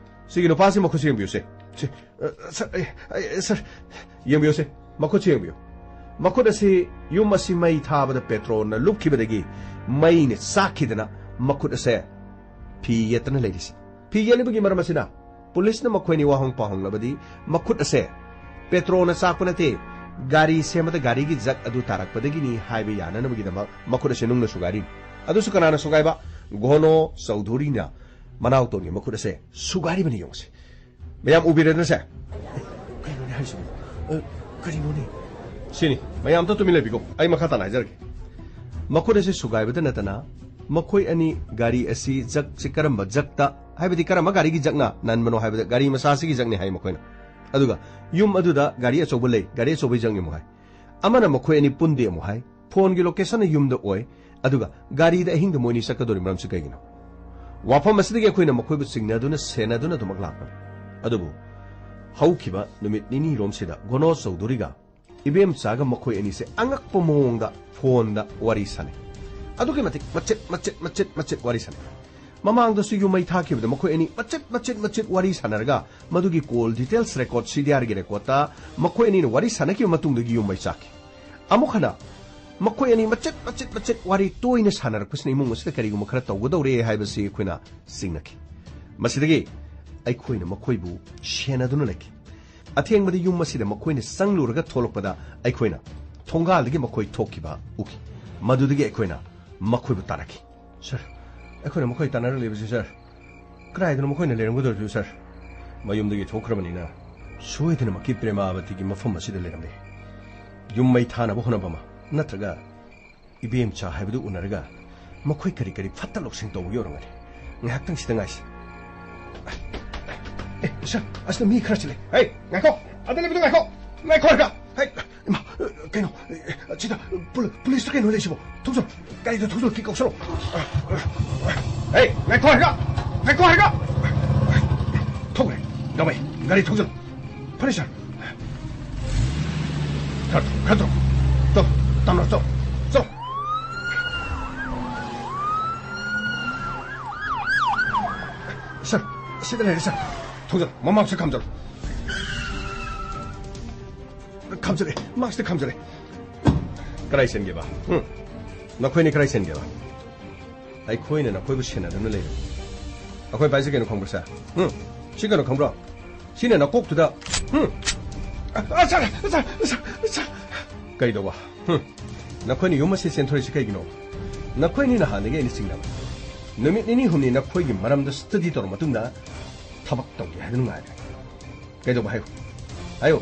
ꯁꯤꯒꯤ ꯅꯨꯄꯥꯁꯤ ꯃꯈꯨꯠꯁꯤ ꯌꯦꯡꯕꯤꯌꯨꯁꯦ꯫ ꯁꯤ, ꯑ, ꯁꯔ, ꯑꯩ, ꯑꯩ, ꯁꯔ, ꯌꯦꯡꯕꯤꯌꯨꯁꯦ, ꯃꯈꯨꯠꯁꯤ ꯌꯦꯡꯕꯤꯌꯨ꯫ ꯃꯈꯨꯠ ꯑꯁꯤ, ꯌꯨꯝ ꯑꯁꯤ ꯃꯩ ꯊꯥꯕꯗ petrolꯅ ꯂꯨꯞꯈꯤꯕꯗꯒꯤ ꯃꯩꯅ ꯆꯥꯛꯈꯤꯗꯅ ꯃꯈꯨꯠ ꯑꯁꯦ ꯐꯤ ꯌꯦꯠꯇꯅ ꯂꯩꯔꯤꯁꯤ꯫ ꯐꯤ ꯌꯦꯠꯂꯤꯕꯒꯤ ꯃꯔꯝ ꯑꯁꯤꯅ ꯄꯨꯂꯤꯁꯅ ꯃꯈꯣꯏꯅꯤ ꯋꯥꯍꯪ ꯄꯥꯎꯍꯪꯂꯕꯗꯤ ꯃꯈꯨꯠ ꯑꯁꯦ petrolꯅ ꯆꯥꯛꯄ ꯅꯠꯇꯦ, ꯒꯥꯔꯤ ꯁꯦꯝꯕꯗ ꯒꯥꯔꯤꯒꯤ ꯖꯛ ꯑꯗꯨ ꯇꯥꯔꯛꯄꯗꯒꯤꯅꯤ ꯍꯥꯏꯕ ꯌꯥꯅꯅꯕꯒꯤꯗꯃꯛ ꯃꯈꯨꯠ ꯑꯁꯦ ꯅꯨꯡꯅ ꯁꯨꯒꯥꯏꯔꯤꯅꯤ꯫ ꯑꯗꯨꯁꯨ ꯀꯅꯥꯅ ꯁꯨꯒꯥꯏꯕ? ꯒꯣꯅꯣ ꯆꯧꯙꯨꯔꯤꯅ ꯃꯅꯥꯎꯇꯣꯟꯒꯤ ꯃꯈꯨꯠ ꯑꯁꯦ ꯁꯨꯒꯥꯏꯔꯤꯕꯅꯤ ꯌꯦꯡꯉꯨꯁꯦ꯫ ꯃꯌꯥꯝ ꯎꯕꯤꯔꯦꯗꯅ ꯁꯦ? ꯀꯩꯅꯣꯅꯦ ꯍꯥꯏꯁꯤꯕꯣ? ꯑ, ꯀꯔꯤꯅꯣꯅꯦ? ꯁꯤꯅꯤ, ꯃꯌꯥꯝ ꯑꯝꯇ ꯇꯨꯃꯤꯟ ꯂꯩꯕꯤꯀꯣ꯫ ꯑꯩ ꯃꯈꯥ ꯇꯥꯅ ꯍꯥꯏꯖꯔꯒꯦ꯫ ꯃꯈꯨꯠ ꯑꯁꯤ ꯁꯨꯒꯥꯏꯕꯗ ꯅꯠꯇꯅ ꯃꯈꯣꯏ ꯑꯅꯤ ꯒꯥꯔꯤ ꯑꯁꯤ ꯖꯛꯁꯤ ꯀꯔꯝꯕ ꯖꯛꯇ, ꯍꯥꯏꯕꯗꯤ ꯀꯔꯝꯕ ꯒꯥꯔꯤꯒꯤ ꯖꯛꯅ ꯅꯟꯕꯅꯣ ꯍꯥꯏꯕꯗ ꯒꯥꯔꯤ ꯃꯆꯥꯁꯤꯒꯤ ꯖꯛꯅꯤ ꯍꯥꯏ ꯃꯈꯣꯏꯅ꯫ ꯑꯗꯨꯒ ꯌꯨꯝ ꯑꯗꯨꯗ ꯒꯥꯔꯤ ꯑꯆꯧꯕ ꯂꯩ, ꯒꯥꯔꯤ ꯑꯆꯧꯕꯒꯤ ꯖꯛꯅꯤ ꯑꯃꯨꯛ ꯍꯥꯏ꯫ ꯑꯃꯅ ꯃꯈꯣꯏ ꯑꯅꯤ ꯄꯨꯟꯗꯦ ꯑꯃꯨꯛ ꯍꯥꯏ꯫ Phoneꯒꯤ locationꯅ ꯌꯨꯝꯗ ꯑꯣꯏ꯫ ꯑꯗꯨꯒ ꯒꯥꯔꯤꯗ ꯑꯍꯤꯡꯗ ꯃꯣꯏꯅꯤ ꯆꯠꯀꯗꯧꯔꯤ ꯃꯔꯝꯁꯤ ꯀꯩꯒꯤꯅꯣ? ꯋꯥꯐꯝ ꯑꯁꯤꯗꯒꯤ ꯑꯩꯈꯣꯏꯅ ꯃꯈꯣꯏꯕꯨ ꯆꯤꯡꯅꯗꯨꯅ, ꯁꯦꯟꯅꯗꯨꯅ ꯑꯗꯨꯃꯛ ꯂꯥꯛꯄꯅꯤ꯫ ꯑꯗꯨꯕꯨ ꯍꯧꯈꯤꯕ ꯅꯨꯃꯤꯠ ꯅꯤꯅꯤꯔꯣꯝꯁꯤꯗ ꯒꯣꯅꯣ ꯆꯧꯙꯨꯔꯤꯒ ꯏꯕꯦꯝꯆꯥꯒ ꯃꯈꯣꯏ ꯑꯅꯤꯁꯦ ꯑꯉꯛꯄ ꯃꯑꯣꯡꯗ ꯐꯣꯟꯗ ꯋꯥꯔꯤ ꯁꯥꯟꯅꯩ꯫ ꯑꯗꯨꯛꯀꯤ ꯃꯇꯤꯛ ꯃꯆꯦꯠ ꯃꯆꯦꯠ ꯃꯆꯦꯠ ꯃꯆꯦꯠ ꯋꯥꯔꯤ ꯁꯥꯟꯅꯩ꯫ ꯃꯃꯥꯡꯗꯁꯨ ꯌꯨꯝ ꯃꯩ ꯊꯥꯈꯤꯕꯗ ꯃꯈꯣꯏ ꯑꯅꯤ ꯃꯆꯦꯠ ꯃꯆꯦꯠ ꯃꯆꯦꯠ ꯋꯥꯔꯤ ꯁꯥꯟꯅꯔꯒ, ꯃꯗꯨꯒꯤ call details record, C D R ꯒꯤ record ꯇ ꯃꯈꯣꯏ ꯑꯅꯤꯅ ꯋꯥꯔꯤ ꯁꯥꯟꯅꯈꯤꯕ ꯃꯇꯨꯡꯗꯒꯤ ꯌꯨꯝ ꯃꯩ ꯆꯥꯛꯈꯤ꯫ ꯑꯃꯨꯛ ꯍꯟꯅ ꯃꯈꯣꯏ ꯑꯅꯤ ꯃꯆꯦꯠ ꯃꯆꯦꯠ ꯃꯆꯦꯠ ꯋꯥꯔꯤ ꯇꯣꯏꯅ ꯁꯥꯟꯅꯔꯛꯄꯁꯤꯅ ꯏꯃꯨꯡ ꯑꯁꯤꯗ ꯀꯔꯤꯒꯨꯝꯕ ꯈꯔ ꯇꯧꯒꯗꯧꯔꯦ ꯍꯥꯏꯕꯁꯤ ꯑꯩꯈꯣꯏꯅ ꯆꯤꯡꯅꯈꯤ꯫ ꯃꯁꯤꯗꯒꯤ ꯑꯩꯈꯣꯏꯅ ꯃꯈꯣꯏꯕꯨ ꯁꯦꯟꯅꯗꯨꯅ ꯂꯩꯈꯤ꯫ ꯑꯊꯦꯡꯕꯗ ꯌꯨꯝ ꯑꯁꯤꯗ ꯃꯈꯣꯏꯅ ꯆꯪꯂꯨꯔꯒ ꯊꯣꯛꯂꯛꯄꯗ ꯑꯩꯈꯣꯏꯅ ꯊꯣꯡꯒꯥꯜꯗꯒꯤ ꯃꯈꯣꯏ ꯊꯣꯛꯈꯤꯕ ꯎꯈꯤ꯫ ꯃꯗꯨꯗꯒꯤ ꯑꯩꯈꯣꯏꯅ ꯃꯈꯣꯏꯕꯨ ꯇꯥꯔꯛꯈꯤ꯫ "ꯁꯥꯔ, ꯑꯩꯈꯣꯏꯅ ꯃꯈꯣꯏ ꯇꯥꯟꯅꯔꯛꯂꯤꯕꯁꯤ, ꯁꯥꯔ, ꯀꯗꯥꯏꯗꯅꯣ ꯃꯈꯣꯏꯅ ꯂꯩꯔꯝꯒꯗꯧꯔꯤꯕ, ꯁꯥꯔ?" "ꯃꯌꯨꯝꯗꯒꯤ ꯊꯣꯛꯈ꯭ꯔꯕꯅꯤꯅ ꯁꯣꯏꯗꯅꯃꯛꯀꯤ ꯄ꯭ꯔꯦꯃꯥꯕꯇꯤꯒꯤ ꯃꯐꯝ ꯑꯁꯤꯗ ꯂꯩꯔꯝꯂꯦ꯫ ꯌꯨꯝ ꯃꯩ ꯊꯥꯅꯕ ꯍꯣꯠꯅꯕ ꯑꯃ ꯅꯠꯇ꯭ꯔꯒ ꯏꯕꯦꯝꯆꯥ ꯍꯥꯏꯕꯗꯨ ꯎꯅꯔꯒ ꯃꯈꯣꯏ ꯀꯔꯤ ꯀꯔꯤ ꯐꯠꯇ ꯂꯧꯁꯤꯡ ꯇꯧꯕꯒꯤ ꯑꯣꯏꯔꯝꯒꯅꯤ꯫ ꯉꯥꯏꯍꯥꯛꯇꯪ ꯁꯤꯗ ꯉꯥꯏꯁꯤ꯫ ꯑꯦ, ꯁꯥꯔ, ꯑꯁꯤꯗ ꯃꯤ ꯈꯔ ꯆꯤꯜꯂꯦ꯫ ꯍꯦ, ꯉꯥꯏꯈꯣ! ꯑꯗ ꯂꯩꯕꯗꯣ ꯉꯥꯏꯈꯣ! ꯉꯥꯏꯈꯣ ꯍꯥꯏꯔꯒ! ꯍꯦ, ꯏꯃꯥ, ꯀꯩꯅꯣ, ꯁꯤꯗ ꯄꯨ-, ꯄꯨꯂꯤꯁꯇ ꯀꯩꯅꯣ ꯂꯩꯁꯤꯕꯣ? ꯊꯧꯖꯤꯜ, ꯒꯥꯔꯤꯗꯣ ꯊꯧꯖꯤꯜ, ꯀꯤ ꯀꯧꯁꯜꯂꯣ꯫ ꯍꯦ, ꯉꯥꯏꯈꯣ ꯍꯥꯏꯔꯒ! ꯉꯥꯏꯈꯣ ꯍꯥꯏꯔꯒ! ꯊꯧꯈ꯭ꯔꯦ꯫ ꯗꯥꯃꯩ, ꯒꯥꯔꯤ ꯊꯧꯖꯤꯜ꯫ ꯐꯔꯦ, ꯁꯥꯔ꯫ ꯈꯔ, ꯈꯔ ꯇꯧ꯫ ꯇꯧ, ꯇꯝꯂꯣ, ꯇꯧ, ꯇꯧ꯫ ꯁꯥꯔ, ꯁꯤꯗ ꯂꯩꯔꯦ, ꯁꯥꯔ꯫ ꯊꯧꯖꯤꯜ, ꯃꯃꯥꯡꯁꯦ ꯈꯥꯝꯖꯜꯂꯨ꯫ ꯈꯥꯝꯖꯜꯂꯦ, ꯃꯥꯛꯁꯇ ꯈꯥꯝꯖꯜꯂꯦ꯫ ꯀꯗꯥꯏ ꯆꯦꯟꯒꯦꯕ? ꯍꯨꯝ? ꯅꯈꯣꯏꯅꯤ ꯀꯗꯥꯏ ꯆꯦꯟꯒꯦꯕ? ꯑꯩꯈꯣꯏꯅ ꯅꯈꯣꯏꯕꯨ ꯁꯦꯟꯅꯗꯨꯅ ꯂꯩꯔꯦ꯫ ꯑꯩꯈꯣꯏ ꯄꯥꯏꯁꯦ ꯀꯩꯅꯣ ꯈꯪꯕ꯭ꯔꯥ, ꯁꯥꯔ? ꯍꯨꯝ? ꯁꯤ ꯀꯩꯅꯣ ꯈꯪꯕ꯭ꯔꯣ? ꯁꯤꯅ ꯅꯀꯣꯛꯇꯨꯗ, ꯍꯨꯝ? ꯑ, ꯑ, ꯁꯥꯔ, ꯁꯥꯔ, ꯁꯥꯔ, ꯁꯥꯔ꯫ ꯀꯩꯗꯧꯕ? ꯍꯨꯝ? ꯅꯈꯣꯏꯅ ꯌꯨꯝ ꯑꯁꯤ ꯆꯦꯟꯊꯣꯔꯛꯏꯁꯤ ꯀꯩꯒꯤꯅꯣ? ꯅꯈꯣꯏꯅꯤ ꯅꯍꯥꯟꯗꯒꯤ ꯑꯩꯅ ꯆꯤꯡꯅꯕ꯫ ꯅꯨꯃꯤꯠ ꯅꯤꯅꯤ ꯍꯨꯝꯅꯤ ꯅꯈꯣꯏꯒꯤ ꯃꯔꯝꯗ study ꯇꯧꯔ ꯃꯇꯨꯡꯗ ꯊꯕꯛ ꯇꯧꯒꯦ ꯍꯥꯏꯗꯨꯅ ꯉꯥꯏꯔꯦ꯫ ꯀꯩꯗꯧꯕ? ꯍꯥꯏꯌꯨ꯫ ꯍꯥꯏꯌꯨ꯫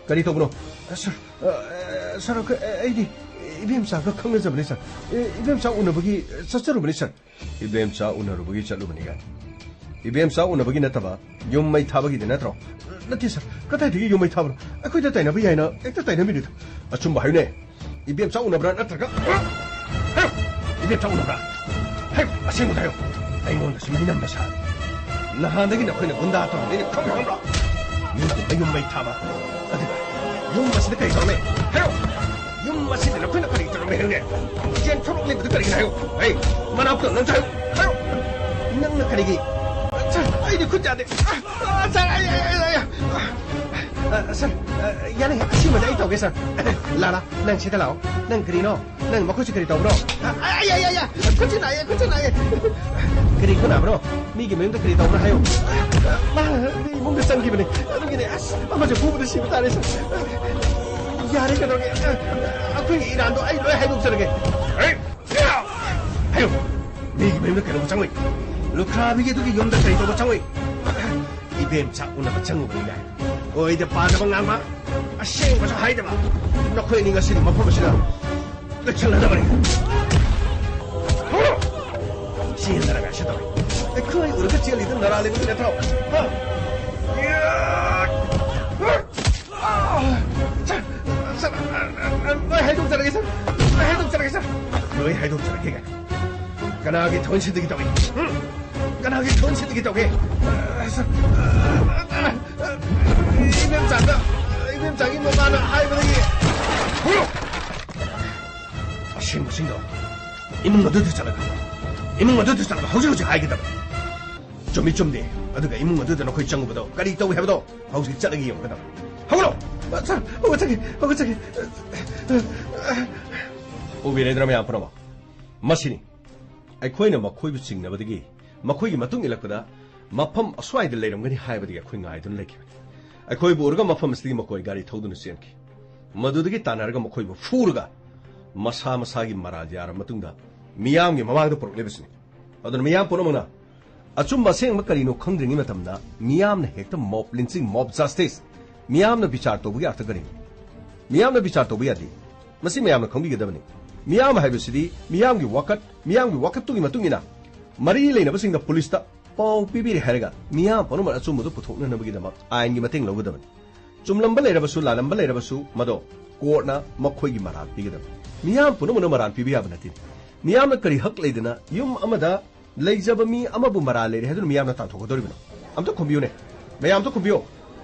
ꯀꯔꯤ ꯇꯧꯕꯅꯣ? ꯑ, ꯁꯥꯔ, ꯑ, ꯑ, ꯁꯥꯔ, ꯑꯩꯈꯣꯏ, ꯑ, ꯑꯩꯗꯤ ꯏꯕꯦꯝꯆꯥꯒ ꯈꯪꯅꯖꯕꯅꯤ, ꯁꯥꯔ꯫ ꯑꯦ, ꯏꯕꯦꯝꯆꯥ ꯎꯅꯕꯒꯤ ꯆꯠꯆꯔꯨꯕꯅꯤ, ꯁꯥꯔ꯫ ꯏꯕꯦꯝꯆꯥ ꯎꯅꯔꯨꯕꯒꯤ ꯆꯠꯂꯨꯕꯅꯤ ꯀꯥꯏꯅ꯫ ꯏꯕꯦꯝꯆꯥ ꯎꯅꯕꯒꯤ ꯅꯠꯇꯕ, ꯌꯨꯝ ꯃꯩ ꯊꯥꯕꯒꯤꯗꯤ ꯅꯠꯇ꯭ꯔꯣ? ꯅꯠꯇꯦ, ꯁꯥꯔ꯫ ꯀꯗꯥꯏꯗꯒꯤ ꯌꯨꯝ ꯃꯩ ꯊꯥꯕꯅꯣ? ꯑꯩꯈꯣꯏꯗ ꯇꯥꯏꯅꯕ ꯌꯥꯏꯅ ꯍꯦꯛꯇ ꯇꯥꯏꯅꯕꯤꯅꯤꯗ꯫ ꯑꯆꯨꯝꯕ ꯍꯥꯏꯌꯨꯅꯦ꯫ ꯏꯕꯦꯝꯆꯥ ꯎꯅꯕ꯭ꯔꯥ ꯅꯠꯇ꯭ꯔꯒ? ꯂꯦꯞꯊꯣꯛꯎꯅꯕ꯭ꯔꯥ? ꯍꯦ, ꯑꯁꯦꯡꯕ ꯍꯥꯏꯌꯨ꯫ ꯑꯩꯉꯣꯟꯗꯁꯨ ꯃꯤ ꯅꯝꯕ ꯁꯥꯔꯤ꯫ ꯅꯍꯥꯟꯗꯒꯤ ꯅꯈꯣꯏꯅ ꯒꯨꯟꯗꯥ ꯇꯧꯔꯝꯃꯤꯅ ꯈꯪꯕ꯭ꯔꯥ? ꯃꯤꯒꯤ ꯃꯌꯨꯝ ꯃꯩ ꯊꯥꯕ, ꯑꯗꯨꯒ ꯌꯨꯝ ꯑꯁꯤꯗ ꯀꯔꯤ ꯇꯧꯔꯝꯃꯤ? ꯍꯥꯏꯌꯨ꯫ ꯌꯨꯝ ꯑꯁꯤꯗ ꯅꯈꯣꯏꯅ ꯀꯔꯤ ꯇꯧꯔꯝꯃꯤ ꯍꯥꯏꯌꯨꯅꯦ? ꯌꯦꯟ ꯊꯣꯛꯂꯛꯂꯤꯕꯗꯨ ꯀꯔꯤꯒꯤꯅꯣ ꯍꯥꯏꯌꯨ? ꯍꯦ, ꯃꯅꯥꯎ ꯀꯪꯅ ꯍꯥꯏꯌꯨ꯫ ꯍꯥꯏꯌꯨ꯫ ꯅꯪꯅ ꯀꯔꯤꯒꯤ? ꯁꯥꯔ, ꯑꯩꯗꯤ ꯈꯨꯠ ꯌꯥꯗꯦ꯫ ꯑ, ꯑ, ꯁꯥꯔ, ꯑꯩ, ꯑꯩ, ꯑꯩ, ꯑꯩ, ꯑ, ꯑ, ꯁꯥꯔ, ꯑ, ꯌꯥꯅꯤ, ꯑꯁꯤꯃꯗꯤ ꯑꯩ ꯇꯧꯒꯦ, ꯁꯥꯔ꯫ ꯂꯥꯂꯥ, ꯅꯪ ꯁꯤꯗ ꯂꯥꯛꯑꯣ꯫ ꯅꯪ ꯀꯔꯤꯅꯣ? ꯅꯪ ꯃꯈꯨꯠꯁꯤ ꯀꯔꯤ ꯇꯧꯕ꯭ꯔꯣ? ꯑ, ꯑ, ꯑ, ꯑ, ꯑ, ꯈꯨꯠꯁꯤ ꯅꯥꯏꯌꯦ, ꯈꯨꯠꯁꯤ ꯅꯥꯏꯌꯦ꯫ ꯀꯔꯤ ꯈꯨꯠ ꯅꯥꯕ꯭ꯔꯣ? ꯃꯤꯒꯤ ꯃꯌꯨꯝꯗ ꯀꯔꯤ ꯇꯧꯕ꯭ꯔꯣ ꯍꯥꯏꯌꯨ꯫ ꯃꯥ ꯃꯤ ꯏꯃꯨꯡꯗ ꯆꯪꯈꯤꯕꯅꯤ꯫ ꯑꯗꯨꯒꯤꯅꯦ, ꯑꯁ, ꯑꯃꯁꯦ ꯐꯨꯕꯗ ꯁꯤꯕ ꯇꯥꯔꯦ, ꯁꯥꯔ꯫ ꯌꯥꯔꯦ, ꯀꯩꯗꯧꯔꯒꯦ? ꯑꯩꯈꯣꯏꯒꯤ ꯏꯔꯥꯟꯗꯣ ꯑꯩ ꯂꯣꯏ ꯍꯥꯏꯗꯣꯛꯆꯔꯒꯦ꯫ ꯍꯦ! ꯍꯥꯏꯌꯨ! ꯃꯤꯒꯤ ꯃꯌꯨꯝꯗ ꯀꯩꯗꯧꯕ ꯆꯪꯉꯨꯏ? ꯂꯨꯈ꯭ꯔꯥꯕꯤꯒꯤ ꯑꯗꯨꯒꯤ ꯌꯨꯝꯗ ꯀꯩ ꯇꯧꯕ ꯆꯪꯉꯨꯏ? ꯏꯕꯦꯝꯆꯥ ꯎꯅꯕ ꯆꯪꯉꯨꯕꯅꯤ ꯀꯥꯏ꯫ ꯑꯣꯏꯗ ꯄꯥꯗꯕ ꯉꯥꯡꯕ, ꯑꯁꯦꯡꯕꯁꯨ ꯍꯥꯏꯗꯕ꯫ ꯅꯈꯣꯏ ꯑꯅꯤ ꯉꯁꯤꯗꯤ ꯃꯐꯝ ꯑꯁꯤꯗ ꯂꯣꯏꯁꯤꯜꯂꯗꯕꯅꯤ꯫ ꯆꯦꯟꯗꯅ ꯀꯥꯏꯁꯨ ꯇꯧꯏ꯫ ꯑꯩꯈꯣꯏ ꯎꯔꯒ ꯆꯦꯜꯂꯤꯗꯨ ꯅꯔꯥ ꯂꯩꯕꯒꯤ ꯅꯠꯇ꯭ꯔꯣ? ꯍꯥ? ꯁꯥꯔ, ꯁꯥꯔ, ꯂꯣꯏ ꯍꯥꯏꯗꯣꯛꯆꯔꯒꯦ, ꯁꯥꯔ꯫ ꯂꯣꯏ ꯍꯥꯏꯗꯣꯛꯆꯔꯒꯦ, ꯁꯥꯔ꯫ ꯂꯣꯏ ꯍꯥꯏꯗꯣꯛꯆꯔꯒꯦ ꯀꯥꯏꯅ꯫ ꯀꯅꯥꯒꯤ ꯊꯣꯏꯁꯤꯟꯗꯒꯤ ꯇꯧꯏ? ꯎꯝ? ꯀꯅꯥꯒꯤ ꯊꯣꯏꯁꯤꯟꯗꯒꯤ ꯇꯧꯒꯦ? ꯁꯥꯔ, ꯏꯕꯦꯝꯆꯥꯗ, ꯏꯕꯦꯝꯆꯥꯒꯤ ꯃꯃꯥꯅ ꯍꯥꯏꯕꯗꯒꯤ꯫ ꯍꯨꯔꯨ! ꯑꯁꯦꯡꯕꯁꯤꯡꯗꯣ ꯏꯃꯨꯡ ꯑꯗꯨꯗ ꯆꯠꯂꯒ, ꯏꯃꯨꯡ ꯑꯗꯨꯗ ꯆꯠꯂꯒ ꯍꯧꯖꯤꯛ ꯍꯧꯖꯤꯛ ꯍꯥꯏꯒꯗꯕ꯫ ꯆꯨꯝꯃꯤ ꯆꯨꯝꯗꯦ, ꯑꯗꯨꯒ ꯏꯃꯨꯡ ꯑꯗꯨꯗ ꯅꯈꯣꯏ ꯆꯪꯉꯨꯕꯗꯣ ꯀꯔꯤ ꯇꯧꯏ ꯍꯥꯏꯕꯗꯣ ꯍꯧꯖꯤꯛ ꯆꯠꯂꯒ ꯌꯦꯡꯒꯗꯕ꯫ ꯍꯧꯒꯠꯂꯣ! ꯁꯥꯔ, ꯍꯧꯒꯠꯆꯒꯦ, ꯍꯧꯒꯠꯆꯒꯦ꯫ ꯎꯕꯤꯔꯦꯗ꯭ꯔꯥ ꯃꯌꯥꯝ ꯄꯨꯝꯅꯃꯛ? ꯃꯁꯤꯅꯤ꯫ ꯑꯩꯈꯣꯏꯅ ꯃꯈꯣꯏꯕꯨ ꯆꯤꯡꯅꯕꯗꯒꯤ ꯃꯈꯣꯏꯒꯤ ꯃꯇꯨꯡ ꯏꯜꯂꯛꯄꯗ ꯃꯐꯝ ꯑꯁ꯭ꯋꯥꯏꯗ ꯂꯩꯔꯝꯒꯅꯤ ꯍꯥꯏꯕꯗꯒꯤ ꯑꯩꯈꯣꯏ ꯉꯥꯏꯗꯨꯅ ꯂꯩꯈꯤꯕꯅꯤ꯫ ꯑꯩꯈꯣꯏꯕꯨ ꯎꯔꯒ ꯃꯐꯝ ꯑꯁꯤꯗꯒꯤ ꯃꯈꯣꯏ ꯒꯥꯔꯤ ꯊꯧꯗꯨꯅ ꯆꯦꯟꯈꯤ꯫ ꯃꯗꯨꯗꯒꯤ ꯇꯥꯟꯅꯔꯒ ꯃꯈꯣꯏꯕꯨ ꯐꯨꯔꯒ ꯃꯁꯥ ꯃꯁꯥꯒꯤ ꯃꯔꯥꯜ ꯌꯥꯔꯕ ꯃꯇꯨꯡꯗ ꯃꯤꯌꯥꯝꯒꯤ ꯃꯃꯥꯡꯗ ꯄꯨꯔꯛꯂꯤꯕꯁꯤꯅꯤ꯫ ꯑꯗꯨꯅ ꯃꯤꯌꯥꯝ ꯄꯨꯝꯅꯃꯛꯅ ꯑꯆꯨꯝꯕ ꯑꯁꯦꯡꯕ ꯀꯔꯤꯅꯣ ꯈꯪꯗ꯭ꯔꯤꯉꯩ ꯃꯇꯝꯗ ꯃꯤꯌꯥꯝꯅ ꯍꯦꯛꯇ mob lynching, mob justice, ꯃꯤꯌꯥꯝꯅ ꯕꯤꯆꯥꯔ ꯇꯧꯕꯒꯤ ꯑꯥꯔꯊ ꯀꯔꯤꯅꯣ? ꯃꯤꯌꯥꯝꯅ ꯕꯤꯆꯥꯔ ꯇꯧꯕ ꯌꯥꯗꯦ꯫ ꯃꯁꯤ ꯃꯌꯥꯝꯅ ꯈꯪꯕꯤꯒꯗꯕꯅꯤ꯫ ꯃꯤꯌꯥꯝ ꯍꯥꯏꯕꯁꯤꯗꯤ ꯃꯤꯌꯥꯝꯒꯤ ꯋꯥꯀꯠ, ꯃꯤꯌꯥꯝꯒꯤ ꯋꯥꯀꯠꯇꯨꯒꯤ ꯃꯇꯨꯡ ꯏꯟꯅ ꯃꯔꯤ ꯂꯩꯅꯕꯁꯤꯡꯗ ꯄꯨꯂꯤꯁꯇ ꯄꯥꯎ ꯄꯤꯕꯤꯔꯦ ꯍꯥꯏꯔꯒ ꯃꯤꯌꯥꯝ ꯄꯨꯝꯅꯃꯛ ꯑꯆꯨꯝꯕꯗꯨ ꯄꯨꯊꯣꯛꯅꯅꯕꯒꯤꯗꯃꯛ ꯑꯥꯏꯟꯒꯤ ꯃꯇꯦꯡ ꯂꯧꯒꯗꯕꯅꯤ꯫ ꯆꯨꯝꯂꯝꯕ ꯂꯩꯔꯕꯁꯨ, ꯂꯥꯜꯂꯝꯕ ꯂꯩꯔꯕꯁꯨ, ꯃꯗꯣ ꯀꯣꯔꯠꯅ ꯃꯈꯣꯏꯒꯤ ꯃꯔꯥꯜ ꯄꯤꯒꯗꯕꯅꯤ꯫ ꯃꯤꯌꯥꯝ ꯄꯨꯝꯅꯃꯛꯅ ꯃꯔꯥꯜ ꯄꯤꯕ ꯌꯥꯕ ꯅꯠꯇꯦ꯫ ꯃꯤꯌꯥꯝꯅ ꯀꯔꯤ ꯍꯛ ꯂꯩꯗꯅ ꯌꯨꯝ ꯑꯃꯗ ꯂꯩꯖꯕ ꯃꯤ ꯑꯃꯕꯨ ꯃꯔꯥ ꯂꯩꯔꯦ ꯍꯥꯏꯗꯨꯅ ꯃꯤꯌꯥꯝꯅ ꯇꯥꯟꯊꯣꯛꯀꯗꯧꯔꯤꯕꯅꯣ? ꯑꯝꯇ ꯈꯨꯝꯕꯤꯌꯨꯅꯦ, ꯃꯌꯥꯝ ꯑꯝꯇ ꯈꯨꯝꯕꯤꯌꯣ꯫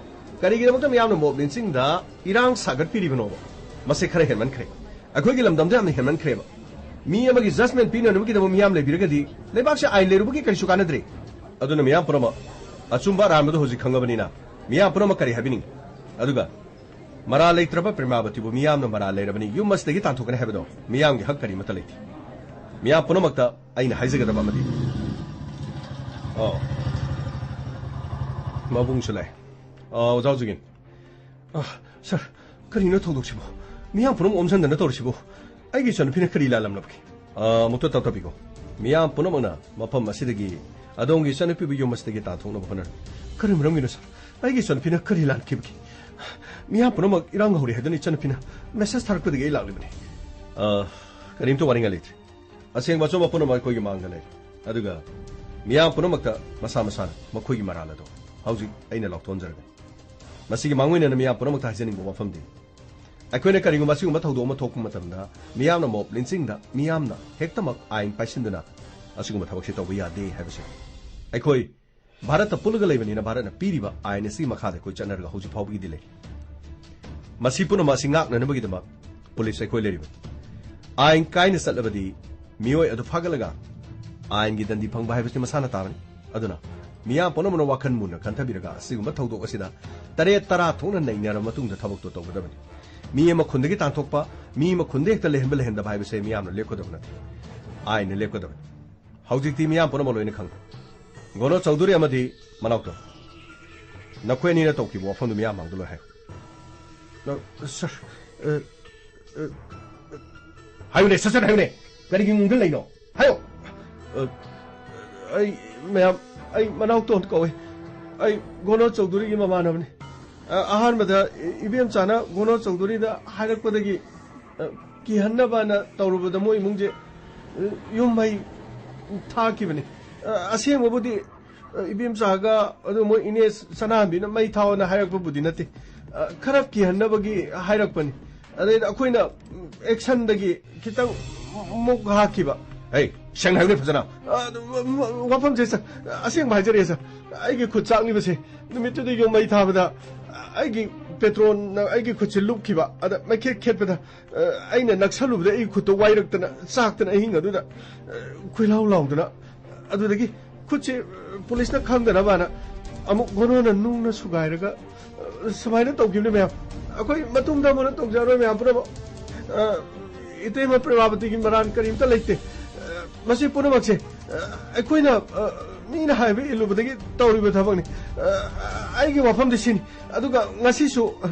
ꯀꯔꯤꯒꯤꯗꯃꯛꯇ ꯃꯤꯌꯥꯝꯅ ꯃꯣꯞ ꯂꯤꯟꯁꯤꯡꯗ ꯏꯔꯥꯡ ꯁꯥꯒꯠꯄꯤꯔꯤꯕꯅꯣꯕ? ꯃꯁꯤ ꯈꯔ ꯍꯦꯟꯃꯟꯈ꯭ꯔꯦ꯫ ꯑꯩꯈꯣꯏꯒꯤ ꯂꯝꯗꯝꯗ ꯌꯥꯝꯅ ꯍꯦꯟꯃꯟꯈ꯭ꯔꯦꯕ꯫ ꯃꯤ ꯑꯃꯒꯤ ꯖꯁꯃꯦꯟ ꯄꯤꯅꯅꯕꯒꯤꯗꯃꯛ ꯃꯤꯌꯥꯝ ꯂꯩꯕꯤꯔꯒꯗꯤ ꯂꯩꯕꯥꯛꯁꯦ ꯑꯥꯏꯟ ꯂꯩꯔꯨꯕꯒꯤ ꯀꯔꯤꯁꯨ ꯀꯥꯟꯅꯗ꯭ꯔꯦ꯫ ꯑꯗꯨꯅ ꯃꯤꯌꯥꯝ ꯄꯨꯝꯅꯃꯛ ꯑꯆꯨꯝꯕ ꯑꯔꯥꯟꯕꯗꯣ ꯍꯧꯖꯤꯛ ꯈꯪꯉꯕꯅꯤꯅ ꯃꯤꯌꯥꯝ ꯄꯨꯝꯅꯃꯛ ꯀꯔꯤ ꯍꯥꯏꯕꯤꯅꯤꯡꯉꯤ? ꯑꯗꯨꯒ ꯃꯔꯥ ꯂꯩꯇ꯭ꯔꯕ ꯄ꯭ꯔꯦꯃꯥꯕꯇꯤꯕꯨ ꯃꯤꯌꯥꯝꯅ ꯃꯔꯥ ꯂꯩꯔꯕꯅꯤ, ꯌꯨꯝ ꯑꯁꯤꯗꯒꯤ ꯇꯥꯟꯊꯣꯛꯀꯅꯤ ꯍꯥꯏꯕꯗꯣ ꯃꯤꯌꯥꯝꯒꯤ ꯍꯛ ꯀꯔꯤꯃꯠꯇ ꯂꯩꯇꯦ꯫ ꯃꯤꯌꯥꯝ ꯄꯨꯝꯅꯃꯛꯇ ꯑꯩꯅ ꯍꯥꯏꯖꯒꯗꯕ ꯑꯃꯗꯤ, ꯑꯣ, ꯃꯕꯨꯡꯁꯨ ꯂꯥꯛꯑꯦ꯫ ꯑ, ꯑꯣꯖꯥ ꯍꯧꯖꯤꯛꯀꯤꯅꯤ꯫ ꯑ, ꯁꯥꯔ, ꯀꯔꯤꯅꯣ ꯊꯧꯗꯣꯛꯁꯤꯕꯣ? ꯃꯤꯌꯥꯝ ꯄꯨꯝꯅꯃꯛ ꯑꯣꯝꯁꯤꯟꯗꯅ ꯇꯧꯔꯤꯁꯤꯕꯣ? ꯑꯩꯒꯤ ꯏꯆꯟꯅꯨꯄꯤꯅ ꯀꯔꯤ ꯂꯥꯜꯂꯝꯂꯕꯒꯦ? ꯑ, ꯑꯃꯨꯛꯇ ꯇꯞ ꯇꯞꯄꯤꯀꯣ꯫ ꯃꯤꯌꯥꯝ ꯄꯨꯝꯅꯃꯛꯅ ꯃꯐꯝ ꯑꯁꯤꯗꯒꯤ ꯑꯗꯣꯝꯒꯤ ꯏꯆꯟꯅꯨꯄꯤꯕꯨ ꯌꯨꯝ ꯑꯁꯤꯗꯒꯤ ꯇꯥꯟꯊꯣꯛꯅꯕ ꯍꯣꯠꯅꯔꯤ꯫ ꯀꯔꯤ ꯃꯔꯝꯒꯤꯅꯣ, ꯁꯥꯔ? ꯑꯩꯒꯤ ꯏꯆꯟꯅꯨꯄꯤꯅ ꯀꯔꯤ ꯂꯥꯟꯈꯤꯕꯒꯦ? ꯃꯤꯌꯥꯝ ꯄꯨꯝꯅꯃꯛ ꯏꯔꯥꯡ ꯍꯧꯔꯦ ꯍꯥꯏꯗꯨꯅ ꯏꯆꯟꯅꯨꯄꯤꯅ ꯃꯦꯁꯦꯖ ꯊꯥꯔꯛꯄꯗꯒꯤ ꯑꯩ ꯂꯥꯛꯂꯤꯕꯅꯤ꯫ ꯑ, ꯀꯔꯤꯝꯇ ꯋꯥꯅꯤꯡꯉꯥꯏ ꯂꯩꯇ꯭ꯔꯦ꯫ ꯑꯁꯦꯡꯕ ꯑꯆꯨꯝꯕ ꯄꯨꯝꯅꯃꯛ ꯑꯩꯈꯣꯏꯒꯤ ꯃꯥꯡꯗ ꯂꯩꯔꯦ꯫ ꯑꯗꯨꯒ ꯃꯤꯌꯥꯝ ꯄꯨꯝꯅꯃꯛꯇ ꯃꯁꯥ ꯃꯁꯥꯅ ꯃꯈꯣꯏꯒꯤ ꯃꯔꯥꯜ ꯑꯗꯣ ꯍꯧꯖꯤꯛ ꯑꯩꯅ ꯂꯥꯎꯊꯣꯛꯍꯟꯖꯔꯒꯅꯤ꯫ ꯃꯁꯤꯒꯤ ꯃꯥꯡꯑꯣꯏꯅꯅ ꯃꯤꯌꯥꯝ ꯄꯨꯝꯅꯃꯛꯇ ꯍꯥꯏꯖꯅꯤꯡꯕ ꯋꯥꯐꯝꯗꯤ, ꯑꯩꯈꯣꯏꯅ ꯀꯔꯤꯒꯨꯝꯕ ꯑꯁꯤꯒꯨꯝꯕ ꯊꯧꯗꯣꯛ ꯑꯃ ꯊꯣꯛꯄ ꯃꯇꯝꯗ ꯃꯤꯌꯥꯝꯅ ꯃꯣꯞ ꯂꯤꯟꯁꯤꯡꯗ ꯃꯤꯌꯥꯝꯅ ꯍꯦꯛꯇꯃꯛ ꯑꯥꯏꯟ ꯄꯥꯏꯁꯤꯟꯗꯨꯅ ꯑꯁꯤꯒꯨꯝꯕ ꯊꯕꯛꯁꯤ ꯇꯧꯕ ꯌꯥꯗꯦ ꯍꯥꯏꯕꯁꯤ ꯑꯩꯈꯣꯏ ꯚꯥꯔꯠꯇ ꯄꯨꯜꯂꯒ ꯂꯩꯕꯅꯤꯅ ꯚꯥꯔꯠꯅ ꯄꯤꯔꯤꯕ ꯑꯥꯏꯟ ꯑꯁꯤꯒꯤ ꯃꯈꯥꯗ ꯑꯩꯈꯣꯏ ꯆꯠꯅꯔꯒ ꯍꯧꯖꯤꯛ ꯐꯥꯎꯕꯒꯤꯗꯤ ꯂꯩ꯫ ꯃꯁꯤ ꯄꯨꯝꯅꯃꯛ ꯑꯁꯤ ꯉꯥꯛꯅꯅꯕꯒꯤꯗꯃꯛ ꯄꯨꯂꯤꯁ ꯑꯩꯈꯣꯏ ꯂꯩꯔꯤꯕꯅꯤ꯫ ꯑꯥꯏꯟ ꯀꯥꯏꯅ ꯆꯠꯂꯕꯗꯤ ꯃꯤꯑꯣꯏ ꯑꯗꯨ ꯐꯥꯒꯠꯂꯒ ꯑꯥꯏꯟꯒꯤ ꯗꯟꯗꯤ ꯐꯪꯕ ꯍꯥꯏꯕꯁꯤ ꯃꯁꯥꯅ ꯇꯥꯕꯅꯤ꯫ ꯑꯗꯨꯅ ꯃꯤꯌꯥꯝ ꯄꯨꯝꯅꯃꯛꯅ ꯋꯥꯈꯜ ꯃꯨꯟꯅ ꯈꯟꯊꯕꯤꯔꯒ ꯑꯁꯤꯒꯨꯝꯕ ꯊꯧꯗꯣꯛ ꯑꯁꯤꯗ ꯇꯔꯦꯠ ꯇꯔꯥ ꯊꯣꯛꯅ ꯅꯩꯅꯔꯕ ꯃꯇꯨꯡꯗ ꯊꯕꯛꯇꯣ ꯇꯧꯒꯗꯕꯅꯤ꯫ ꯃꯤ ꯑꯃ ꯈꯨꯟꯗꯒꯤ ꯇꯥꯟꯊꯣꯛꯄ, ꯃꯤ ꯑꯃ ꯈꯨꯟꯗ ꯍꯦꯛꯇ ꯂꯩꯍꯟꯕ ꯂꯩꯍꯟꯗꯕ ꯍꯥꯏꯕꯁꯦ ꯃꯤꯌꯥꯝꯅ ꯂꯦꯞꯀꯗꯕ ꯅꯠꯇꯦ, ꯑꯥꯏꯟꯅ ꯂꯦꯞꯀꯗꯕꯅꯤ꯫ ꯍꯧꯖꯤꯛꯇꯤ ꯃꯤꯌꯥꯝ ꯄꯨꯝꯅꯃꯛ ꯂꯣꯏꯅ ꯈꯪꯉꯦ꯫ ꯒꯣꯅꯣ ꯆꯧꯙꯨꯔꯤ ꯑꯃꯗꯤ ꯃꯅꯥꯎꯇꯣꯟ, ꯅꯈꯣꯏ ꯑꯅꯤꯅ ꯇꯧꯈꯤꯕ ꯋꯥꯐꯝꯗꯨ ꯃꯤꯌꯥꯝ ꯃꯥꯡꯗ ꯂꯣꯏ ꯍꯥꯏꯌꯨ꯫ ꯑ, ꯁꯥꯔ, ꯑ, ꯑ, ꯍꯥꯏꯌꯨꯅꯦ, ꯁꯠ ꯁꯠ ꯍꯥꯏꯌꯨꯅꯦ꯫ ꯀꯔꯤꯒꯤ ꯉꯨꯡꯗ ꯂꯩꯅꯣ? ꯍꯥꯏꯌꯣ꯫ ꯑ, ꯑꯩ, ꯃꯌꯥꯝ, ꯑꯩ ꯃꯅꯥꯎꯇꯣꯟ ꯀꯧꯏ꯫ ꯑꯩ ꯒꯣꯅꯣ ꯆꯧꯙꯨꯔꯤꯒꯤ ꯃꯃꯥꯟꯅꯕꯅꯤ꯫ ꯑ, ꯑꯍꯥꯟꯕꯗ ꯏ-, ꯏꯕꯦꯝꯆꯥꯅ ꯒꯣꯅꯣ ꯆꯧꯙꯨꯔꯤꯗ ꯍꯥꯏꯔꯛꯄꯗꯒꯤ, ꯑ, ꯀꯤꯍꯟꯅꯕꯅ ꯇꯧꯔꯨꯕꯗ ꯃꯣꯏ ꯏꯃꯨꯡꯁꯦ, ꯑ, ꯌꯨꯝ ꯃꯩ ꯊꯥꯈꯤꯕꯅꯤ꯫ ꯑ, ꯑꯁꯦꯡꯕꯕꯨꯗꯤ, ꯑ, ꯏꯕꯦꯝꯆꯥꯒ ꯑꯗꯨ ꯃꯣꯏ ꯏꯅꯦ ꯁꯅꯥꯍꯟꯕꯤꯅ ꯃꯩ ꯊꯥꯎꯅ ꯍꯥꯏꯔꯛꯄꯕꯨꯗꯤ ꯅꯠꯇꯦ꯫ ꯑ, ꯈꯔ ꯀꯤꯍꯟꯅꯕꯒꯤ ꯍꯥꯏꯔꯛꯄꯅꯤ꯫ ꯑꯗꯩꯗ ꯑꯩꯈꯣꯏꯅ, ꯎꯝ, ꯑꯦꯛꯁꯟꯗꯒꯤ ꯈꯤꯇꯪ ꯃꯨꯛ ꯍꯥꯠꯈꯤꯕ꯫ ꯑꯩ ꯁꯦꯡꯅ ꯍꯥꯏꯌꯨꯅꯦ ꯐꯖꯅ꯫ ꯑ, ꯋꯥꯐꯝꯁꯦ, ꯁꯥꯔ, ꯑꯁꯦꯡꯕ ꯍꯥꯏꯖꯔꯤꯑꯦ, ꯁꯥꯔ꯫ ꯑꯩꯒꯤ ꯈꯨꯠ ꯆꯥꯛꯂꯤꯕꯁꯦ, ꯅꯨꯃꯤꯠꯇꯨꯗ ꯌꯨꯝ ꯃꯩ ꯊꯥꯕꯗ ꯑꯩꯒꯤ ꯄꯦꯇ꯭ꯔꯣꯜꯅ ꯑꯩꯒꯤ ꯈꯨꯠꯁꯦ ꯂꯨꯞꯈꯤꯕ꯫ ꯑꯗ ꯃꯩꯈꯦꯠ ꯈꯦꯠꯄꯗ, ꯑ, ꯑꯩꯅ ꯅꯛꯁꯜꯂꯨꯕꯗ ꯑꯩꯒꯤ ꯈꯨꯠꯇꯣ ꯋꯥꯏꯔꯛꯇꯅ, ꯆꯥꯛꯇꯅ ꯑꯍꯤꯡ ꯑꯗꯨꯗ, ꯑ, ꯈꯣꯏꯂꯥꯎ ꯂꯥꯎꯗꯅ, ꯑꯗꯨꯗꯒꯤ ꯈꯨꯠꯁꯦ, ꯑ, ꯄꯨꯂꯤꯁꯅ ꯈꯪꯗꯅꯕꯅ ꯑꯃꯨꯛ ꯒꯣꯅꯣꯅ ꯅꯨꯡꯅ ꯁꯨꯒꯥꯏꯔꯒ, ꯑ, ꯁꯨꯃꯥꯏꯅ ꯇꯧꯈꯤꯕꯅꯤ ꯃꯌꯥꯝ꯫ ꯑꯩꯈꯣꯏ ꯃꯇꯨꯡꯗ ꯑꯃꯨꯛ ꯇꯧꯖꯔꯣꯏ ꯃꯌꯥꯝ ꯄꯨꯝꯅꯃꯛ꯫ ꯑ, ꯏꯇꯩꯃ ꯄ꯭ꯔꯦꯃꯥꯕꯇꯤꯒꯤ ꯃꯔꯥꯟ ꯀꯔꯤꯝꯇ ꯂꯩꯇꯦ꯫ ꯑ, ꯃꯁꯤ ꯄꯨꯝꯅꯃꯛꯁꯦ, ꯑ, ꯑꯩꯈꯣꯏꯅ, ꯑ, ꯃꯤꯅ ꯍꯥꯏꯕ ꯏꯜꯂꯨꯕꯗꯒꯤ ꯇꯧꯔꯤꯕ ꯊꯕꯛꯅꯤ꯫ ꯑ, ꯑꯩꯒꯤ ꯋꯥꯐꯝꯗꯤ ꯁꯤꯅꯤ꯫ ꯑꯗꯨꯒ ꯉꯁꯤꯁꯨ, ꯑ,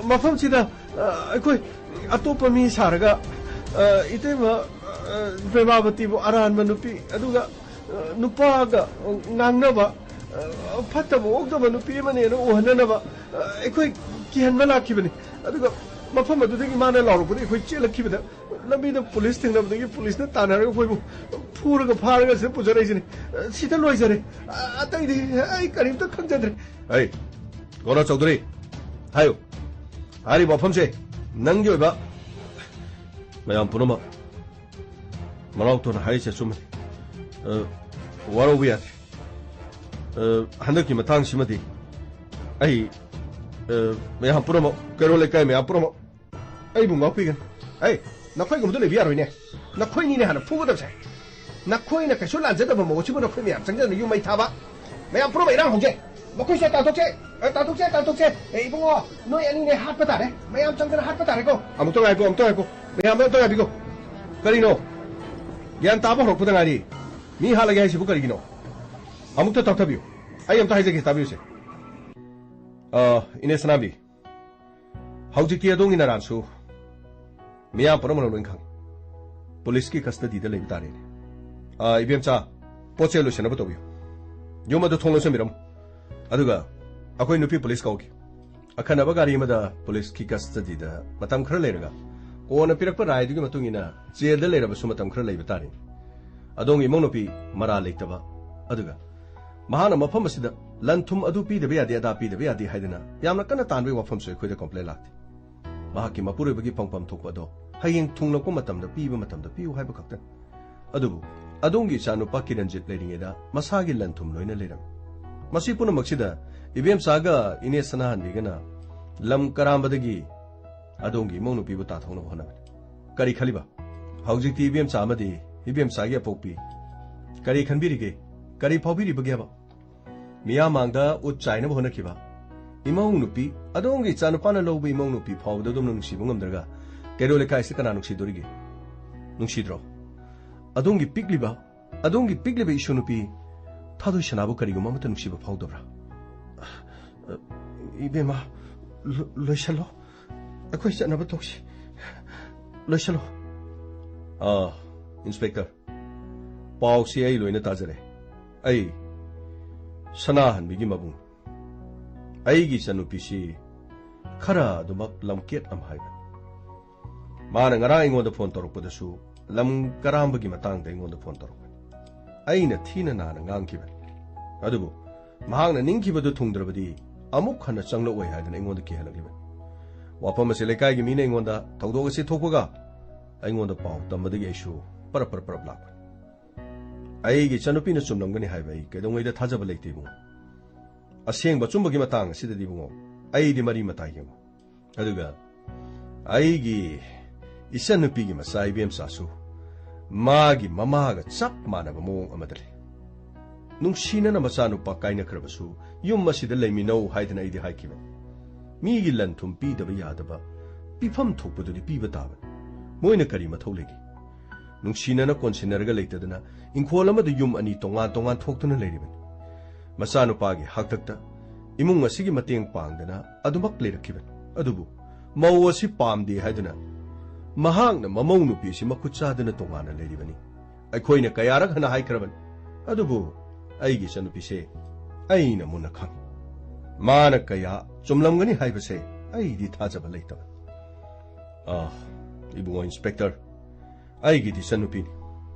ꯃꯐꯝꯁꯤꯗ, ꯑ, ꯑꯩꯈꯣꯏ ꯑꯇꯣꯞꯄ ꯃꯤ ꯁꯥꯔꯒ, ꯑ, ꯏꯇꯩꯃ, ꯑ, ꯄ꯭ꯔꯦꯃꯥꯕꯇꯤꯕꯨ ꯑꯔꯥꯟꯕ ꯅꯨꯄꯤ, ꯑꯗꯨꯒ, ꯑ, ꯅꯨꯄꯥꯒ ꯉꯥꯡꯅꯕ, ꯑ, ꯐꯠꯇꯕ ꯑꯣꯛꯇꯕ ꯅꯨꯄꯤ ꯑꯃꯅꯦꯅ ꯎꯍꯟꯅꯅꯕ, ꯑ, ꯑꯩꯈꯣꯏ ꯀꯤꯍꯟꯕ ꯂꯥꯛꯈꯤꯕꯅꯤ꯫ ꯑꯗꯨꯒ ꯃꯐꯝ ꯑꯗꯨꯗꯒꯤ ꯃꯥꯅ ꯂꯥꯎꯔꯛꯄꯗ ꯑꯩꯈꯣꯏ ꯆꯦꯜꯂꯛꯈꯤꯕꯗ ꯂꯝꯕꯤꯗ ꯄꯨꯂꯤꯁ ꯊꯦꯡꯅꯕꯗꯒꯤ ꯄꯨꯂꯤꯁꯅ ꯇꯥꯟꯅꯔꯒ ꯑꯩꯈꯣꯏꯕꯨ ꯐꯨꯔꯒ ꯐꯥꯔꯒ ꯁꯤꯗ ꯄꯨꯖꯔꯛꯏꯁꯤꯅꯤ꯫ ꯑ, ꯁꯤꯗ ꯂꯣꯏꯖꯔꯦ꯫ ꯑ, ꯑꯇꯩꯗꯤ ꯑꯩ ꯀꯔꯤꯝꯇ ꯈꯪꯖꯗ꯭ꯔꯦ꯫ ꯑꯩ, ꯒꯣꯔꯣ ꯆꯧꯙꯨꯔꯤ, ꯍꯥꯏꯌꯨ꯫ ꯍꯥꯏꯔꯤꯕ ꯋꯥꯐꯝꯁꯦ ꯅꯪꯒꯤ ꯑꯣꯏꯕ ꯃꯌꯥꯝ ꯄꯨꯝꯅꯃꯛ ꯃꯅꯥꯎ ꯇꯣꯟꯅ ꯍꯥꯏꯔꯤꯁꯦ ꯑꯆꯨꯝꯕꯅꯤ꯫ ꯑ, ꯋꯥꯔꯧꯕ ꯌꯥꯗꯦ꯫ ꯑ, ꯍꯟꯗꯛꯀꯤ ꯃꯇꯥꯡꯁꯤꯃꯗꯤ ꯑꯩ, ꯑ, ꯃꯌꯥꯝ ꯄꯨꯝꯅꯃꯛ, ꯀꯩꯔꯣꯜ ꯂꯩꯀꯥꯏ ꯃꯌꯥꯝ ꯄꯨꯝꯅꯃꯛ ꯑꯩꯕꯨ ꯉꯥꯛꯄꯤꯒꯅꯤ꯫ ꯑꯩ, ꯅꯈꯣꯏꯒꯨꯝꯕꯗꯨ ꯂꯩꯕ ꯌꯥꯔꯣꯏꯅꯦ꯫ ꯅꯈꯣꯏꯅꯤꯅꯦ ꯍꯥꯟꯅ ꯐꯨꯒꯗꯕꯁꯦ꯫ ꯅꯈꯣꯏꯅ ꯀꯩꯁꯨ ꯂꯥꯟꯖꯗꯕ ꯃꯍꯨꯠꯁꯤꯕꯨ ꯅꯈꯣꯏ ꯃꯌꯥꯝ ꯆꯪꯗꯅ ꯌꯨꯝ ꯃꯩ ꯊꯥꯕ꯫ ꯃꯌꯥꯝ ꯄꯨꯝꯅꯃꯛ ꯏꯔꯥꯡ ꯍꯧꯖꯩ꯫ ꯃꯈꯣꯏꯁꯦ ꯇꯥꯟꯊꯣꯛꯁꯦ꯫ ꯑ, ꯇꯥꯟꯊꯣꯛꯁꯦ, ꯇꯥꯟꯊꯣꯛꯁꯦ꯫ ꯑꯦ, ꯏꯕꯨꯡꯉꯣ, ꯅꯣꯏ ꯑꯅꯤꯅꯦ ꯍꯥꯠꯄ ꯇꯥꯔꯦ꯫ ꯃꯌꯥꯝ ꯆꯪꯗꯅ ꯍꯥꯠꯄ ꯇꯥꯔꯦꯀꯣ꯫ ꯑꯃꯨꯛꯇ ꯉꯥꯏꯈꯣ, ꯑꯃꯨꯛꯇ ꯉꯥꯏꯈꯣ꯫ ꯃꯌꯥꯝꯗꯣ ꯑꯝꯇ ꯉꯥꯏꯕꯤꯈꯣ꯫ ꯀꯔꯤꯅꯣ? ꯒ꯭ꯌꯥꯟ ꯇꯥꯕ ꯍꯧꯔꯛꯄꯗ ꯉꯥꯏꯔꯤ꯫ ꯃꯤ ꯍꯥꯠꯂꯒꯦ ꯍꯥꯏꯁꯤꯕꯨ ꯀꯔꯤꯒꯤꯅꯣ? ꯑꯃꯨꯛꯇ ꯇꯞꯊꯕꯤꯌꯨ꯫ ꯑꯩ ꯑꯝꯇ ꯍꯥꯏꯖꯒꯦ, ꯇꯥꯕꯤꯌꯨꯁꯦ꯫ ꯑ, ꯏꯅꯦ ꯁꯅꯥꯝꯕꯤ, ꯍꯧꯖꯤꯛꯇꯤ ꯑꯗꯣꯝꯒꯤ ꯅꯔꯥꯟꯁꯨ ꯃꯤꯌꯥꯝ ꯄꯨꯝꯅꯃꯛꯅ ꯂꯣꯏ ꯈꯪꯉꯤ꯫ ꯄꯨꯂꯤꯁꯀꯤ ꯀꯁꯇꯗꯤꯗ ꯂꯩꯕ ꯇꯥꯔꯦꯅꯦ꯫ ꯑ, ꯏꯕꯦꯝꯆꯥ, ꯄꯣꯠ ꯆꯩ ꯂꯣꯏꯁꯤꯟꯅꯕ ꯇꯧꯕꯤꯌꯨ꯫ ꯌꯨꯝ ꯑꯗꯨ ꯊꯣꯡ ꯂꯣꯟꯁꯤꯟꯕꯤꯔꯝꯃꯨ꯫ ꯑꯗꯨꯒ ꯑꯩꯈꯣꯏ ꯅꯨꯄꯤ ꯄꯨꯂꯤꯁ ꯀꯧꯒꯦ꯫ ꯑꯈꯟꯅꯕ ꯒꯥꯔꯤ ꯑꯃꯗ ꯄꯨꯂꯤꯁꯀꯤ ꯀꯁꯇꯗꯤꯗ ꯃꯇꯝ ꯈꯔ ꯂꯩꯔꯒ, ꯀꯣꯟꯅ ꯄꯤꯔꯛꯄ ꯔꯥꯏꯗꯨꯒꯤ ꯃꯇꯨꯡ ꯏꯟꯅ ꯖꯦꯜꯗ ꯂꯩꯔꯕꯁꯨ ꯃꯇꯝ ꯈꯔ ꯂꯩꯕ ꯇꯥꯔꯦꯅꯦ꯫ ꯑꯗꯣꯝꯒꯤ ꯏꯃꯧ ꯅꯨꯄꯤ ꯃꯔꯥꯜ ꯂꯩꯇꯕ, ꯑꯗꯨꯒ ꯃꯍꯥꯛꯅ ꯃꯐꯝ ꯑꯁꯤꯗ ꯂꯟ ꯊꯨꯝ ꯑꯗꯨ ꯄꯤꯗꯕ ꯌꯥꯗꯦ, ꯑꯗꯥ ꯄꯤꯗꯕ ꯌꯥꯗꯦ ꯍꯥꯏꯗꯅ ꯌꯥꯝꯅ ꯀꯟꯅ ꯇꯥꯟꯕꯒꯤ ꯋꯥꯐꯝꯁꯨ ꯑꯩꯈꯣꯏꯗ ꯀꯝꯄ꯭ꯂꯦꯟ ꯂꯥꯛꯇꯦ꯫ ꯃꯍꯥꯛꯀꯤ ꯃꯄꯨꯔꯣꯏꯕꯒꯤ ꯐꯪꯐꯝ ꯊꯣꯛꯄ ꯑꯗꯣ ꯍꯌꯦꯡ ꯊꯨꯡꯂꯛꯄ ꯃꯇꯝꯗ, ꯄꯤꯕ ꯃꯇꯝꯗ ꯄꯤꯌꯨ ꯍꯥꯏꯕ ꯈꯛꯇꯅꯤ꯫ ꯑꯗꯨꯕꯨ ꯑꯗꯣꯝꯒꯤ ꯏꯆꯥꯅꯨꯄꯥ ꯀꯤꯔꯟꯖꯤꯠ ꯂꯩꯔꯤꯉꯩꯗ ꯃꯁꯥꯒꯤ ꯂꯟ ꯊꯨꯝ ꯂꯣꯏꯅ ꯂꯩꯔꯝꯃꯤ꯫ ꯃꯁꯤ ꯄꯨꯝꯅꯃꯛꯁꯤꯗ ꯏꯕꯦꯝꯆꯥꯒ ꯏꯅꯦ ꯁꯅꯥꯍꯟꯕꯤꯒꯅ ꯂꯝ ꯀꯔꯥꯝꯕꯗꯒꯤ ꯑꯗꯣꯝꯒꯤ ꯏꯃꯧ ꯅꯨꯄꯤꯕꯨ ꯇꯥꯟꯊꯣꯛꯅꯕ ꯍꯣꯠꯅꯕꯅꯤ꯫ ꯀꯔꯤ ꯈꯜꯂꯤꯕ? ꯍꯧꯖꯤꯛꯇꯤ ꯏꯕꯦꯝꯆꯥ ꯑꯃꯗꯤ ꯏꯕꯦꯝꯆꯥꯒꯤ ꯑꯄꯣꯛꯄꯤ ꯀꯔꯤ ꯈꯟꯕꯤꯔꯤꯒꯦ? ꯀꯔꯤ ꯐꯥꯎꯕꯤꯔꯤꯕꯒꯦꯕ? ꯃꯤꯌꯥꯝ ꯃꯥꯡꯗ ꯎꯠ ꯆꯥꯏꯅꯕ ꯍꯣꯠꯅꯈꯤꯕ ꯏꯃꯧ ꯅꯨꯄꯤ, ꯑꯗꯣꯝꯒꯤ ꯏꯆꯥꯅꯨꯄꯥꯅ ꯂꯧꯕ ꯏꯃꯧ ꯅꯨꯄꯤ ꯐꯥꯎꯕꯗ ꯑꯗꯣꯝꯅ ꯅꯨꯡꯁꯤꯕ ꯉꯝꯗ꯭ꯔꯒ ꯀꯩꯔꯣꯜ ꯂꯩꯀꯥꯏꯁꯤꯗ ꯀꯅꯥ ꯅꯨꯡꯁꯤꯗꯣꯔꯤꯒꯦ? ꯅꯨꯡꯁꯤꯗ꯭ꯔꯣ? ꯑꯗꯣꯝꯒꯤ ꯄꯤꯛꯂꯤꯕ, ꯑꯗꯣꯝꯒꯤ ꯄꯤꯛꯂꯤꯕ ꯏꯁꯨ ꯅꯨꯄꯤ ꯊꯥꯗꯣꯏ ꯁꯅꯥꯕꯨ ꯀꯔꯤꯒꯨꯝꯕ ꯑꯃꯠꯇ ꯅꯨꯡꯁꯤꯕ ꯐꯥꯎꯗꯕ꯭ꯔꯥ? ꯏꯕꯦꯝꯃ, ꯂꯣ-, ꯂꯣꯏꯁꯜꯂꯣ꯫ ꯑꯩꯈꯣꯏ ꯆꯠꯅꯕ ꯇꯧꯁꯤ꯫ ꯂꯣꯏꯁꯜꯂꯣ꯫ ꯑꯥ, ꯏꯟꯁꯄꯦꯛꯇꯔ, ꯄꯥꯎꯁꯤ ꯑꯩ ꯂꯣꯏꯅ ꯇꯥꯖꯔꯦ꯫ ꯑꯩ ꯁꯅꯥꯍꯟꯕꯤꯒꯤ ꯃꯕꯨꯡ꯫ ꯑꯩꯒꯤ ꯏꯆꯟꯅꯨꯄꯤꯁꯤ ꯈꯔ ꯑꯗꯨꯃꯛ ꯂꯝꯀꯦꯠ ꯑꯃ ꯍꯥꯏꯕꯅꯤ꯫ ꯃꯥꯅ ꯉꯔꯥꯡ ꯑꯩꯉꯣꯟꯗ ꯐꯣꯟ ꯇꯧꯔꯛꯄꯗꯁꯨ ꯂꯝ ꯀꯔꯥꯝꯕꯒꯤ ꯃꯇꯥꯡꯗ ꯑꯩꯉꯣꯟꯗ ꯐꯣꯟ ꯇꯧꯔꯛꯄꯅꯤ꯫ ꯑꯩꯅ ꯊꯤꯅ ꯅꯥꯅ ꯉꯥꯡꯈꯤꯕꯅꯤ꯫ ꯑꯗꯨꯕꯨ ꯃꯍꯥꯛꯅ ꯅꯤꯡꯈꯤꯕꯗꯨ ꯊꯨꯡꯗ꯭ꯔꯕꯗꯤ ꯑꯃꯨꯛ ꯍꯟꯅ ꯆꯪꯂꯛꯑꯣꯏ ꯍꯥꯏꯗꯨꯅ ꯑꯩꯉꯣꯟꯗ ꯀꯤꯍꯜꯂꯛꯂꯤꯕꯅꯤ꯫ ꯋꯥꯐꯝ ꯑꯁꯤ ꯂꯩꯀꯥꯏꯒꯤ ꯃꯤꯅ ꯑꯩꯉꯣꯟꯗ, ꯊꯧꯗꯣꯛ ꯑꯁꯤ ꯊꯣꯛꯄꯒ ꯑꯩꯉꯣꯟꯗ ꯄꯥꯎ ꯇꯝꯕꯗꯒꯤ ꯑꯩꯁꯨ ꯄꯔꯞ ꯄꯔꯞ ꯄꯔꯞ ꯂꯥꯛꯄꯅꯤ꯫ ꯑꯩꯒꯤ ꯏꯆꯟꯅꯨꯄꯤꯅ ꯆꯨꯝꯂꯝꯒꯅꯤ ꯍꯥꯏꯕ ꯑꯩ ꯀꯩꯗꯧꯉꯩꯗ ꯊꯥꯖꯕ ꯂꯩꯇꯦ, ꯏꯕꯨꯡꯉꯣ꯫ ꯑꯁꯦꯡꯕ ꯑꯆꯨꯝꯕꯒꯤ ꯃꯇꯥꯡ ꯑꯁꯤꯗꯗꯤ, ꯏꯕꯨꯡꯉꯣ, ꯑꯩꯗꯤ ꯃꯔꯤ ꯃꯇꯥ ꯌꯦꯡꯉꯨ꯫ ꯑꯗꯨꯒ ꯑꯩꯒꯤ ꯏꯆꯟꯅꯨꯄꯤꯒꯤ ꯃꯆꯥ ꯏꯕꯦꯝꯆꯥꯁꯨ ꯃꯥꯒꯤ ꯃꯃꯥꯒ ꯆꯞ ꯃꯥꯟꯅꯕ ꯃꯑꯣꯡ ꯑꯃꯗ ꯂꯩ꯫ ꯅꯨꯡꯁꯤꯅꯅ ꯃꯆꯥꯅꯨꯄꯥ ꯀꯥꯏꯅꯈ꯭ꯔꯕꯁꯨ ꯌꯨꯝ ꯑꯁꯤꯗ ꯂꯩꯃꯤꯟꯅꯧ ꯍꯥꯏꯗꯅ ꯑꯩꯗꯤ ꯍꯥꯏꯈꯤꯕꯅꯤ꯫ ꯃꯤꯒꯤ ꯂꯟ ꯊꯨꯝ ꯄꯤꯗꯕ ꯌꯥꯗꯕ, ꯄꯤꯐꯝ ꯊꯣꯛꯄꯗꯨꯗꯤ ꯄꯤꯕ ꯇꯥꯕꯅꯤ꯫ ꯃꯣꯏꯅ ꯀꯔꯤ ꯃꯊꯧ ꯂꯩꯒꯦ? ꯅꯨꯡꯁꯤꯅꯅ ꯀꯣꯟꯁꯤꯟꯅꯔꯒ ꯂꯩꯇꯗꯅ ꯏꯪꯈꯣꯜ ꯑꯃꯗ ꯌꯨꯝ ꯑꯅꯤ ꯇꯣꯉꯥꯟ ꯇꯣꯉꯥꯟ ꯊꯣꯛꯇꯨꯅ ꯂꯩꯔꯤꯕꯅꯤ꯫ ꯃꯆꯥꯅꯨꯄꯥꯒꯤ ꯍꯥꯛꯇꯛꯇ ꯏꯃꯨꯡ ꯑꯁꯤꯒꯤ ꯃꯇꯦꯡ ꯄꯥꯡꯗꯅ ꯑꯗꯨꯃꯛ ꯂꯩꯔꯛꯈꯤꯕꯅꯤ꯫ ꯑꯗꯨꯕꯨ ꯃꯧ ꯑꯁꯤ ꯄꯥꯝꯗꯦ ꯍꯥꯏꯗꯨꯅ ꯃꯍꯥꯛꯅ ꯃꯃꯧ ꯅꯨꯄꯤ ꯑꯁꯤ ꯃꯈꯨꯠ ꯆꯥꯗꯨꯅ ꯇꯣꯉꯥꯟꯅ ꯂꯩꯔꯤꯕꯅꯤ꯫ ꯑꯩꯈꯣꯏꯅ ꯀꯌꯥꯔꯛ ꯍꯟꯅ ꯍꯥꯏꯈ꯭ꯔꯕꯅꯤ꯫ ꯑꯗꯨꯕꯨ ꯑꯩꯒꯤ ꯏꯆꯟꯅꯨꯄꯤꯁꯦ ꯑꯩꯅ ꯃꯨꯟꯅ ꯈꯪꯏ꯫ ꯃꯥꯅ ꯀꯌꯥ ꯆꯨꯝꯂꯝꯒꯅꯤ ꯍꯥꯏꯕꯁꯦ ꯑꯩꯗꯤ ꯊꯥꯖꯕ ꯂꯩꯇꯕꯅꯤ꯫ ꯑꯥ, ꯏꯕꯨꯡꯉꯣ ꯏꯟꯁꯄꯦꯛꯇꯔ, ꯑꯩꯒꯤꯗꯤ ꯏꯆꯟꯅꯨꯄꯤꯅꯤ꯫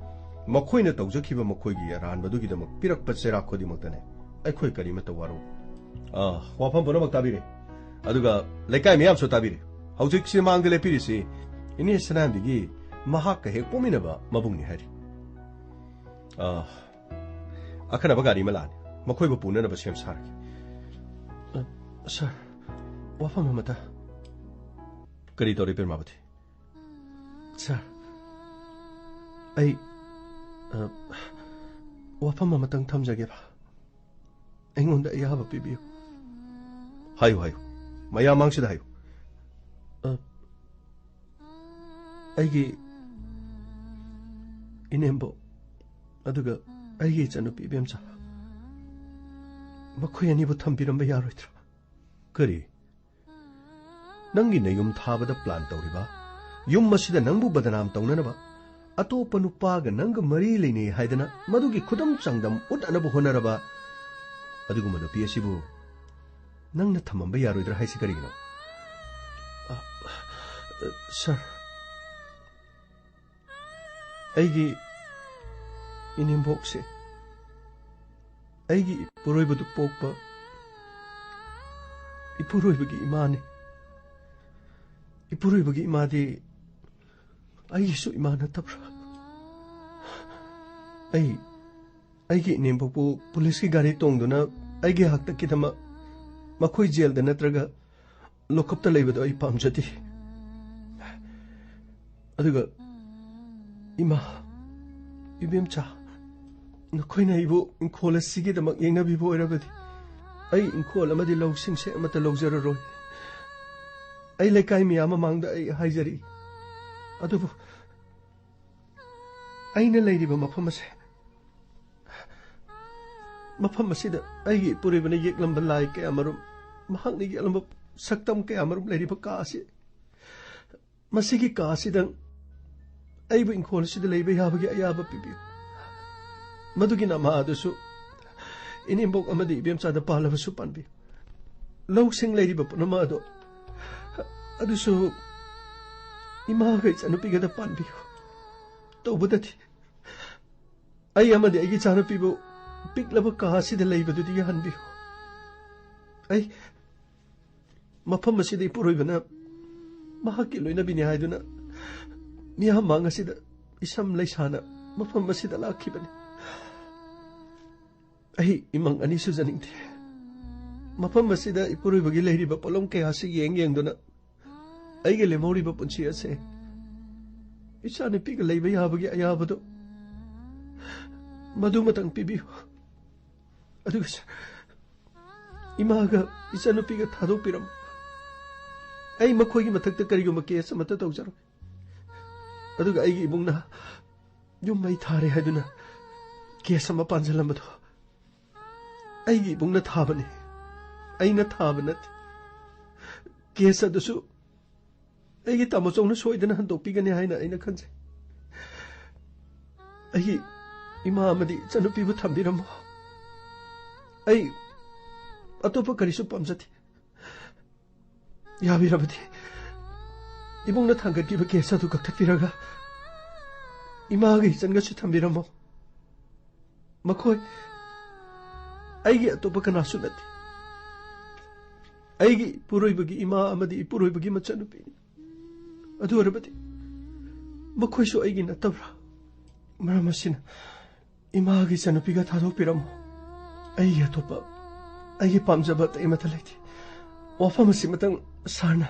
ꯃꯈꯣꯏꯅ ꯇꯧꯖꯈꯤꯕ ꯃꯈꯣꯏꯒꯤ ꯑꯔꯥꯟꯕꯗꯨꯒꯤꯗꯃꯛ ꯄꯤꯔꯛꯄ ꯆꯩꯔꯥꯛ ꯈꯨꯗꯤꯡꯃꯛꯇꯅꯦ ꯑꯩꯈꯣꯏ ꯀꯔꯤꯃꯠꯇ ꯋꯥꯔꯧ꯫ ꯑꯥ, ꯋꯥꯐꯝ ꯄꯨꯝꯅꯃꯛ ꯇꯥꯕꯤꯔꯦ꯫ ꯑꯗꯨꯒ ꯂꯩꯀꯥꯏ ꯃꯤꯌꯥꯝꯁꯨ ꯇꯥꯕꯤꯔꯦ꯫ ꯍꯧꯖꯤꯛꯁꯤ ꯃꯥꯡꯗ ꯂꯦꯞꯄꯤꯔꯤꯁꯤ ꯏꯅꯦ ꯁꯅꯥꯍꯟꯕꯤꯒꯤ ꯃꯍꯥꯛꯀ ꯍꯦꯛ ꯄꯣꯛꯃꯤꯟꯅꯕ ꯃꯕꯨꯡꯅꯤ ꯍꯥꯏꯔꯤ꯫ ꯑ, ꯑꯈꯟꯅꯕ ꯒꯥꯔꯤ ꯑꯃ ꯂꯥꯛꯑꯅꯤ, ꯃꯈꯣꯏꯕꯨ ꯄꯨꯅꯅꯕ ꯁꯦꯝ ꯁꯥꯔꯒꯦ꯫ ꯑ, ꯁꯥꯔ, ꯋꯥꯐꯝ ꯑꯃꯇ꯫ ꯀꯔꯤ ꯇꯧꯔꯦ ꯄ꯭ꯔꯦꯃꯥꯕꯇꯤ? ꯁꯥꯔ, ꯑꯩ, ꯑ, ꯋꯥꯐꯝ ꯑꯃꯇꯪ ꯊꯝꯖꯒꯦꯕ꯫ ꯑꯩꯉꯣꯟꯗ ꯑꯌꯥꯕ ꯄꯤꯕꯤꯌꯨ꯫ ꯍꯥꯏꯌꯨ, ꯍꯥꯏꯌꯨ꯫ ꯃꯌꯥꯝ ꯃꯥꯡꯁꯤꯗ ꯍꯥꯏꯌꯨ꯫ ꯑ, ꯑꯩꯒꯤ ꯏꯅꯦꯝꯕꯣꯛ ꯑꯗꯨꯒ ꯑꯩꯒꯤ ꯏꯆꯟꯅꯨꯄꯤ ꯏꯕꯦꯝꯆꯥ, ꯃꯈꯣꯏ ꯑꯅꯤꯕꯨ ꯊꯝꯕꯤꯔꯝꯕ ꯌꯥꯔꯣꯏꯗ꯭ꯔꯥ? ꯀꯔꯤ? ꯅꯪꯒꯤ ꯅꯌꯨꯝ ꯊꯥꯕꯗ ꯄ꯭ꯂꯥꯟ ꯇꯧꯔꯤꯕ? ꯌꯨꯝ ꯑꯁꯤꯗ ꯅꯪꯕꯨ ꯕꯗꯅꯥꯝ ꯇꯧꯅꯅꯕ? ꯑꯇꯣꯞꯄ ꯅꯨꯄꯥꯒ ꯅꯪꯒ ꯃꯔꯤ ꯂꯩꯅꯩ ꯍꯥꯏꯗꯅ ꯃꯗꯨꯒꯤ ꯈꯨꯗꯝ ꯆꯥꯡꯗꯝ ꯎꯠꯅꯅꯕ ꯍꯣꯠꯅꯔꯕ ꯑꯗꯨꯒꯨꯝꯕ ꯅꯨꯄꯤ ꯑꯁꯤꯕꯨ ꯅꯪꯅ ꯊꯝꯃꯝꯕ ꯌꯥꯔꯣꯏꯗ꯭ꯔꯥ ꯍꯥꯏꯁꯤ ꯀꯔꯤꯒꯤꯅꯣ? ꯑ, ꯁꯥꯔ, ꯑꯩꯒꯤ ꯏꯅꯦꯝꯕꯣꯛꯁꯦ ꯑꯩꯒꯤ ꯏꯄꯨꯔꯣꯏꯕꯗꯨ ꯄꯣꯛꯄ ꯏꯄꯨꯔꯣꯏꯕꯒꯤ ꯏꯃꯥꯅꯤ꯫ ꯏꯄꯨꯔꯣꯏꯕꯒꯤ ꯏꯃꯥꯗꯤ ꯑꯩꯒꯤꯁꯨ ꯏꯃꯥ ꯅꯠꯇꯕ꯭ꯔꯥ? ꯑꯩ, ꯑꯩꯒꯤ ꯏꯅꯦꯝꯕꯣꯛꯄꯨ ꯄꯨꯂꯤꯁꯀꯤ ꯒꯥꯔꯤ ꯇꯣꯡꯗꯨꯅ ꯑꯩꯒꯤ ꯍꯥꯛꯇꯛꯀꯤꯗꯃꯛ ꯃꯈꯣꯏ ꯖꯦꯜꯗ ꯅꯠꯇ꯭ꯔꯒ ꯂꯣꯀꯞꯇ ꯂꯩꯕꯗꯣ ꯑꯩ ꯄꯥꯝꯖꯗꯦ꯫ ꯑꯗꯨꯒ ꯏꯃꯥ, ꯏꯕꯦꯝꯆꯥ, ꯅꯈꯣꯏꯅ ꯑꯩꯕꯨ ꯏꯪꯈꯣꯜ ꯑꯁꯤꯒꯤꯗꯃꯛ ꯌꯦꯡꯅꯕꯤꯕ ꯑꯣꯏꯔꯕꯗꯤ ꯑꯩ ꯏꯪꯈꯣꯜ ꯑꯃꯗꯤ ꯂꯧꯁꯤꯡꯁꯦ ꯑꯃꯠꯇ ꯂꯧꯖꯔꯔꯣꯏ꯫ ꯑꯩ ꯂꯩꯀꯥꯏ ꯃꯤꯌꯥꯝ ꯃꯃꯥꯡꯗ ꯑꯩ ꯍꯥꯏꯖꯔꯤ꯫ ꯑꯗꯨꯕꯨ ꯑꯩꯅ ꯂꯩꯔꯤꯕ ꯃꯐꯝ ꯑꯁꯦ, ꯃꯐꯝ ꯑꯁꯤꯗ ꯑꯩꯒꯤ ꯏꯄꯨꯔꯣꯏꯕꯅ ꯌꯦꯛꯂꯝꯕ ꯂꯥꯏ ꯀꯌꯥꯃꯔꯨꯝ, ꯃꯍꯥꯛꯅ ꯌꯦꯛꯂꯝꯕ ꯁꯛꯇꯝ ꯀꯌꯥꯃꯔꯨꯝ ꯂꯩꯔꯤꯕ ꯀꯥ ꯑꯁꯤ, ꯃꯁꯤꯒꯤ ꯀꯥ ꯑꯁꯤꯗꯪ ꯑꯩꯕꯨ ꯏꯪꯈꯣꯜ ꯑꯁꯤꯗ ꯂꯩꯕ ꯌꯥꯕꯒꯤ ꯑꯌꯥꯕ ꯄꯤꯕꯤꯌꯨ꯫ ꯃꯗꯨꯒꯤ ꯅꯃꯥ ꯑꯗꯨꯁꯨ ꯏꯅꯦꯝꯕꯣꯛ ꯑꯃꯗꯤ ꯏꯕꯦꯝꯆꯥꯗ ꯄꯥꯜꯂꯕꯁꯨ ꯄꯥꯟꯕꯤꯌꯨ꯫ ꯂꯧꯁꯤꯡ ꯂꯩꯔꯤꯕ ꯄꯨꯝꯅꯃꯛ ꯑꯗꯣ, ꯑꯗꯨꯁꯨ ꯏꯃꯥꯒ ꯏꯆꯥꯅꯨꯄꯤꯒꯗ ꯄꯥꯟꯕꯤꯌꯨ꯫ ꯇꯧꯕꯗꯗꯤ ꯑꯩ ꯑꯃꯗꯤ ꯑꯩꯒꯤ ꯏꯆꯥꯅꯨꯄꯤꯕꯨ ꯄꯤꯛꯂꯕ ꯀꯥ ꯑꯁꯤꯗ ꯂꯩꯕꯗꯨꯗꯤ ꯌꯥꯍꯟꯕꯤꯌꯨ꯫ ꯑꯩ ꯃꯐꯝ ꯑꯁꯤꯗ ꯏꯄꯨꯔꯣꯏꯕꯅ ꯃꯍꯥꯛꯀꯤ ꯂꯣꯏꯅꯕꯤꯅꯤ ꯍꯥꯏꯗꯨꯅ ꯃꯤꯌꯥꯝ ꯃꯥꯡ ꯑꯁꯤꯗ ꯏꯁꯝ ꯂꯩꯁꯥꯅ ꯃꯐꯝ ꯑꯁꯤꯗ ꯂꯥꯛꯈꯤꯕꯅꯤ꯫ ꯑꯩ ꯏꯃꯪ ꯑꯅꯤ ꯁꯨꯖꯅꯤꯡꯗꯦ꯫ ꯃꯐꯝ ꯑꯁꯤꯗ ꯏꯄꯨꯔꯣꯏꯕꯒꯤ ꯂꯩꯔꯤꯕ ꯄꯣꯠꯂꯝ ꯀꯌꯥꯁꯤ ꯌꯦꯡ ꯌꯦꯡꯗꯨꯅ ꯑꯩꯒꯤ ꯂꯦꯝꯍꯧꯔꯤꯕ ꯄꯨꯟꯁꯤ ꯑꯁꯦ ꯏꯆꯥꯅꯨꯄꯤꯒ ꯂꯩꯕ ꯌꯥꯕꯒꯤ ꯑꯌꯥꯕꯗꯨ ꯃꯗꯨꯃꯇꯪ ꯄꯤꯕꯤꯌꯨ꯫ ꯑꯗꯨꯒ ꯁꯥꯔ, ꯏꯃꯥꯒ ꯏꯆꯥꯅꯨꯄꯤꯒ ꯊꯥꯗꯣꯛꯄꯤꯔꯝꯃꯨ꯫ ꯑꯩ ꯃꯈꯣꯏꯒꯤ ꯃꯊꯛꯇ ꯀꯔꯤꯒꯨꯝꯕ ꯀꯦꯁ ꯑꯃꯠꯇ ꯇꯧꯖꯔꯣꯏ꯫ ꯑꯗꯨꯒ ꯑꯩꯒꯤ ꯏꯕꯨꯡꯅ ꯌꯨꯝ ꯃꯩ ꯊꯥꯔꯦ ꯍꯥꯏꯗꯨꯅ ꯀꯦꯁ ꯑꯃ ꯄꯥꯟꯁꯤꯜꯂꯝꯕꯗꯣ ꯑꯩꯒꯤ ꯏꯕꯨꯡꯅ ꯊꯥꯕꯅꯤ, ꯑꯩꯅ ꯊꯥꯕ ꯅꯠꯇꯦ꯫ ꯀꯦꯁ ꯑꯗꯨꯁꯨ ꯑꯩꯒꯤ ꯇꯥꯃꯣꯆꯧꯅ ꯁꯣꯏꯗꯅ ꯍꯟꯗꯣꯛꯄꯤꯒꯅꯤ ꯍꯥꯏꯅ ꯑꯩꯅ ꯈꯟꯖꯩ꯫ ꯑꯩꯒꯤ ꯏꯃꯥ ꯑꯃꯗꯤ ꯏꯆꯟꯅꯨꯄꯤꯕꯨ ꯊꯝꯕꯤꯔꯝꯃꯣ꯫ ꯑꯩ ꯑꯇꯣꯞꯄ ꯀꯔꯤꯁꯨ ꯄꯥꯝꯖꯗꯦ꯫ ꯌꯥꯕꯤꯔꯕꯗꯤ ꯏꯕꯨꯡꯅ ꯊꯥꯡꯒꯠꯈꯤꯕ ꯀꯦꯁ ꯑꯗꯨ ꯀꯛꯊꯠꯄꯤꯔꯒ ꯏꯃꯥꯒ ꯏꯆꯟꯒꯁꯨ ꯊꯝꯕꯤꯔꯝꯃꯣ꯫ ꯃꯈꯣꯏ ꯑꯩꯒꯤ ꯑꯇꯣꯞꯄ ꯀꯅꯥꯁꯨ ꯅꯠꯇꯦ꯫ ꯑꯩꯒꯤ ꯏꯄꯨꯔꯣꯏꯕꯒꯤ ꯏꯃꯥ ꯑꯃꯗꯤ ꯏꯄꯨꯔꯣꯏꯕꯒꯤ ꯃꯆꯟꯅꯨꯄꯤꯅꯤ꯫ ꯑꯗꯨ ꯑꯣꯏꯔꯕꯗꯤ ꯃꯈꯣꯏꯁꯨ ꯑꯩꯒꯤ ꯅꯠꯇꯕ꯭ꯔꯥ? ꯃꯔꯝ ꯑꯁꯤꯅ ꯏꯃꯥꯒꯤ ꯏꯆꯟꯅꯨꯄꯤꯒ ꯊꯥꯗꯣꯛꯄꯤꯔꯝꯃꯣ꯫ ꯑꯩꯒꯤ ꯑꯇꯣꯞꯄ, ꯑꯩꯒꯤ ꯄꯥꯝꯖꯕ ꯑꯇꯩ ꯑꯃꯠꯇ ꯂꯩꯇꯦ꯫ ꯋꯥꯐꯝ ꯑꯁꯤꯃꯇꯪ ꯁꯥꯔꯅ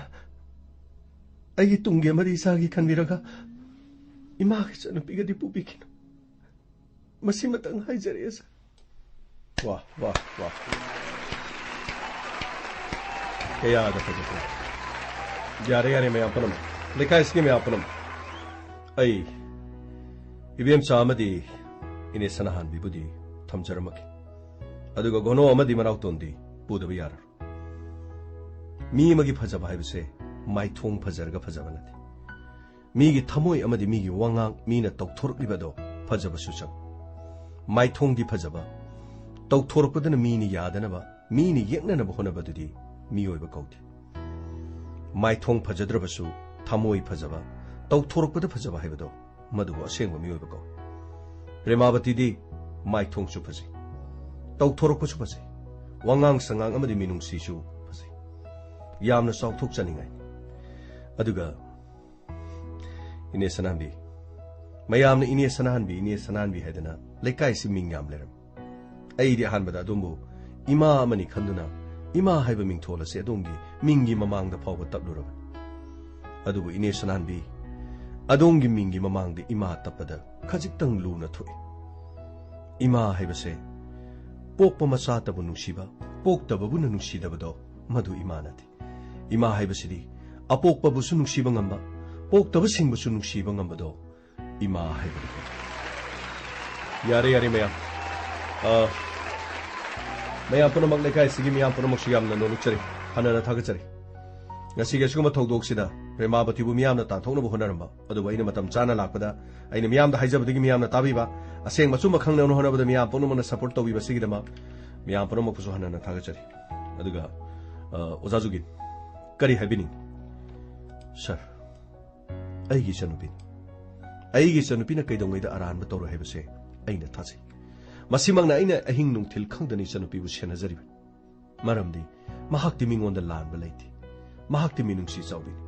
ꯑꯩꯒꯤ ꯇꯨꯡꯒꯤ ꯑꯃꯗꯤ ꯏꯆꯥꯒꯤ ꯈꯟꯕꯤꯔꯒ ꯏꯃꯥꯒꯤ ꯏꯆꯟꯅꯨꯄꯤꯒꯗꯤ ꯄꯨꯕꯤꯈꯤꯅꯨ꯫ ꯃꯁꯤꯃꯇꯪ ꯍꯥꯏꯖꯔꯛꯑꯦ, ꯁꯥꯔ꯫ ꯋꯥ, ꯋꯥ, ꯋꯥ꯫ ꯀꯌꯥꯗ ꯐꯖꯈ꯭ꯔꯦ꯫ ꯌꯥꯔꯦ, ꯌꯥꯔꯦ, ꯃꯌꯥꯝ ꯄꯨꯝꯅꯃꯛ꯫ ꯂꯩꯀꯥꯏꯁꯤꯒꯤ ꯃꯌꯥꯝ ꯄꯨꯝꯅꯃꯛ꯫ ꯑꯩ ꯏꯕꯦꯝꯆꯥ ꯑꯃꯗꯤ ꯏꯅꯦ ꯁꯅꯥꯍꯥꯟꯕꯤꯕꯨꯗꯤ ꯊꯝꯖꯔꯝꯃꯒꯦ꯫ ꯑꯗꯨꯒ ꯒꯣꯅꯣ ꯑꯃꯗꯤ ꯃꯅꯥꯎꯇꯣꯟꯗꯤ ꯄꯨꯗꯕ ꯌꯥꯔꯔꯣꯏ꯫ ꯃꯤ ꯑꯃꯒꯤ ꯐꯖꯕ ꯍꯥꯏꯕꯁꯦ ꯃꯥꯏꯊꯣꯡ ꯐꯖꯔꯒ ꯐꯖꯕ ꯅꯠꯇꯦ꯫ ꯃꯤꯒꯤ ꯊꯃꯣꯏ ꯑꯃꯗꯤ ꯃꯤꯒꯤ ꯋꯥꯉꯥꯡ, ꯃꯤꯅ ꯇꯧꯊꯣꯔꯛꯂꯤꯕ ꯑꯗꯣ ꯐꯖꯕꯁꯨ ꯆꯪ꯫ ꯃꯥꯏꯊꯣꯡꯗꯤ ꯐꯖꯕ, ꯇꯧꯊꯣꯔꯛꯄꯗꯅ ꯃꯤꯅ ꯌꯥꯗꯅꯕ, ꯃꯤꯅ ꯌꯦꯛꯅꯅꯕ ꯍꯣꯠꯅꯕꯗꯨꯗꯤ ꯃꯤꯑꯣꯏꯕ ꯀꯧꯗꯦ꯫ ꯃꯥꯏꯊꯣꯡ ꯐꯖꯗ꯭ꯔꯕꯁꯨ ꯊꯃꯣꯏ ꯐꯖꯕ, ꯇꯧꯊꯣꯔꯛꯄꯗ ꯐꯖꯕ ꯍꯥꯏꯕꯗꯣ ꯃꯗꯨꯕꯨ ꯑꯁꯦꯡꯕ ꯃꯤꯑꯣꯏꯕ ꯀꯧꯏ꯫ ꯄ꯭ꯔꯦꯃꯥꯕꯇꯤꯗꯤ ꯃꯥꯏꯊꯣꯡꯁꯨ ꯐꯖꯩ, ꯇꯧꯊꯣꯔꯛꯄꯁꯨ ꯐꯖꯩ, ꯋꯥꯉꯥꯡ ꯁꯉꯥꯡ ꯑꯃꯗꯤ ꯃꯤꯅꯨꯡꯁꯤꯁꯨ ꯐꯖꯩ꯫ ꯌꯥꯝꯅ ꯆꯥꯎꯊꯣꯛꯆꯅꯤꯡꯉꯥꯏ꯫ ꯑꯗꯨꯒ ꯏꯅꯦ ꯁꯅꯥꯍꯟꯕꯤ, ꯃꯌꯥꯝꯅ ꯏꯅꯦ ꯁꯅꯥꯍꯟꯕꯤ, ꯏꯅꯦ ꯁꯅꯥꯍꯟꯕꯤ ꯍꯥꯏꯗꯅ ꯂꯩꯀꯥꯏꯁꯤ ꯃꯤꯡ ꯌꯥꯝ ꯂꯩꯔꯝꯃꯤ꯫ ꯑꯩꯗꯤ ꯑꯍꯥꯟꯕꯗ ꯑꯗꯣꯝꯕꯨ ꯏꯃꯥ ꯑꯃꯅꯤ ꯈꯟꯗꯨꯅ ꯏꯃꯥ ꯍꯥꯏꯕ ꯃꯤꯡꯊꯣꯜ ꯑꯁꯤ ꯑꯗꯣꯝꯒꯤ ꯃꯤꯡꯒꯤ ꯃꯃꯥꯡꯗ ꯐꯥꯎꯕ ꯇꯞꯂꯨꯔꯕꯅꯤ꯫ ꯑꯗꯨꯕꯨ ꯏꯅꯦ ꯁꯅꯥꯍꯟꯕꯤ, ꯑꯗꯣꯝꯒꯤ ꯃꯤꯡꯒꯤ ꯃꯃꯥꯡꯗ ꯏꯃꯥ ꯇꯞꯄꯗ ꯈꯖꯤꯛꯇꯪ ꯂꯨꯅ ꯊꯣꯛꯏ꯫ ꯏꯃꯥ ꯍꯥꯏꯕꯁꯦ ꯄꯣꯛꯄ ꯃꯆꯥꯇꯕꯨ ꯅꯨꯡꯁꯤꯕ, ꯄꯣꯛꯇꯕꯕꯨꯅ ꯅꯨꯡꯁꯤꯗꯕꯗꯣ ꯃꯗꯨ ꯏꯃꯥ ꯅꯠꯇꯦ꯫ ꯏꯃꯥ ꯍꯥꯏꯕꯁꯤꯗꯤ ꯑꯄꯣꯛꯄꯕꯨꯁꯨ ꯅꯨꯡꯁꯤꯕ ꯉꯝꯕ, ꯄꯣꯛꯇꯕꯁꯤꯡꯕꯨꯁꯨ ꯅꯨꯡꯁꯤꯕ ꯉꯝꯕꯗꯣ ꯏꯃꯥ ꯍꯥꯏꯕꯅꯤ꯫ ꯌꯥꯔꯦ, ꯌꯥꯔꯦ ꯃꯌꯥꯝ꯫ ꯑ, ꯃꯌꯥꯝ ꯄꯨꯝꯅꯃꯛ, ꯂꯩꯀꯥꯏꯁꯤꯒꯤ ꯃꯤꯌꯥꯝ ꯄꯨꯝꯅꯃꯛꯁꯨ ꯌꯥꯝꯅ ꯅꯣꯂꯨꯛꯆꯔꯤ꯫ ꯍꯟꯅꯅ ꯊꯥꯒꯠꯆꯔꯤ꯫ ꯉꯁꯤꯒꯤ ꯑꯁꯤꯒꯨꯝꯕ ꯊꯧꯗꯣꯛꯁꯤꯗ ꯄ꯭ꯔꯦꯃꯥꯕꯇꯤꯕꯨ ꯃꯤꯌꯥꯝꯅ ꯇꯥꯟꯊꯣꯛꯅꯕ ꯍꯣꯠꯅꯔꯝꯕ, ꯑꯗꯨꯕꯨ ꯑꯩꯅ ꯃꯇꯝ ꯆꯥꯅ ꯂꯥꯛꯄꯗ, ꯑꯩꯅ ꯃꯤꯌꯥꯝꯗ ꯍꯥꯏꯖꯕꯗꯒꯤ ꯃꯤꯌꯥꯝꯅ ꯇꯥꯕꯤꯕ, ꯑꯁꯦꯡꯕ ꯑꯆꯨꯝꯕ ꯈꯪꯅꯕ ꯍꯣꯠꯅꯕꯗ ꯃꯤꯌꯥꯝ ꯄꯨꯝꯅꯃꯛꯅ support ꯇꯧꯕꯤꯕꯁꯤꯒꯤꯗꯃꯛ ꯃꯤꯌꯥꯝ ꯄꯨꯝꯅꯃꯛꯄꯨꯁꯨ ꯍꯟꯅꯅ ꯊꯥꯒꯠꯆꯔꯤ꯫ ꯑꯗꯨꯒ, ꯑ, ꯑꯣꯖꯥ ꯖꯨꯒꯤꯟ, ꯀꯔꯤ ꯍꯥꯏꯕꯤꯅꯤꯡꯉꯤ? ꯁꯥꯔ, ꯑꯩꯒꯤ ꯏꯆꯟꯅꯨꯄꯤꯅꯤ꯫ ꯑꯩꯒꯤ ꯏꯆꯟꯅꯨꯄꯤꯅ ꯀꯩꯗꯧꯉꯩꯗ ꯑꯔꯥꯟꯕ ꯇꯧꯔꯣꯏ ꯍꯥꯏꯕꯁꯦ ꯑꯩꯅ ꯊꯥꯖꯩ꯫ ꯃꯁꯤꯃꯛꯅ ꯑꯩꯅ ꯑꯍꯤꯡ ꯅꯨꯡꯊꯤꯜ ꯈꯪꯗꯅ ꯏꯆꯟꯅꯨꯄꯤꯕꯨ ꯁꯦꯟꯅꯖꯔꯤꯕꯅꯤ꯫ ꯃꯔꯝꯗꯤ ꯃꯍꯥꯛꯇꯤ ꯃꯤꯉꯣꯟꯗ ꯂꯥꯟꯕ ꯂꯩꯇꯦ꯫ ꯃꯍꯥꯛꯇꯤ ꯃꯤꯅꯨꯡꯁꯤ ꯆꯥꯎꯕꯤꯅꯤ꯫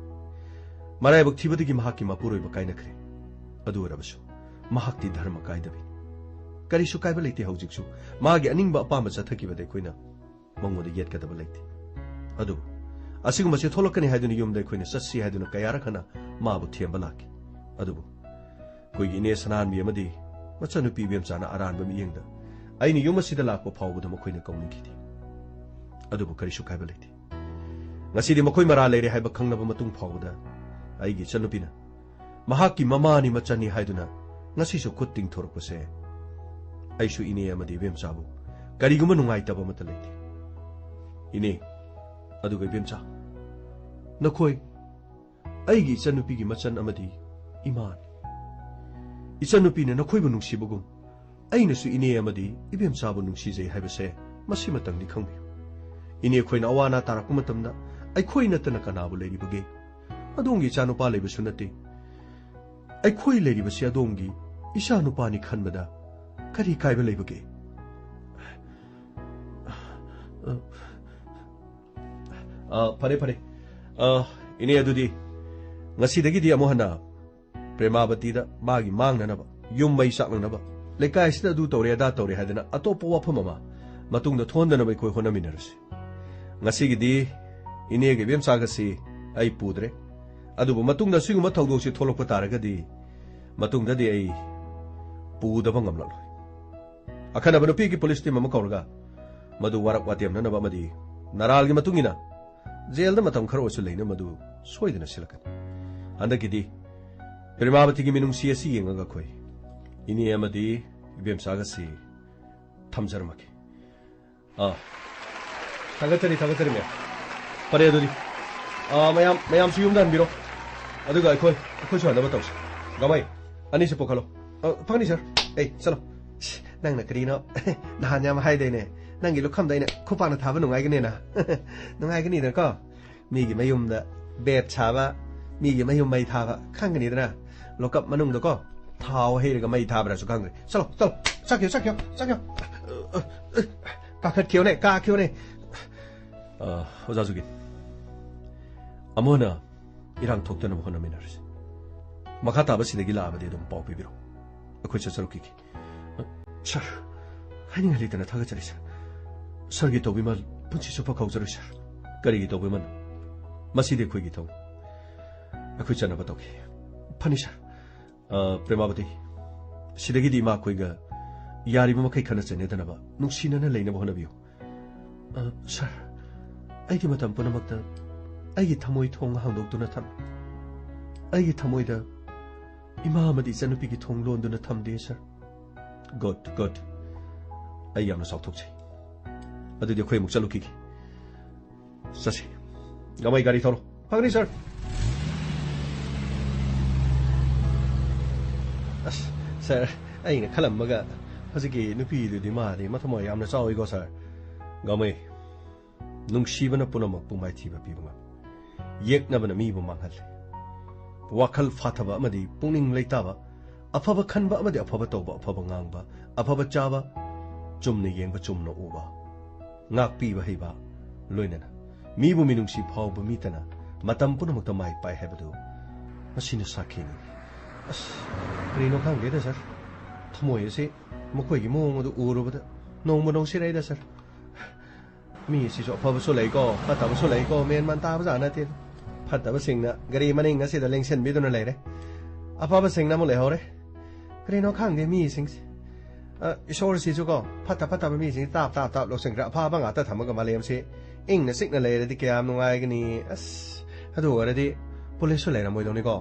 ꯃꯔꯥꯏꯕꯛ ꯊꯤꯕꯗꯒꯤ ꯃꯍꯥꯛꯀꯤ ꯃꯄꯨꯔꯣꯏꯕ ꯀꯥꯏꯅꯈ꯭ꯔꯦ꯫ ꯑꯗꯨ ꯑꯣꯏꯔꯕꯁꯨ ꯃꯍꯥꯛꯇꯤ ꯙꯔꯃ ꯀꯥꯏꯗꯕꯤꯅꯤ꯫ ꯀꯔꯤꯁꯨ ꯀꯥꯏꯕ ꯂꯩꯇꯦ꯫ ꯍꯧꯖꯤꯛꯁꯨ ꯃꯥꯒꯤ ꯑꯅꯤꯡꯕ ꯑꯄꯥꯝꯕ ꯆꯠꯊꯈꯤꯕꯗ ꯑꯩꯈꯣꯏꯅ ꯃꯉꯣꯟꯗ ꯌꯦꯠꯀꯗꯕ ꯂꯩꯇꯦ꯫ ꯑꯗꯨꯕꯨ ꯑꯁꯤꯒꯨꯝꯕꯁꯦ ꯊꯣꯛꯂꯛꯀꯅꯤ ꯍꯥꯏꯗꯨꯅ ꯌꯨꯝꯗ ꯑꯩꯈꯣꯏꯅ ꯆꯠꯁꯤ ꯍꯥꯏꯗꯨꯅ ꯀꯌꯥꯔꯛ ꯍꯟꯅ ꯃꯥꯕꯨ ꯊꯦꯝꯕ ꯂꯥꯛꯈꯤ꯫ ꯑꯗꯨꯕꯨ ꯑꯩꯈꯣꯏꯒꯤ ꯏꯅꯦ ꯁꯅꯥꯍꯟꯕꯤ ꯑꯃꯗꯤ ꯃꯆꯟꯅꯨꯄꯤ ꯏꯕꯦꯝꯆꯥꯅ ꯑꯔꯥꯟꯕ ꯃꯤꯠꯌꯦꯡꯗ ꯑꯩꯅ ꯌꯨꯝ ꯑꯁꯤꯗ ꯂꯥꯛꯄ ꯐꯥꯎꯕꯗ ꯃꯈꯣꯏꯅ ꯀꯧꯅꯤꯡꯈꯤꯗꯦ꯫ ꯑꯗꯨꯕꯨ ꯀꯔꯤꯁꯨ ꯀꯥꯏꯕ ꯂꯩꯇꯦ꯫ ꯉꯁꯤꯗꯤ ꯃꯈꯣꯏ ꯃꯔꯥ ꯂꯩꯔꯦ ꯍꯥꯏꯕ ꯈꯪꯂꯕ ꯃꯇꯨꯡ ꯐꯥꯎꯕꯗ ꯑꯩꯒꯤ ꯏꯆꯟꯅꯨꯄꯤꯅ ꯃꯍꯥꯛꯀꯤ ꯃꯃꯥꯅꯤ ꯃꯆꯟꯅꯤ ꯍꯥꯏꯗꯨꯅ ꯉꯁꯤꯁꯨ ꯈꯨꯠ ꯇꯤꯡꯊꯣꯔꯛꯄꯁꯦ ꯑꯩꯁꯨ ꯏꯅꯦ ꯑꯃꯗꯤ ꯏꯕꯦꯝꯆꯥꯕꯨ ꯀꯔꯤꯒꯨꯝꯕ ꯅꯨꯡꯉꯥꯏꯇꯕ ꯑꯃꯠꯇ ꯂꯩꯇꯦ꯫ ꯏꯅꯦ, ꯑꯗꯨꯒ ꯏꯕꯦꯝꯆꯥ, ꯅꯈꯣꯏ ꯑꯩꯒꯤ ꯏꯆꯟꯅꯨꯄꯤꯒꯤ ꯃꯆꯟ ꯑꯃꯗꯤ ꯏꯃꯥꯅꯤ꯫ ꯏꯆꯟꯅꯨꯄꯤꯅ ꯅꯈꯣꯏꯕꯨ ꯅꯨꯡꯁꯤꯕꯒꯨꯝ ꯑꯩꯅꯁꯨ ꯏꯅꯦ ꯑꯃꯗꯤ ꯏꯕꯦꯝꯆꯥꯕꯨ ꯅꯨꯡꯁꯤꯖꯩ ꯍꯥꯏꯕꯁꯦ ꯃꯁꯤꯃꯇꯪꯗꯤ ꯈꯪꯕꯤꯌꯨ꯫ ꯏꯅꯦ ꯑꯩꯈꯣꯏꯅ ꯑꯋꯥ ꯑꯅꯥ ꯇꯥꯔꯛꯄ ꯃꯇꯝꯗ ꯑꯩꯈꯣꯏ ꯅꯠꯇꯅ ꯀꯅꯥꯕꯨ ꯂꯩꯔꯤꯕꯒꯦ? ꯑꯗꯣꯝꯒꯤ ꯏꯆꯥꯅꯨꯄꯥ ꯂꯩꯕꯁꯨ ꯅꯠꯇꯦ꯫ ꯑꯩꯈꯣꯏ ꯂꯩꯔꯤꯕꯁꯤ ꯑꯗꯣꯝꯒꯤ ꯏꯆꯥꯅꯨꯄꯥꯅꯤ ꯈꯟꯕꯗ ꯀꯔꯤ ꯀꯥꯏꯕ ꯂꯩꯕꯒꯦ? ꯑ, ꯐꯔꯦ, ꯐꯔꯦ꯫ ꯑ, ꯏꯅꯦ, ꯑꯗꯨꯗꯤ ꯉꯁꯤꯗꯒꯤꯗꯤ ꯑꯃꯨꯛ ꯍꯟꯅ ꯄ꯭ꯔꯦꯃꯥꯕꯇꯤꯗ ꯃꯥꯒꯤ ꯃꯥꯡꯅꯅꯕ, ꯌꯨꯝ ꯃꯩ ꯆꯥꯛꯅꯅꯕ, ꯂꯩꯀꯥꯏꯁꯤꯗ ꯑꯗꯨ ꯇꯧꯔꯦ ꯑꯗꯥ ꯇꯧꯔꯦ ꯍꯥꯏꯗꯅ ꯑꯇꯣꯞꯄ ꯋꯥꯐꯝ ꯑꯃ ꯃꯇꯨꯡꯗ ꯊꯣꯛꯍꯟꯗꯅꯕ ꯑꯩꯈꯣꯏ ꯍꯣꯠꯅꯃꯤꯟꯅꯔꯁꯤ꯫ ꯉꯁꯤꯒꯤꯗꯤ ꯏꯅꯦꯒ ꯏꯕꯦꯝꯆꯥꯒꯁꯤ ꯑꯩ ꯄꯨꯗ꯭ꯔꯦ꯫ ꯑꯗꯨꯕꯨ ꯃꯇꯨꯡꯗ ꯑꯁꯤꯒꯨꯝꯕ ꯊꯧꯗꯣꯛꯁꯤ ꯊꯣꯛꯂꯛꯄ ꯇꯥꯔꯒꯗꯤ ꯃꯇꯨꯡꯗꯗꯤ ꯑꯩ ꯄꯨꯗꯕ ꯉꯝꯂꯛꯂꯣꯏ꯫ ꯑꯈꯟꯅꯕ ꯅꯨꯄꯤꯒꯤ ꯄꯨꯂꯤꯁ ꯇꯤꯝ ꯑꯃ ꯀꯧꯔꯒ ꯃꯗꯨ ꯋꯥꯔꯛ ꯋꯥꯇꯦꯝꯅꯅꯕ ꯑꯃꯗꯤ ꯅꯔꯥꯜꯒꯤ ꯃꯇꯨꯡ ꯏꯟꯅ ꯖꯦꯜꯗ ꯃꯇꯝ ꯈꯔ ꯑꯣꯏꯔꯁꯨ ꯂꯩꯅ ꯃꯗꯨ ꯁꯣꯏꯗꯅ ꯁꯤꯜꯂꯛꯀꯅꯤ꯫ ꯍꯟꯗꯛꯀꯤꯗꯤ ꯄ꯭ꯔꯦꯃꯥꯕꯇꯤꯒꯤ ꯃꯤꯅꯨꯡꯁꯤ ꯑꯁꯤ ꯌꯦꯡꯉꯒ ꯑꯩꯈꯣꯏ ꯏꯅꯦ ꯑꯃꯗꯤ ꯏꯕꯦꯝꯆꯥꯒꯁꯤ ꯊꯝꯖꯔꯝꯃꯒꯦ꯫ ꯑꯥ꯫ ꯊꯥꯒꯠꯆꯔꯤ, ꯊꯥꯒꯠꯆꯔꯤ, ꯃꯦꯝ꯫ ꯐꯔꯦ ꯑꯗꯨꯗꯤ꯫ ꯑꯥ, ꯃꯌꯥꯝ, ꯃꯌꯥꯝꯁꯨ ꯌꯨꯝꯗ ꯍꯟꯕꯤꯔꯣ꯫ ꯑꯗꯨꯒ ꯑꯩꯈꯣꯏ, ꯑꯩꯈꯣꯏꯁꯨ ꯍꯟꯅꯕ ꯇꯧꯁꯤ꯫ ꯒꯃꯩ, ꯑꯅꯤꯁꯤ ꯄꯨꯈꯠꯂꯣ꯫ ꯑ, ꯐꯪꯅꯤ, ꯁꯥꯔ꯫ ꯑꯩ, ꯆꯠꯂꯣ꯫ ꯁꯤ, ꯅꯪꯅ ꯀꯔꯤꯅꯣ? ꯅꯍꯥꯟ ꯌꯥꯝ ꯍꯥꯏꯗꯥꯏꯅꯦ? ꯅꯪꯒꯤ ꯂꯨꯈꯝꯗ ꯑꯩꯅ ꯈꯨꯄꯥꯛꯅ ꯊꯥꯕ ꯅꯨꯡꯉꯥꯏꯒꯅꯤꯅ꯫ ꯅꯨꯡꯉꯥꯏꯒꯅꯤꯗꯅꯀꯣ? ꯃꯤꯒꯤ ꯃꯌꯨꯝꯗ ꯕꯦꯠ ꯁꯥꯕ, ꯃꯤꯒꯤ ꯃꯌꯨꯝ ꯃꯩ ꯊꯥꯕ, ꯈꯪꯒꯅꯤꯗꯅ? ꯂꯣꯀꯞ ꯃꯅꯨꯡꯗꯀꯣ, ꯊꯥꯎ ꯍꯩꯔꯒ ꯃꯩ ꯊꯥꯕ꯭ꯔꯥꯁꯨ ꯈꯪꯗ꯭ꯔꯦ꯫ ꯆꯠꯂꯣ, ꯆꯠꯂꯣ, ꯆꯠꯈꯤꯌꯣ, ꯆꯠꯈꯤꯌꯣ, ꯆꯠꯈꯤꯌꯣ꯫ ꯀꯥꯈꯠꯈꯤꯌꯣꯅꯦ, ꯀꯥꯈꯤꯌꯣꯅꯦ꯫ ꯑ, ꯑꯣꯖꯥ ꯖꯨꯒꯤꯟ, ꯑꯃꯨꯛ ꯍꯟꯅ ꯏꯔꯥꯡ ꯊꯣꯛꯇꯅꯕ ꯍꯣꯠꯅꯃꯤꯟꯅꯔꯁꯤ꯫ ꯃꯈꯥ ꯇꯥꯕ ꯁꯤꯗꯒꯤ ꯂꯥꯛꯑꯕꯗꯤ ꯑꯗꯨꯝ ꯄꯥꯎ ꯄꯤꯕꯤꯔꯣ꯫ ꯑꯩꯈꯣꯏ ꯆꯠꯆꯔꯨꯈꯤꯒꯦ꯫ ꯁꯥꯔ, ꯍꯥꯏꯅꯤꯡꯉꯥꯏ ꯂꯩꯇꯅ ꯊꯥꯒꯠꯆꯔꯤ, ꯁꯥꯔ꯫ ꯁꯥꯔꯒꯤ ꯇꯧꯕꯤꯃꯜ ꯄꯨꯟꯁꯤ ꯆꯨꯞꯄ ꯀꯥꯎꯖꯔꯣꯏ, ꯁꯥꯔ꯫ ꯀꯔꯤꯒꯤ ꯇꯧꯕꯤꯃꯜ? ꯃꯁꯤꯗꯤ ꯑꯩꯈꯣꯏꯒꯤ ꯊꯧꯅꯤ꯫ ꯑꯩꯈꯣꯏ ꯆꯠꯅꯕ ꯇꯧꯈꯤ꯫ ꯐꯅꯤ, ꯁꯥꯔ꯫ ꯑ, ꯄ꯭ꯔꯦꯃꯥꯕꯇꯤ, ꯁꯤꯗꯒꯤꯗꯤ ꯏꯃꯥꯈꯣꯏꯒ ꯌꯥꯔꯤꯕ ꯃꯈꯩ ꯈꯠꯅ ꯆꯩꯅꯗꯅꯕ, ꯅꯨꯡꯁꯤꯅꯅ ꯂꯩꯅꯕ ꯍꯣꯠꯅꯕꯤꯌꯨ꯫ ꯑ, ꯁꯥꯔ, ꯑꯩꯒꯤ ꯃꯇꯝ ꯄꯨꯝꯅꯃꯛꯇ ꯑꯩꯒꯤ ꯊꯃꯣꯏ ꯊꯣꯡ ꯍꯥꯡꯗꯣꯛꯇꯨꯅ ꯊꯝꯃꯤ꯫ ꯑꯩꯒꯤ ꯊꯃꯣꯏꯗ ꯏꯃꯥ ꯑꯃꯗꯤ ꯏꯆꯟꯅꯨꯄꯤꯒꯤ ꯊꯣꯡ ꯂꯣꯟꯗꯨꯅ ꯊꯝꯗꯦ, ꯁꯥꯔ꯫ Good, good. ꯑꯩ ꯌꯥꯝꯅ ꯆꯥꯎꯊꯣꯛꯆꯩ꯫ ꯑꯗꯨꯗꯤ ꯑꯩꯈꯣꯏ ꯑꯃꯨꯛ ꯆꯠꯂꯨꯈꯤꯒꯦ꯫ ꯆꯠꯁꯤ꯫ ꯒꯃꯩ, ꯒꯥꯔꯤ ꯊꯧꯔꯣ꯫ ꯐꯒꯅꯤ, ꯁꯥꯔ꯫ ꯑꯁ, ꯁꯥꯔ, ꯑꯩꯅ ꯈꯜꯂꯝꯕꯒ ꯍꯧꯖꯤꯛꯀꯤ ꯅꯨꯄꯤꯗꯨꯗꯤ ꯃꯥꯗꯤ ꯃꯊꯃꯣꯏ ꯌꯥꯝꯅ ꯆꯥꯎꯏꯀꯣ, ꯁꯥꯔ꯫ ꯒꯃꯩ, ꯅꯨꯡꯁꯤꯕꯅ ꯄꯨꯝꯅꯃꯛꯄꯨ ꯃꯥꯏꯊꯤꯕ ꯄꯤꯕ ꯉꯝꯃꯤ꯫ ꯌꯦꯛꯅꯕꯅ ꯃꯤꯕꯨ ꯃꯥꯡꯍꯜꯂꯤ꯫ ꯋꯥꯈꯜ ꯐꯥꯊꯕ ꯑꯃꯗꯤ ꯄꯨꯛꯅꯤꯡ ꯂꯩꯇꯥꯕ, ꯑꯐꯕ ꯈꯟꯕ ꯑꯃꯗꯤ ꯑꯐꯕ ꯇꯧꯕ, ꯑꯐꯕ ꯉꯥꯡꯕ, ꯑꯐꯕ ꯆꯥꯕ, ꯆꯨꯝꯅ ꯌꯦꯡꯕ, ꯆꯨꯝꯅ ꯎꯕ, ꯉꯥꯛꯄꯤꯕ ꯍꯩꯕ, ꯂꯣꯏꯅꯅ ꯃꯤꯕꯨ ꯃꯤꯅꯨꯡꯁꯤ ꯐꯥꯎꯕ ꯃꯤꯇꯅ ꯃꯇꯝ ꯄꯨꯝꯅꯃꯛꯇ ꯃꯥꯏ ꯄꯥꯛꯏ ꯍꯥꯏꯕꯗꯨ ꯃꯁꯤꯅ ꯁꯥꯈꯤꯅꯤ꯫ ꯑꯁ, ꯀꯔꯤꯅꯣ ꯈꯪꯗꯦꯗ ꯁꯥꯔ, ꯊꯃꯣꯏ ꯑꯁꯤ ꯃꯈꯣꯏꯒꯤ ꯃꯑꯣꯡ ꯑꯗꯨ ꯎꯔꯨꯕꯗ ꯅꯣꯡꯕꯨ ꯅꯨꯡꯁꯤꯔꯛꯏꯗ ꯁꯥꯔ꯫ ꯃꯤ ꯑꯁꯤꯁꯨ ꯑꯐꯕꯁꯨ ꯂꯩꯀꯣ, ꯐꯠꯇꯕꯁꯨ ꯂꯩꯀꯣ, ꯃꯦꯟ ꯃꯥꯟ ꯇꯥꯕꯖꯥꯠ ꯅꯠꯇꯦ꯫ ꯐꯠꯇꯕꯁꯤꯡꯅ ꯒꯥꯔꯤ ꯃꯅꯤꯡ ꯑꯁꯤꯗ ꯂꯦꯡꯁꯤꯟꯕꯤꯗꯨꯅ ꯂꯩꯔꯦ, ꯑꯐꯕꯁꯤꯡꯅ ꯑꯃꯨꯛ ꯂꯩꯍꯧꯔꯦ꯫ ꯀꯔꯤꯅꯣ ꯈꯪꯗꯦ ꯃꯤꯁꯤꯡꯁꯦ꯫ ꯑ, ꯏꯁꯣꯔꯁꯤꯁꯨꯀꯣ, ꯐꯠꯇ ꯐꯠꯇꯕ ꯃꯤꯁꯤꯡꯁꯦ ꯇꯥꯞ ꯇꯥꯞ ꯇꯥꯞ ꯂꯧꯁꯤꯟꯈ꯭ꯔꯦ, ꯑꯐꯕ ꯉꯥꯛꯇ ꯊꯝꯃꯒ ꯃꯥꯂꯦꯝꯁꯤ ꯏꯪꯅ ꯆꯤꯛꯅ ꯂꯩꯔꯗꯤ ꯀꯌꯥꯝ ꯅꯨꯡꯉꯥꯏꯒꯅꯤ꯫ ꯑꯁ, ꯑꯗꯨ ꯑꯣꯏꯔꯗꯤ ꯄꯨꯂꯤꯁꯁꯨ ꯂꯩꯔꯝꯃꯣꯏꯗꯧꯅꯤꯀꯣ꯫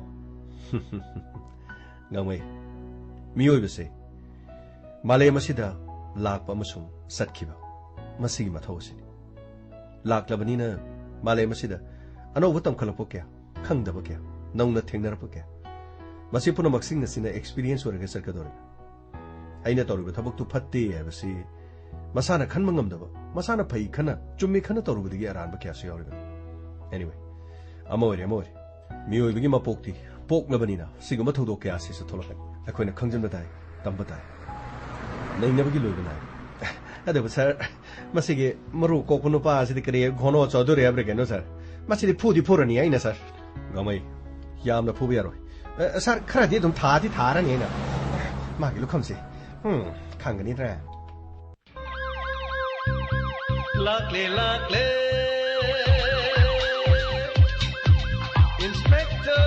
ꯒꯥꯡꯃꯩ, ꯃꯤꯑꯣꯏꯕꯁꯦ ꯃꯥꯂꯦꯝ ꯑꯁꯤꯗ ꯂꯥꯛꯄ ꯑꯃꯁꯨꯡ ꯆꯠꯈꯤꯕ, ꯃꯁꯤꯒꯤ ꯃꯊꯧ ꯑꯁꯤꯅꯤ꯫ ꯂꯥꯛꯂꯕꯅꯤꯅ ꯃꯥꯂꯦꯝ ꯑꯁꯤꯗ ꯑꯅꯧꯕ ꯇꯝꯈꯠꯂꯛꯄ ꯀꯌꯥ, ꯈꯪꯗꯕ ꯀꯌꯥ, ꯅꯧꯅ ꯊꯦꯡꯅꯔꯛꯄ ꯀꯌꯥ, ꯃꯁꯤ ꯄꯨꯝꯅꯃꯛꯁꯤꯡ ꯑꯁꯤꯅ experience ꯑꯣꯏꯔꯒ ꯆꯠꯀꯗꯧꯔꯤꯕꯅꯤ꯫ ꯑꯩꯅ ꯇꯧꯔꯤꯕ ꯊꯕꯛꯇꯨ ꯐꯠꯇꯦ ꯍꯥꯏꯕꯁꯤ ꯃꯁꯥꯅ ꯈꯟꯕ ꯉꯝꯗꯕ, ꯃꯁꯥꯅ ꯐꯩ ꯈꯟꯅ, ꯆꯨꯝꯃꯤ ꯈꯟꯅ ꯇꯧꯔꯨꯕꯗꯒꯤ ꯑꯔꯥꯟꯕ ꯀꯌꯥꯁꯨ ꯌꯥꯎꯔꯤꯕꯅꯤ꯫ Anyway, ꯑꯃ ꯑꯣꯏꯔꯦ, ꯑꯃ ꯑꯣꯏꯔꯦ꯫ ꯃꯤꯑꯣꯏꯕꯒꯤ ꯃꯄꯣꯛꯇꯤ ꯄꯣꯛꯂꯕꯅꯤꯅ ꯁꯤꯒꯨꯝꯕ ꯊꯧꯗꯣꯛ ꯀꯌꯥ ꯑꯁꯤꯁꯨ ꯊꯣꯛꯂꯛꯀꯅꯤ꯫ ꯑꯩꯈꯣꯏꯅ ꯈꯪꯖꯤꯟꯕ ꯇꯥꯏ, ꯇꯝꯕ ꯇꯥꯏ꯫ ꯅꯩꯅꯕꯒꯤ ꯂꯣꯏꯕ ꯅꯥꯏ꯫ ꯑꯗꯨꯕꯨ ꯁꯥꯔ, ꯃꯁꯤꯒꯤ ꯃꯔꯨ ꯀꯣꯛꯄ ꯅꯨꯄꯥ ꯑꯁꯤꯗꯤ ꯀꯔꯤ ꯘꯣꯅꯣ ꯆꯧꯙꯨꯔꯤ ꯍꯥꯏꯕ꯭ꯔꯥ ꯀꯩꯅꯣ ꯁꯥꯔ? ꯃꯁꯤꯗꯤ ꯐꯨꯗꯤ ꯐꯨꯔꯅꯤ ꯑꯩꯅ ꯁꯥꯔ꯫ ꯒꯥꯡꯃꯩ, ꯌꯥꯝꯅ ꯐꯨꯕ ꯌꯥꯔꯣꯏ꯫ ꯑ, ꯁꯥꯔ, ꯈꯔꯗꯤ ꯑꯗꯨꯝ ꯊꯥꯗꯤ ꯊꯥꯔꯅꯤ ꯑꯩꯅ꯫ ꯃꯥꯒꯤ ꯂꯨꯈꯝꯁꯦ, ꯎꯝ, ꯈꯪꯒꯅꯤꯗ꯭ꯔꯥ? ꯂꯥꯛꯂꯦ, ꯂꯥꯛꯂꯦ, Inspector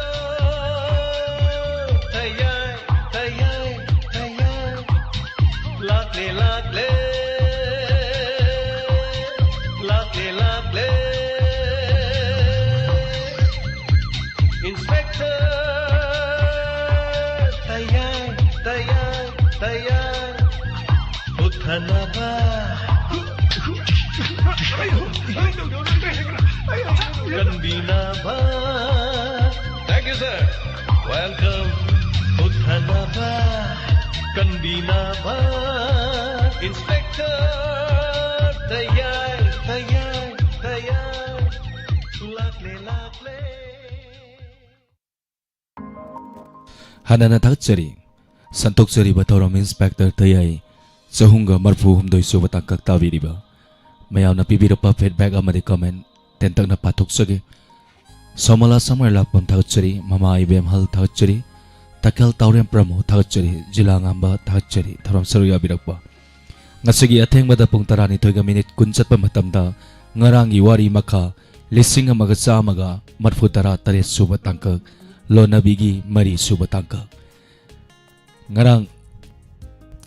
ꯇꯌꯥꯏ, ꯇꯌꯥꯏ, ꯇꯌꯥꯏ꯫ ꯂꯥꯛꯂꯦ, ꯂꯥꯛꯂꯦ, ꯂꯥꯛꯂꯦ, ꯂꯥꯛꯂꯦ, Inspector ꯇꯌꯥꯏ, ꯇꯌꯥꯏ, ꯇꯌꯥꯏ꯫ ꯎꯠꯊꯅꯕ, ꯀꯟꯕꯤꯅꯕ꯫ Thank you, sir. Welcome. ꯎꯠꯊꯅꯕ, ꯀꯟꯕꯤꯅꯕ, Inspector ꯇꯌꯥꯏ, ꯇꯌꯥꯏ, ꯇꯌꯥꯏ꯫ ꯂꯥꯛꯂꯦ, ꯂꯥꯛꯂꯦ꯫ ꯍꯥꯟꯅꯅ ꯊꯥꯒꯠꯆꯔꯤ꯫ ꯁꯟꯗꯣꯛꯆꯔꯤꯕ ꯊꯧꯔꯝ ꯏꯟꯁꯄꯦꯛꯇꯔ ꯇꯌꯥꯏ ꯆꯍꯨꯝꯒ ꯃꯔꯤꯐꯨ ꯍꯨꯝꯗꯣꯏ ꯁꯨꯕ ꯇꯥꯡꯀꯛ ꯇꯥꯕꯤꯔꯤꯕ ꯃꯌꯥꯝꯅ ꯄꯤꯕꯤꯔꯛꯄ feedback ꯑꯃꯗꯤ comment ꯇꯦꯟꯇꯛꯅ ꯄꯥꯊꯣꯛꯆꯒꯦ꯫ ꯁꯣꯃꯂꯥ ꯁꯝꯃꯔꯂꯥꯛꯄꯝ ꯊꯥꯒꯠꯆꯔꯤ, ꯃꯃꯥ ꯏꯕꯦꯝꯍꯜ ꯊꯥꯒꯠꯆꯔꯤ, ꯇꯥꯀꯦꯜ ꯇꯥꯎꯔꯦꯝ ꯄ꯭ꯔꯃꯣ ꯊꯥꯒꯠꯆꯔꯤ, ꯖꯤꯂꯥ ꯉꯥꯝꯕ ꯊꯥꯒꯠꯆꯔꯤ, ꯊꯧꯔꯝ ꯁꯔꯨꯛ ꯌꯥꯕꯤꯔꯛꯄ꯫ ꯉꯁꯤꯒꯤ ꯑꯊꯦꯡꯕꯗ ꯄꯨꯡ ꯇꯔꯥꯅꯤꯊꯣꯏꯒ ꯃꯤꯅꯤꯠ ꯀꯨꯟ ꯆꯠꯄ ꯃꯇꯝꯗ ꯉꯔꯥꯡꯒꯤ ꯋꯥꯔꯤ ꯃꯈꯥ ꯂꯤꯁꯤꯡ ꯑꯃꯒ ꯆꯥꯝꯃꯒ ꯃꯔꯐꯨ ꯇꯔꯥ ꯇꯔꯦꯠ ꯁꯨꯕ ꯇꯥꯡꯀꯛ, ꯂꯣꯟꯅꯕꯤꯒꯤ ꯃꯔꯤ ꯁꯨꯕ ꯇꯥꯡꯀꯛ꯫ ꯉꯔꯥꯡ,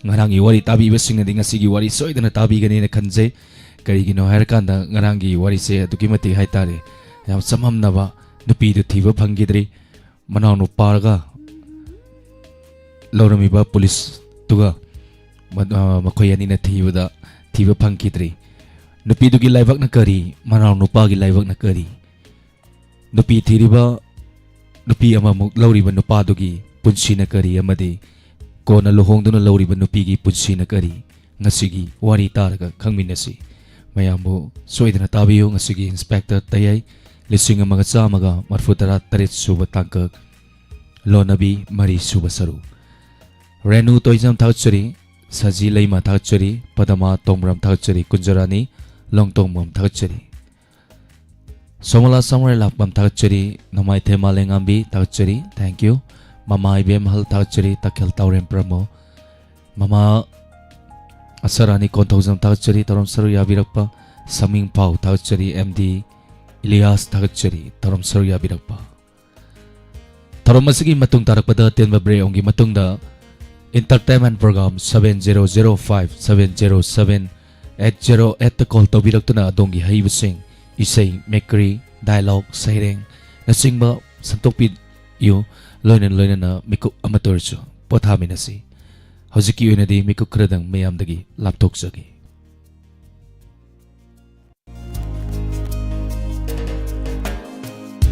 ꯉꯔꯥꯡꯒꯤ ꯋꯥꯔꯤ ꯇꯥꯕꯤꯕꯁꯤꯡꯅꯗꯤ ꯉꯁꯤꯒꯤ ꯋꯥꯔꯤ ꯁꯣꯏꯗꯅ ꯇꯥꯕꯤꯒꯅꯤꯅ ꯈꯟꯖꯩ꯫ ꯀꯔꯤꯒꯤꯅꯣ ꯍꯥꯏꯔꯀꯥꯟꯗ ꯉꯔꯥꯡꯒꯤ ꯋꯥꯔꯤꯁꯦ ꯑꯗꯨꯛꯀꯤ ꯃꯇꯤꯛ ꯍꯥꯏꯇꯥꯔꯦ, ꯌꯥꯝ ꯆꯃꯝꯅꯕ, ꯅꯨꯄꯤꯗꯨ ꯊꯤꯕ ꯐꯪꯈꯤꯗ꯭ꯔꯤ, ꯃꯅꯥꯎꯅꯨꯄꯥꯒ ꯂꯧꯔꯝꯃꯤꯕ ꯄꯨꯂꯤꯁꯇꯨꯒ ꯃ-, ꯑ, ꯃꯈꯣꯏ ꯑꯅꯤꯅ ꯊꯤꯕꯗ ꯊꯤꯕ ꯐꯪꯈꯤꯗ꯭ꯔꯤ꯫ ꯅꯨꯄꯤꯗꯨꯒꯤ ꯂꯥꯏꯕꯛꯅ ꯀꯔꯤ, ꯃꯅꯥꯎꯅꯨꯄꯥꯒꯤ ꯂꯥꯏꯕꯛꯅ ꯀꯔꯤ? ꯅꯨꯄꯤ ꯊꯤꯔꯤꯕ, ꯅꯨꯄꯤ ꯑꯃꯃꯨꯛ ꯂꯧꯔꯤꯕ ꯅꯨꯄꯥꯗꯨꯒꯤ ꯄꯨꯟꯁꯤꯅ ꯀꯔꯤ ꯑꯃꯗꯤ ꯀꯣꯟꯅ ꯂꯨꯍꯣꯡꯗꯨꯅ ꯂꯧꯔꯤꯕ ꯅꯨꯄꯤꯒꯤ ꯄꯨꯟꯁꯤꯅ ꯀꯔꯤ? ꯉꯁꯤꯒꯤ ꯋꯥꯔꯤ ꯇꯥꯔꯒ ꯈꯪꯃꯤꯟꯅꯁꯤ꯫ ꯃꯌꯥꯝꯕꯨ ꯁꯣꯏꯗꯅ ꯇꯥꯕꯤꯌꯨ꯫ ꯉꯁꯤꯒꯤ ꯏꯟꯁꯄꯦꯛꯇꯔ ꯇꯌꯥꯏ, ꯂꯤꯁꯤꯡ ꯑꯃꯒ ꯆꯥꯝꯃꯒ ꯃꯔꯐꯨ ꯇꯔꯥ ꯇꯔꯦꯠ ꯁꯨꯕ ꯇꯥꯡꯀꯛ, ꯂꯣꯟꯅꯕꯤ ꯃꯔꯤ ꯁꯨꯕ ꯁꯔꯨꯛ꯫ ꯔꯦꯅꯨ ꯇꯣꯏꯖꯝ ꯊꯥꯒꯠꯆꯔꯤ, ꯁꯖꯤ ꯂꯩꯃ ꯊꯥꯒꯠꯆꯔꯤ, ꯄꯗꯃꯥ ꯇꯣꯡꯕ꯭ꯔꯝ ꯊꯥꯒꯠꯆꯔꯤ, ꯀꯨꯟꯖꯔꯥꯅꯤ ꯂꯣꯡꯇꯣꯡꯕꯝ ꯊꯥꯒꯠꯆꯔꯤ꯫ ꯁꯣꯃꯣꯂꯥ ꯁꯃꯔ ꯂꯥꯛꯄꯝ ꯊꯥꯒꯠꯆꯔꯤ, ꯅꯣꯡꯃꯥꯏꯊꯦꯝ ꯃꯥꯂꯦꯉꯥꯝꯕꯤ ꯊꯥꯒꯠꯆꯔꯤ, thank you꯫ ꯃꯃꯥ ꯏꯕꯦꯝꯍꯜ ꯊꯥꯒꯠꯆꯔꯤ, ꯇꯥꯀꯦꯜ ꯇꯥꯎꯔꯦꯝ ꯄ꯭ꯔꯃꯣ꯫ ꯃꯃꯥ ꯑꯁꯔꯥꯅꯤ ꯀꯣꯟꯊꯧꯖꯝ ꯊꯥꯒꯠꯆꯔꯤ, ꯊꯧꯔꯝ ꯁꯔꯨꯛ ꯌꯥꯕꯤꯔꯛꯄ꯫ ꯁꯃꯤꯡ ꯄꯥꯎ ꯊꯥꯒꯠꯆꯔꯤ, ꯑꯦꯝ ꯗꯤ ꯏꯂꯤꯌꯥꯁ ꯊꯥꯒꯠꯆꯔꯤ, ꯊꯧꯔꯝ ꯁꯔꯨꯛ ꯌꯥꯕꯤꯔꯛꯄ꯫ ꯊꯧꯔꯝ ꯑꯁꯤꯒꯤ ꯃꯇꯨꯡ ꯇꯥꯔꯛꯄꯗ ꯇꯦꯟꯕ ꯕ꯭ꯔꯦꯛ ꯑꯃꯒꯤ ꯃꯇꯨꯡꯗ entertainment program seven zero zero five seven zero seven eight zero eight ꯇ call ꯇꯧꯕꯤꯔꯛꯇꯨꯅ ꯑꯗꯣꯝꯒꯤ ꯍꯩꯕꯁꯤꯡ, ꯏꯁꯩ, ꯃꯦꯀ꯭ꯔꯤ, dialogue, ꯁꯩꯔꯦꯡꯅꯆꯤꯡꯕ ꯁꯟꯗꯣꯛꯄꯤꯌꯨ꯫ ꯂꯣꯏꯅ ꯂꯣꯏꯅꯅ ꯃꯤꯀꯨꯞ ꯑꯃꯠꯇ ꯑꯣꯏꯔꯁꯨ ꯄꯣꯊꯥꯃꯤꯟꯅꯁꯤ꯫ ꯍꯧꯖꯤꯛꯀꯤ ꯑꯣꯏꯅꯗꯤ ꯃꯤꯀꯨꯞ ꯈꯔꯗꯪ ꯃꯌꯥꯝꯗꯒꯤ ꯂꯥꯞꯊꯣꯛꯆꯒꯦ꯫